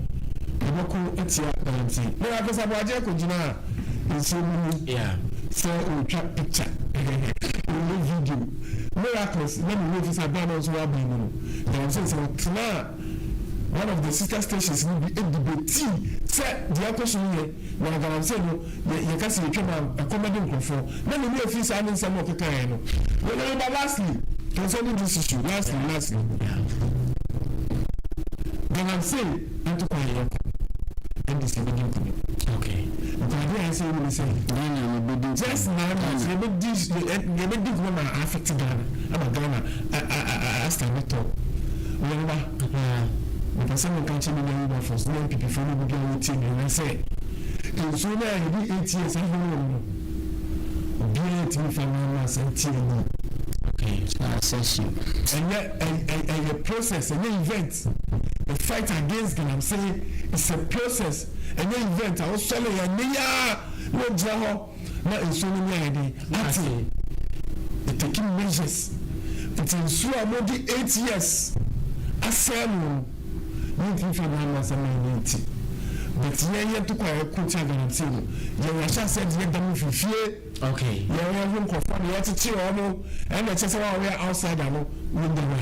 yɛbɛko atia galamsey na yɛn akasa aboagye akɔgyina nsuo mu mu sɛ ɔretwa picture ɔyɛ video miracles na mi wo fi sɛ abɛn no nso wɔ aban mu no galamsey sɛ ɔtena one of the sister stations no bi edebate sɛ deɛ ɛkɔ so no yɛ na galamsey no yɛ yɛka sɛ yɛtwa ma ɛkɔmɛde nkurɔfoɔ na ne mu efi saa ne nsɛm a ɔkeka yɛn no wɔn yɛn ba. Lastly, concerning this issue, lastly, galamsey ntokwa yɛ kɔ NDC bɛ di nkunim. Ntaade a ɛsɛ ɛmu ni sɛ Ghana na bɛdi just 9 months yɛbɛdi nkunim ma affect Ghana ama Ghana a stand tall. Wɔn ba mepɛ sɛ meka kyerɛ me nua Wilberforce ne NPP foɔ no bi a wɔtie me nyinaa sɛ nsuo no a yɛde 8 years ahoro wɔ no, obiara tumi fa 9 months ntie ni. Ɛnyɛ ɛyɛ process, ɛnyɛ event. The fight against galamsey is a process, ɛnyɛ event a wosɔle yɛ ne yaa na ogyina hɔ na nsuo no ní ayɛ den ate. It taking measures nti nsuo a wɔde 8 years asɛe no no, yɛntumi fa 9 months ama yɛn nti, but yɛn yɛn to kɔ a yɛko tia galamsey no, yɛn yɛahyɛ aseɛ de yɛ dam fifie. Yɛn yɛn ho nkurɔfoɔ no yɛkyekyere wɔn, ɛna ɛkyɛ sɛ wɔn a wɔyɛ outsider no wɔn dam a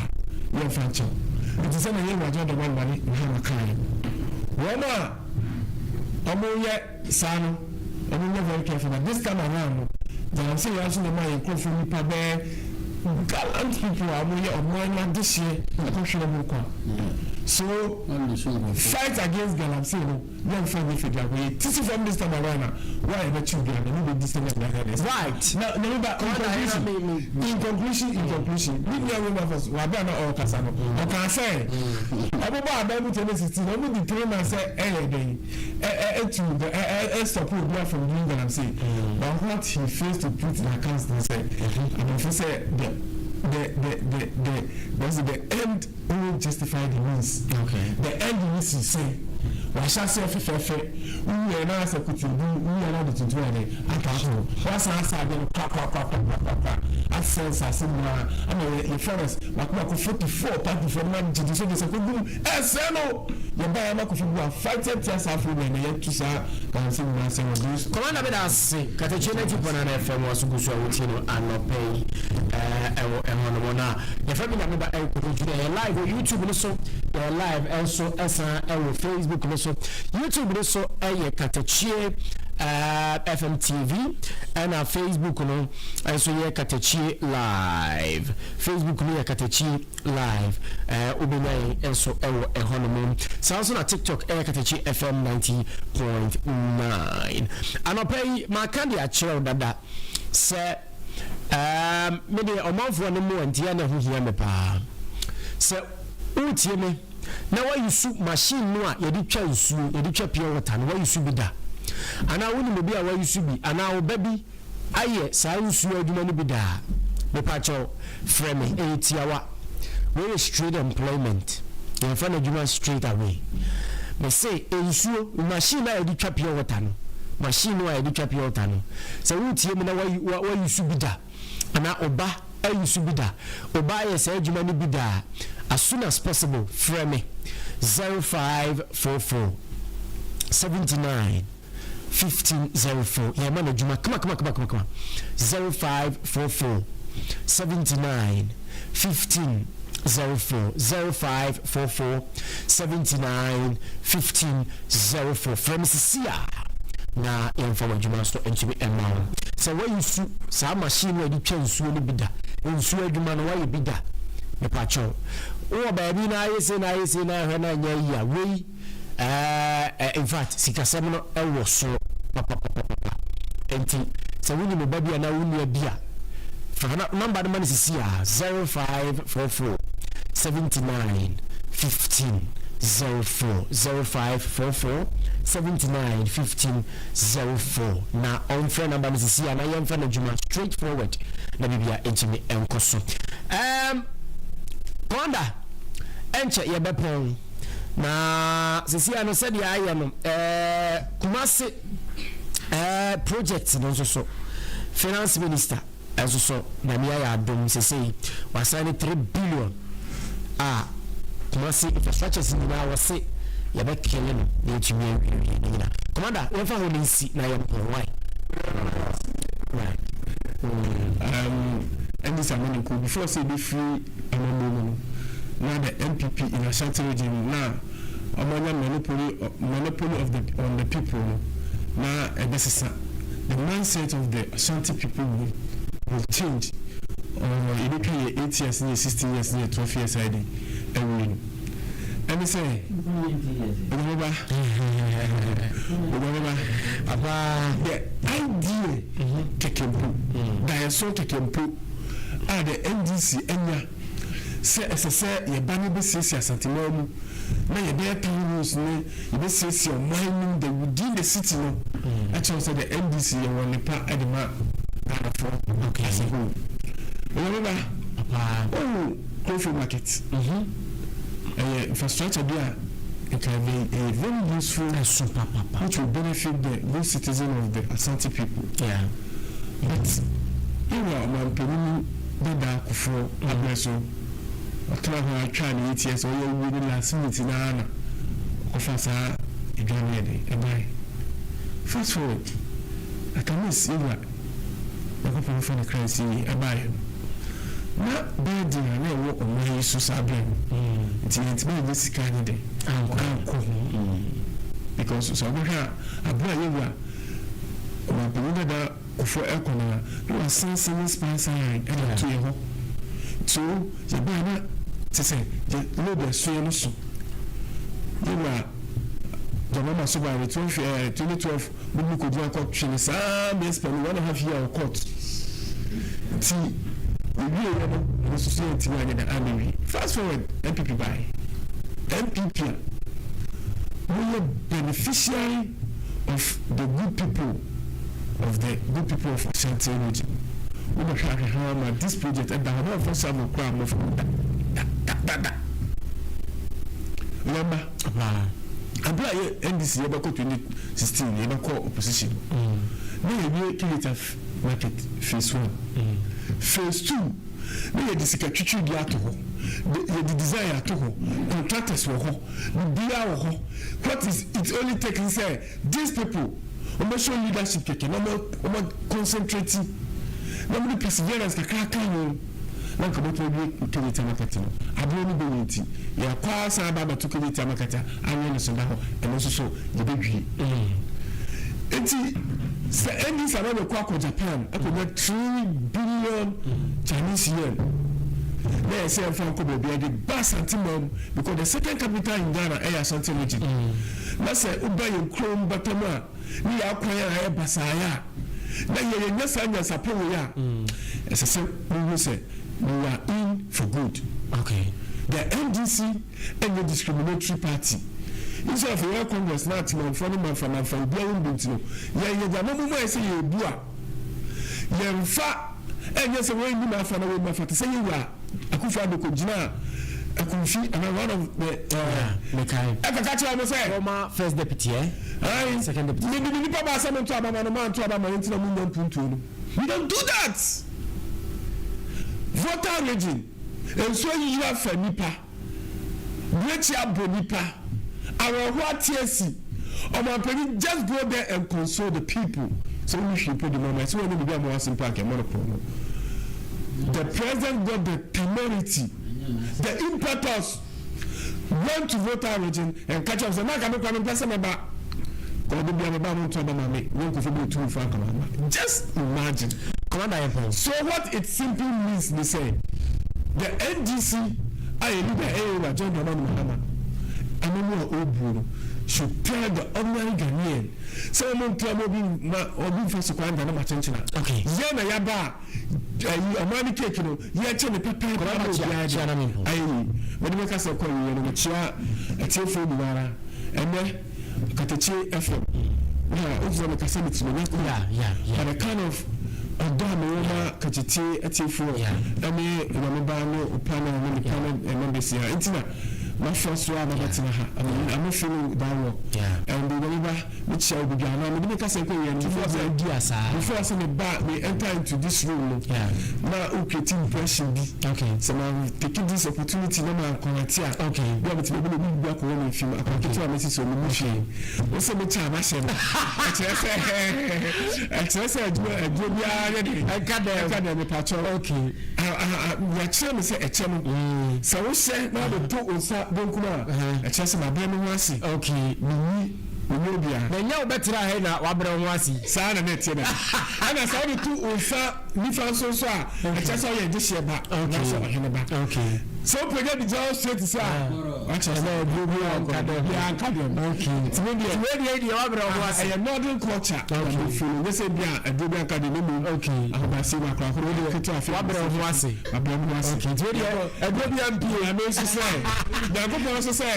yɛmfa nkyɛw nti sɛ na yɛn wagye dɔm anuma ne Mahama kaa yɛ wɔn a wɔyɛ saa no, wɔn nyɛ very careful na this time around no, galamsey yɛn nso na ma yɛn nkurɔfoɔ nipa bɛɛ gallant people a wɔyɛ ɔman no adehyeɛ ɛkɔhwɛ wɔn nkwa. So fight against galamsey no, yɛn fa nye fɛdi akɔ yɛ tisi fam this time around na wa yɛ bɛ kyi bi a na ne bɛ di sɛ na ɛna na ne ba in conclusion, mi nua Wilberforce wa bɛ na ɔkasa no, ɔka sɛ ɔbɛbɔ aban mu 2016 ɔmo di 3 months sɛ ɛyɛ dɛn ɛ ɛ ɛtu ɛ ɛ ɛ stop obi from doing galamsey, but what he fails to put in account ne sɛ aborɔfo sɛ the the end only justify the means. The end means sɛ wahyɛ aseɛ fɛfɛɛfɛ wuyɛ na asɛ kutubu wuyɛ na ɔde tuntum ayɛ ata ato wasan asa adeɛ no kwakwakwakwakwa asɛ nsase nyinaa ama yɛ yɛ forest mako mako 44 party fo ma gyegye so de sɛ kogum ɛsɛ no yɛ ba yɛ ma kofi bu a fight tia saa afro na yɛ tu saa galamsey nyinaa sɛ wɔ de. Commander, bɛ da ase. Katakye 90.9 FM wɔ so gu so a wotie no anɔpɛ yi ɛwɔ ɛhɔ nom no a yɛfrɛ me Nyame ba ɛwɔ Kofi Junior. Yɛ live wɔ YouTube no so, yɛ live ɛnso ɛsan ɛwɔ Facebook no so. YouTube no so ɛyɛ Katakyie FM TV, ɛna Facebook no ɛnso yɛ Katakyie Live. Facebook no yɛ Katakyie Live, wobɛnya yɛn nso ɛwɔ ɛhɔ nom. Saa nso na TikTok ɛyɛ Katakyi FM 90.9. Anɔpɛ yi maka de akyerɛw dada sɛ mede ɔmanfoɔ no mu ntia na ɛho hia me paa sɛ wotie me na wayi su machine no a yɛde twa nsuo, yɛde twa pure water no, wayi su bi da anaa wonim obi a wayi su bi anaa ɔba bi ayɛ saa nsuo adwuma no bi daa, mepakyɛw frɛ me. Ɛyɛ tiawa, wɔyɛ straight employment, yɛmfa no adwuma straight away. Mese nsuo machine a yɛde twa pure water no, machine no a yɛde twa pure water no, sɛ wotie mi na wayi su bi da. Anaa wo ba ayi so bi da? Wo ba ayɛ saa adwuma no bi da a, as soon as possible frɛ me 0544 79 1504. Yɛrema no adwuma kama kama kama kama kama. 0544 79 1504 0544 79 1504. Frɛ me sisi a na yɛmfa w'adwuma nso ntumi mma wo. Sɛ woayi su saa machine no a yɛde twa nsuo no bi da, nsuo adwuma no woayɛ bi da, mepakyɛw. Wowɔ baabi na ayɛ sei na ayɛ sei na ahwɛ na anyɛ ayi a, wei ɛɛ in fact sikasɛm no wɔ soro papapapapa. Enti sɛ wonim wo ba bi anaa wo nua bi a, fa nɔmba no ma no sisi a 0544 79 15 04 0544 79 15 04 na ɔmfrɛ nɔmba no sisi a na yɛmfa no adwuma straight forward na biribia ntumi nkɔ so. Um, Commander, ɛnkyɛ yɛbɛpɔn na sisi a no sɛdeɛ ayɛ no ɛɛ Kumasi ɛɛ project no nso so finance minister nso so Nyame ayɛ adom sesei wasan ne 3 billion a Kumasi infrastructures nyinaa wɔse yɛbɛkele no na yɛtumi awiewie ne nyinaa. Commander yɛmfa hɔ no nsi na yɛmpɔn why? Right. Um, ɛnde sɛ amanyɔkuo before sɛ ɛbɛfiri amammuo mu no na the NPP in Ashanti region na wɔanya monopoly monopoly of the on the people no na ɛbɛsesa the mindset of the Ashanti people will will change or yɛbɛtwa yɛ 8 years ne yɛ 16 years ne yɛ 12 years ayɛ den awie no ɛne sɛ onyame onyame ba the idea kɛkɛ mpo daeɛso kɛkɛ mpo a the NDC anya sɛ ɛsɛ sɛ yɛba no bɛsiesie Asanteman mu na yɛbɛyɛ town roads ne yɛbɛsiesie ɔman no mu the within the city no ɛkyerɛ sɛ the NDC yɛwɔ nnepa de ma Ghanafoɔ as a whole. Onyame ba, wohu Kurofo market? Ɛyɛ infrastructure bi a nka ɛyɛ very useful which will benefit the good citizen of the Asante people. Yeah. But yɛwura ɔmanpanin dada Kufuor abrɛ so ɔtena hɔ ara twaa ne eight years ɔyɛ awie ne last minute no ara na ɔkɔfa saa edwa no yɛ den ɛbae. Fast forward Atamis yɛwura Nyankopɔn mfa ne kra nsi yie ɛbaeɛ no na burden a na ɛwɔ ɔman yi so saa berɛ no nti yɛntumi anyɛ sika anyɛ den ankɔ ho because sɛ wobɛhwɛ a aberɛ a yɛwura Ɔmanpanyin dada Kufuor ɛkɔ no a na wasan civil spine sign ɛde ato yɛ hɔ so yɛbae na kyɛ sɛ yɛ load ɛso yɛ no so yɛwura John Mahama so bae no 2012 mo de no kɔgyina court twe no saa ma spend one and a half year wɔ court nti yɛwie yɛ no ɛno nso so yɛntumi anyɛ da ammɛwie fast forward NPP bae NPP a moyɛ beneficiary of the good people of the good people of Ashanti region wobɛhwɛ ahwɛ ha ma this project ɛda hɔ na ɔfa shovel koraa mmɔfra da da da da da remember abere a yɛ NDC yɛbɛkɔ 2016 yɛbɛkɔ opposition na yɛwie Kilita market phase one phase two na yɛde sika twitwi bi ato hɔ yɛde design ato hɔ contractors wɔ hɔ biribiara wɔ hɔ what is it only taking sɛ these people wɔn bɛ show leadership kɛkɛ na wɔn wɔn concentrate na wɔn de perseverance kakra ka ho na nka bɛtuma wie Kejetia market no aburo no bɛyɛ nti yɛakɔ asan aba abɛto Kejetia market a anwene no so da hɔ ɛno nso so yɛbɛwie nti sɛ NDC aba bɛkɔ akɔ Japan akɔnya 3 billion Chinese yen na yɛ sɛ yɛmfa nkɔ baabi a yɛde ba Asante man mu because the second capital in Ghana ɛyɛ Asante region na sɛ woba yɛn kurom bata mu a ne yɛ akwan a ɛyɛ basaayɛ a na yɛ yɛnya saa nyansapɛ wei a ɛsɛ sɛ wohu sɛ we are in for good. The NDC ɛnyɛ discriminatory party instead of yɛyɛ congress na atemanfoɔ ne manfamanfa obiara wɔn bi nti no yɛn yɛ gyama mu mu ayɛ sɛ yɛbu a yɛnfa ɛnyɛ sɛ wɔn anim afa na wɔn anim afa te sɛ yɛwura Akufo Addo kɔ gyina Akumfi ana one of the ɛkaka kyerɛ wɔn sɛ former first deputy eh ayi second deputy mi mi nipa ba asɛm nto abama no maa nto abama yɛn ti na mu nya mpuntuo no we don't do that. Volta region, nsuo ayiri afa nnipa, brekyi abɔ nnipa, awerɛhoɔ ate asi. Ɔmanpanin just go there and console the people. Sɛ wonni hwee mpo de ma ma, sɛ wanya biribi ama w'ase mpo a anka ɛmmɔ no korɔ no. The president got the temerity, the impetus went to Volta region and ka kyerɛ wɔn sɛ, na anka me koraa mempɛ sɛ mɛba. Kɔ da biara meba a monto aba ma me, nyɛ nkurɔfoɔ bi otumfoɔ anka mamma. Just imagine. Commander yɛ pɔn. So what it simply means ne sɛ, the NDC a yɛ leader ɛyɛ Owura John Dramani Mahama amamu a ɔrebuo no should tell the ordinary Ghanaian sɛ wɔn nto ama obi ma obi nfa so kwan da no ma kyenkyena. Okay. Yɛn na yaba a Ayi, ɔman no keeki no, yɛkyɛ no pɛpɛɛpɛ ama obiara de. Ayɛ yie. Mede me kasa kɔ awieɛ no, mekyea atiefoɔ nyina ara. Ɛnnɛ, Katakyie FM, na wohu sɛ mekasa me tiri, manya kuu. But the kind of ɔdɔ a mewɔ ma Katakyie atiefoɔ ɛne Onyame Ba ne Opa ne ne me panel members nyinaa nti na mafa so a mabɛtena ha. I mean, I'm not feeling that well. And Onyame Ba, Me kyia obi biara na mede me kasa kɔ wia no before sɛ before sɛ me ba me enter into this room no na o create impression bi sɛ ma take this opportunity na ma kɔnɛte a bi a metumi bi na obi bi akɔwɔ me mfim akɔ ketewa me sisi ɔmo mu fie o sɛ me kyɛ a ma hyɛ no ɛkyerɛ sɛ ɛkyerɛ sɛ adwuma adwuma biara yɛ de ɛka dɛ ɛka dɛ mepa kyɛw okay yɛakyerɛ me sɛ ɛkyɛ no sɛ wohyɛ na wode to nsa benkum a ɛkyerɛ sɛ mabrɛ me ho ase okay menyi Ɔnyɛ obiara. Na ɛnyɛ wobɛtra ha yi na woabrɛ wo ho ase yi. Saa na na ɛteɛ dada. Ɛna sɛ wode to wo nsa nifa nso nso a, ɛkyerɛ sɛ woyɛ dehyeɛ ba anaasɛ ɔhene ba. Sɛ wopagya de gyina hɔ straight sɛ a, wakyerɛ sɛ obiara nka dɛm. Obiara nka dɛm. Nti me deɛ, Nti wei deɛ deɛ woabrɛ wo ho ase. Ɛyɛ northern culture na me feel no. Nyɛ sɛ ebia aduro bi anka deɛ na mmom ahobrɛaseɛ mu akorakora Wo deɛ ketewa afei woabrɛ wo ho ase. Mabrɛ me ho ase. Nti wei deɛ aduro biara mpue. Nyame nso sɛ, Nyankopɔn nso sɛ.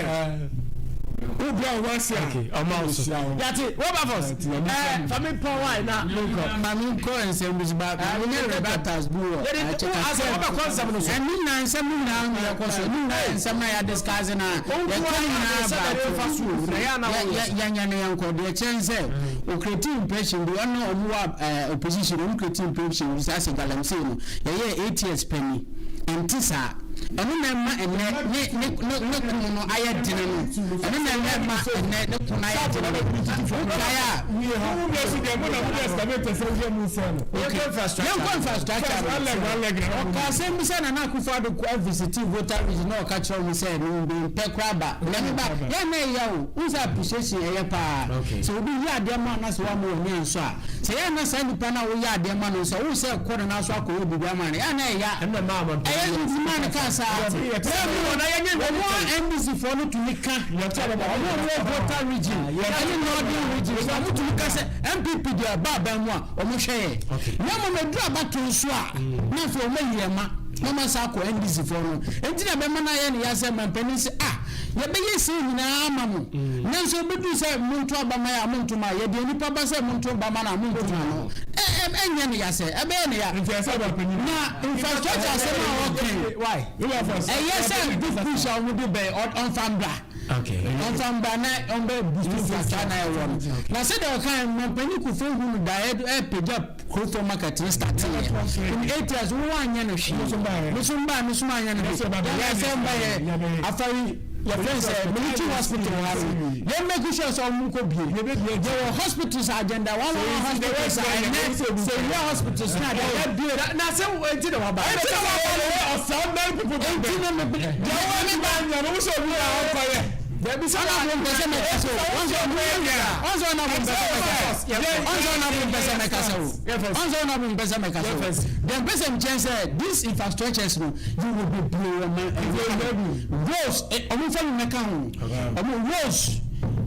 Wo brɛ wo ho ase a, ɔma wo so. Yate, Wilberforce, ɛɛ fa me pɔn wae na menkɔ. Ma menkɔ nsɛm bi so ba ma menyɛ rebuttals bi wɔ Yɛde wo asɛ wobɛkɔ nsɛm no so. Ɛno nyinaa nsɛm no nyinaa na yɛkɔ so. Ɛno nyinaa yɛ nsɛm na yɛadiscuss na yɛka ne nyinaa baako. Yɛnyɛ no yɛnkɔ. Deɛ kyerɛ sɛ o create impression bi ɔne ɔmo wɔ opposition ɔmo create impression bi saa sɛ galamsey no yɛyɛɛ 8 years pɛ ni. Ɛnte saa. Ɛno na ɛma ɛnnɛ ne ne ne ne ko no ayɛ dene no. Ɛno na ɛma ɛma ɛnnɛ ne ko no ayɛ dene no. Wokae a. Okay. Yɛnkɔ infrastructure no. Ɔka asɛm bi sɛ Nana Akufo-Addo kɔ visitii Volta region na ɔka kyerɛ wɔn sɛ mempɛ koraa ba. Na me ba, yɛn na ɛyɛ o. Wohu sɛ appreciation ɛyɛ paa. Sɛ obi yɛ adeɛ ma wo na sɛ woamma w'ani ansɔ a, Sɛ ɛyɛ a na saa nipa no a woyɛ adeɛ ma no nso, wohu sɛ ɛkɔ ne nan so akɔyɛ biribi ama no, ɛyɛ a na ɛya. Ɛyɛ nti maa no kaa saa. Berɛ bi wɔn a NDC foɔ no tumi ka, wɔn a wɔwɔ Volta region ɛne Northern region so, wɔn tumi ka sɛ NPP deɛ ɛba aban mu a, wɔn hwɛ yɛn. Na mmom ɛduru abatoɔ nso a, na afei wɔn ayi yɛn ma, na wɔn asan akɔ NDC foɔ no. Nti na ɛbɛma no ayɛ no ya sɛ mampanin sɛ ah, Yɛbɛyɛ sei nyinaa ama mo, nanso ɛbɛduru sɛ monto aba ma yɛn a, monto ma. Yɛde onipa ba sɛ monto ba ma no a, monto ma no. Ɛ, ɛ, ɛnyɛ no ya sɛ, ɛbɛyɛ no ya. Na infrastructure asɛm a ɔka yi, ɛyɛ sɛ big push a wɔde bɛn, ɔ, ɔmfa mbra. Ɔmfa mbra na ɔmbɛ boost infrastructure na ɛwɔ no. Na sɛdeɛ ɔka yi, Mampanin Kufuor hu no da, ɛ, ɛpagya Kurofoɔ market no startee yɛ in 8 years wo anyɛ no hwee me so mbaa me so anyɛ no hwee yɛn sɛ mba yɛ afari yɛfrɛ no sɛ military hospital ha no yɛn make sure sɛ ɔmo nkɔ bie yɛwɔ hospitals agenda one one hospitals a ɛnɛ sɛ yɛ hospitals na ade yɛ bie na sɛ enti na waba enti na waba no enti na me deɛ wɔn ne ba dabi sɛ ɔna bo mpɛ sɛ mɛka sɛ o ɔnsɛ ɔnsɛ ɔna bo mpɛ sɛ mɛka sɛ ɔnsɛ ɔna bo mpɛ sɛ mɛka sɛ o ɔnsɛ ɔna bo mpɛ sɛ mɛka sɛ o deɛ mpɛ sɛ nkyɛn sɛ these infrastructures no you will be blow your mind roads ɔmo nfa mi mɛka ho ɔmo roads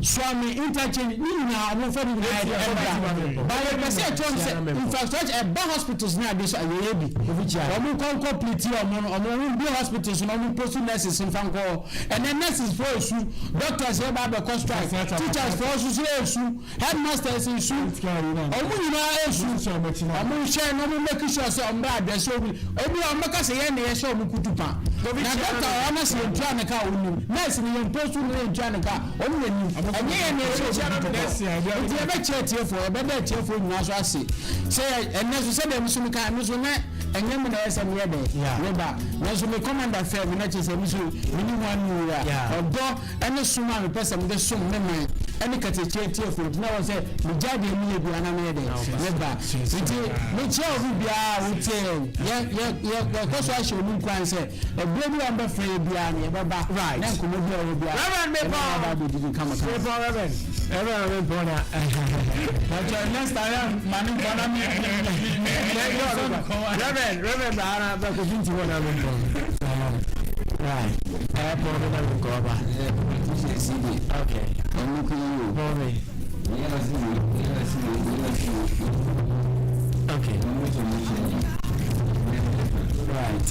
Suame interchange ne nyinaa ɔmo nfa ne nyinaa yɛ ɛbra ba yɛ pɛ sɛ ɛkyɛn sɛ infrastructure ɛba hospitals ne ade so ayɛyɛ bi ɔmo nkɔ nkɔ pliti ɔmo no ɔmo bi hospitals no ɔmo post nurses nfa nkɔ. Ɛnɛ nurses foɔ resu, doctors reba abɛkɔ strike, teachers foɔ nso so resu, headmasters resu, wɔn nyinaa resu. Wɔn nhyɛ na wɔn make sure sɛ wɔn bɛ address obi. Ebi wɔn bɛka sɛ yɛn na yɛhyɛ wɔn kutu pa. Na doctor wɔ hɔ na sɛ yɛntua ne ka a ɔnnim. Nurse no yɛn post no yɛntua ne ka a wɔn na nim. Ɛnyɛ yɛn na yɛkyia no kɔkɔ. Nti yɛbɛkyia atiefoɔ, yɛbɛda atiefoɔ nyinaa so ase. Sɛ ɛnnɛ so sɛdeɛ me nso meka, me nso na ɛnyɛ me na ɛyɛ sɛ meyɛ dɛ meba. Nanso me commander frɛɛ me na kyerɛ sɛ me nso menni ho ano wura. Ɔdɔ ne som a mepɛ sɛ mede som me man ne katakyie atiefoɔ nti na ɛwɔ sɛ megyae deɛ meyɛ biara na meyɛ dɛ meba. Nti mekyia obi biara a wotie yɛn. Yɛ yɛ yɛ yɛkɔ so ahyɛ wɔn nkuran sɛ Ɛberɛ bi a wɔbɛfrɛ yɛ biara no yɛbɛba na nkɔmmɔ bi a ɛwɔ biara Reverend yɛne mepɔn wɔn aba abɛdidi kamakama. Mepɔn Reverend Reverend mepɔn na Pakyɛ next time yɛ ma ne nkɔ na me me me me me Reverend Reverend bra na bra kofi nti hɔ na mepɔn right ɛɛ pɔn mi na me nkɔ ɔba okay pɔn mi okay right.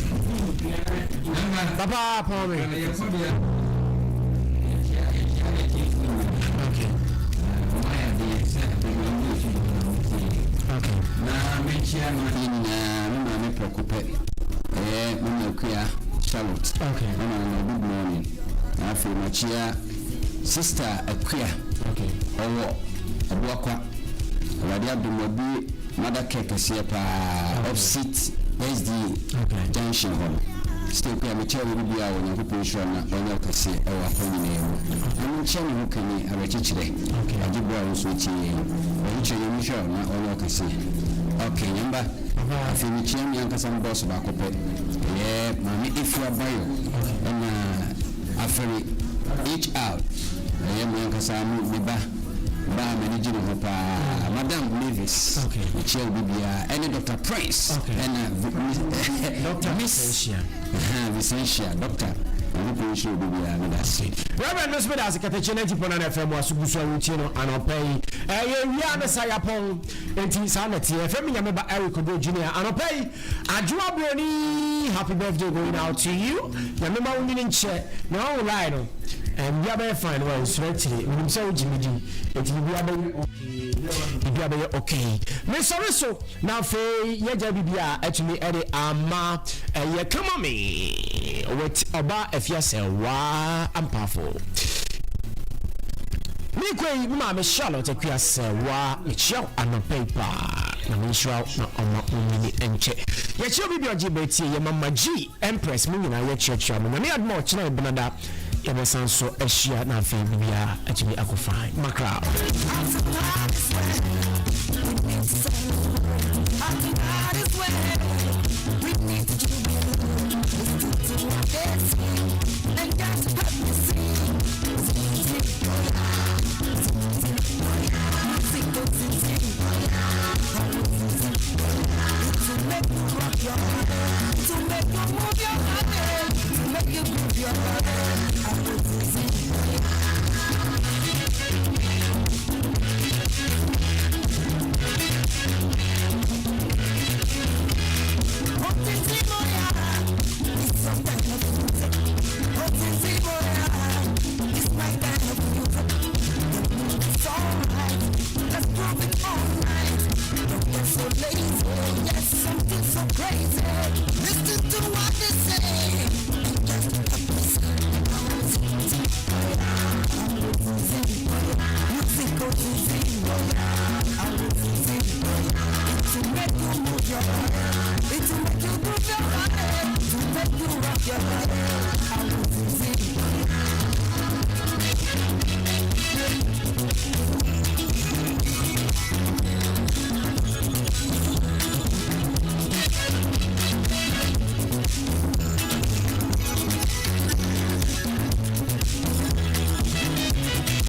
Papa pɔn me. Okay. Okay. Na mekyia ma yɛ nyinaa me maame prɛko pɛ ɛyɛ mama akua Charlotte. Okay. Mama na good morning. Na afei makyia sister Akua. Okay. Ɔwɔ Abuakwa. Awurade adom wabue Mother care kɛseɛ paa opsit SDA junction hɔ no. Sister Akua mekyɛ wo biribiara wɔ Nyankopɔn nhyira na ɔnyɛ wo kɛseɛ ɛwɔ akwan nyinaa mu. Na menkyɛ me ho kani awerɛkyekyerɛ agye berɛ a wo nso wotie yɛn. Awerɛkyekyerɛ Nyame nhyira wo na ɔnyɛ wo kɛseɛ. Ok Nyamba afei mekyia me ankasa me boss baako pɛ ɛyɛ Maame Efua Bayo ɛna Aferi HR ɛyɛ me ankasa me ba. Ba a m'ani gye ne ho paa, Madam Mavis, mekyia obi biara, ɛne Doctor Prince, ɛna Miss Vicentia, Doctor, Nyankopɔn nhyira obi biara, meda ase. Reverend me nso meda ase Katakye 90.9 FM aso gu so a wotie no anɔpa yi. Ɛyɛ wia ne sa yapɔn enti saa na ɛteɛ. Ɛfɛ me nyame ba Eric Odo Junior anɔpa yi Adwoa Broni happy birthday going out to you Nyame ma wo nyini nkyɛ na wawo lie no eh biribiara bɛyɛ fine wa nsuro akyire menim sɛ wogye me di enti biribiara bɛyɛ okay biribiara bɛyɛ okay mesɔre so na afei yɛgya biribiara atumi ɛde ama ɛyɛ kama me with ɔba afiasɛ waa ampafo mekɔ yi me maame Charlotte Akuasɛ waa mekyia wo anɔpa yi paa Nyame nhyira wo na ɔma wo nyini nkyɛ. Yɛkyerɛ obi bia ɔgye berɛ tie yɛ mama G Empress mo nyinaa yɛkyerɛkyerɛ mo Nyame adom a ɔkyena Ebenada yɛbɛsan so ahyia na afei biribiara atumi akɔ fine Makra.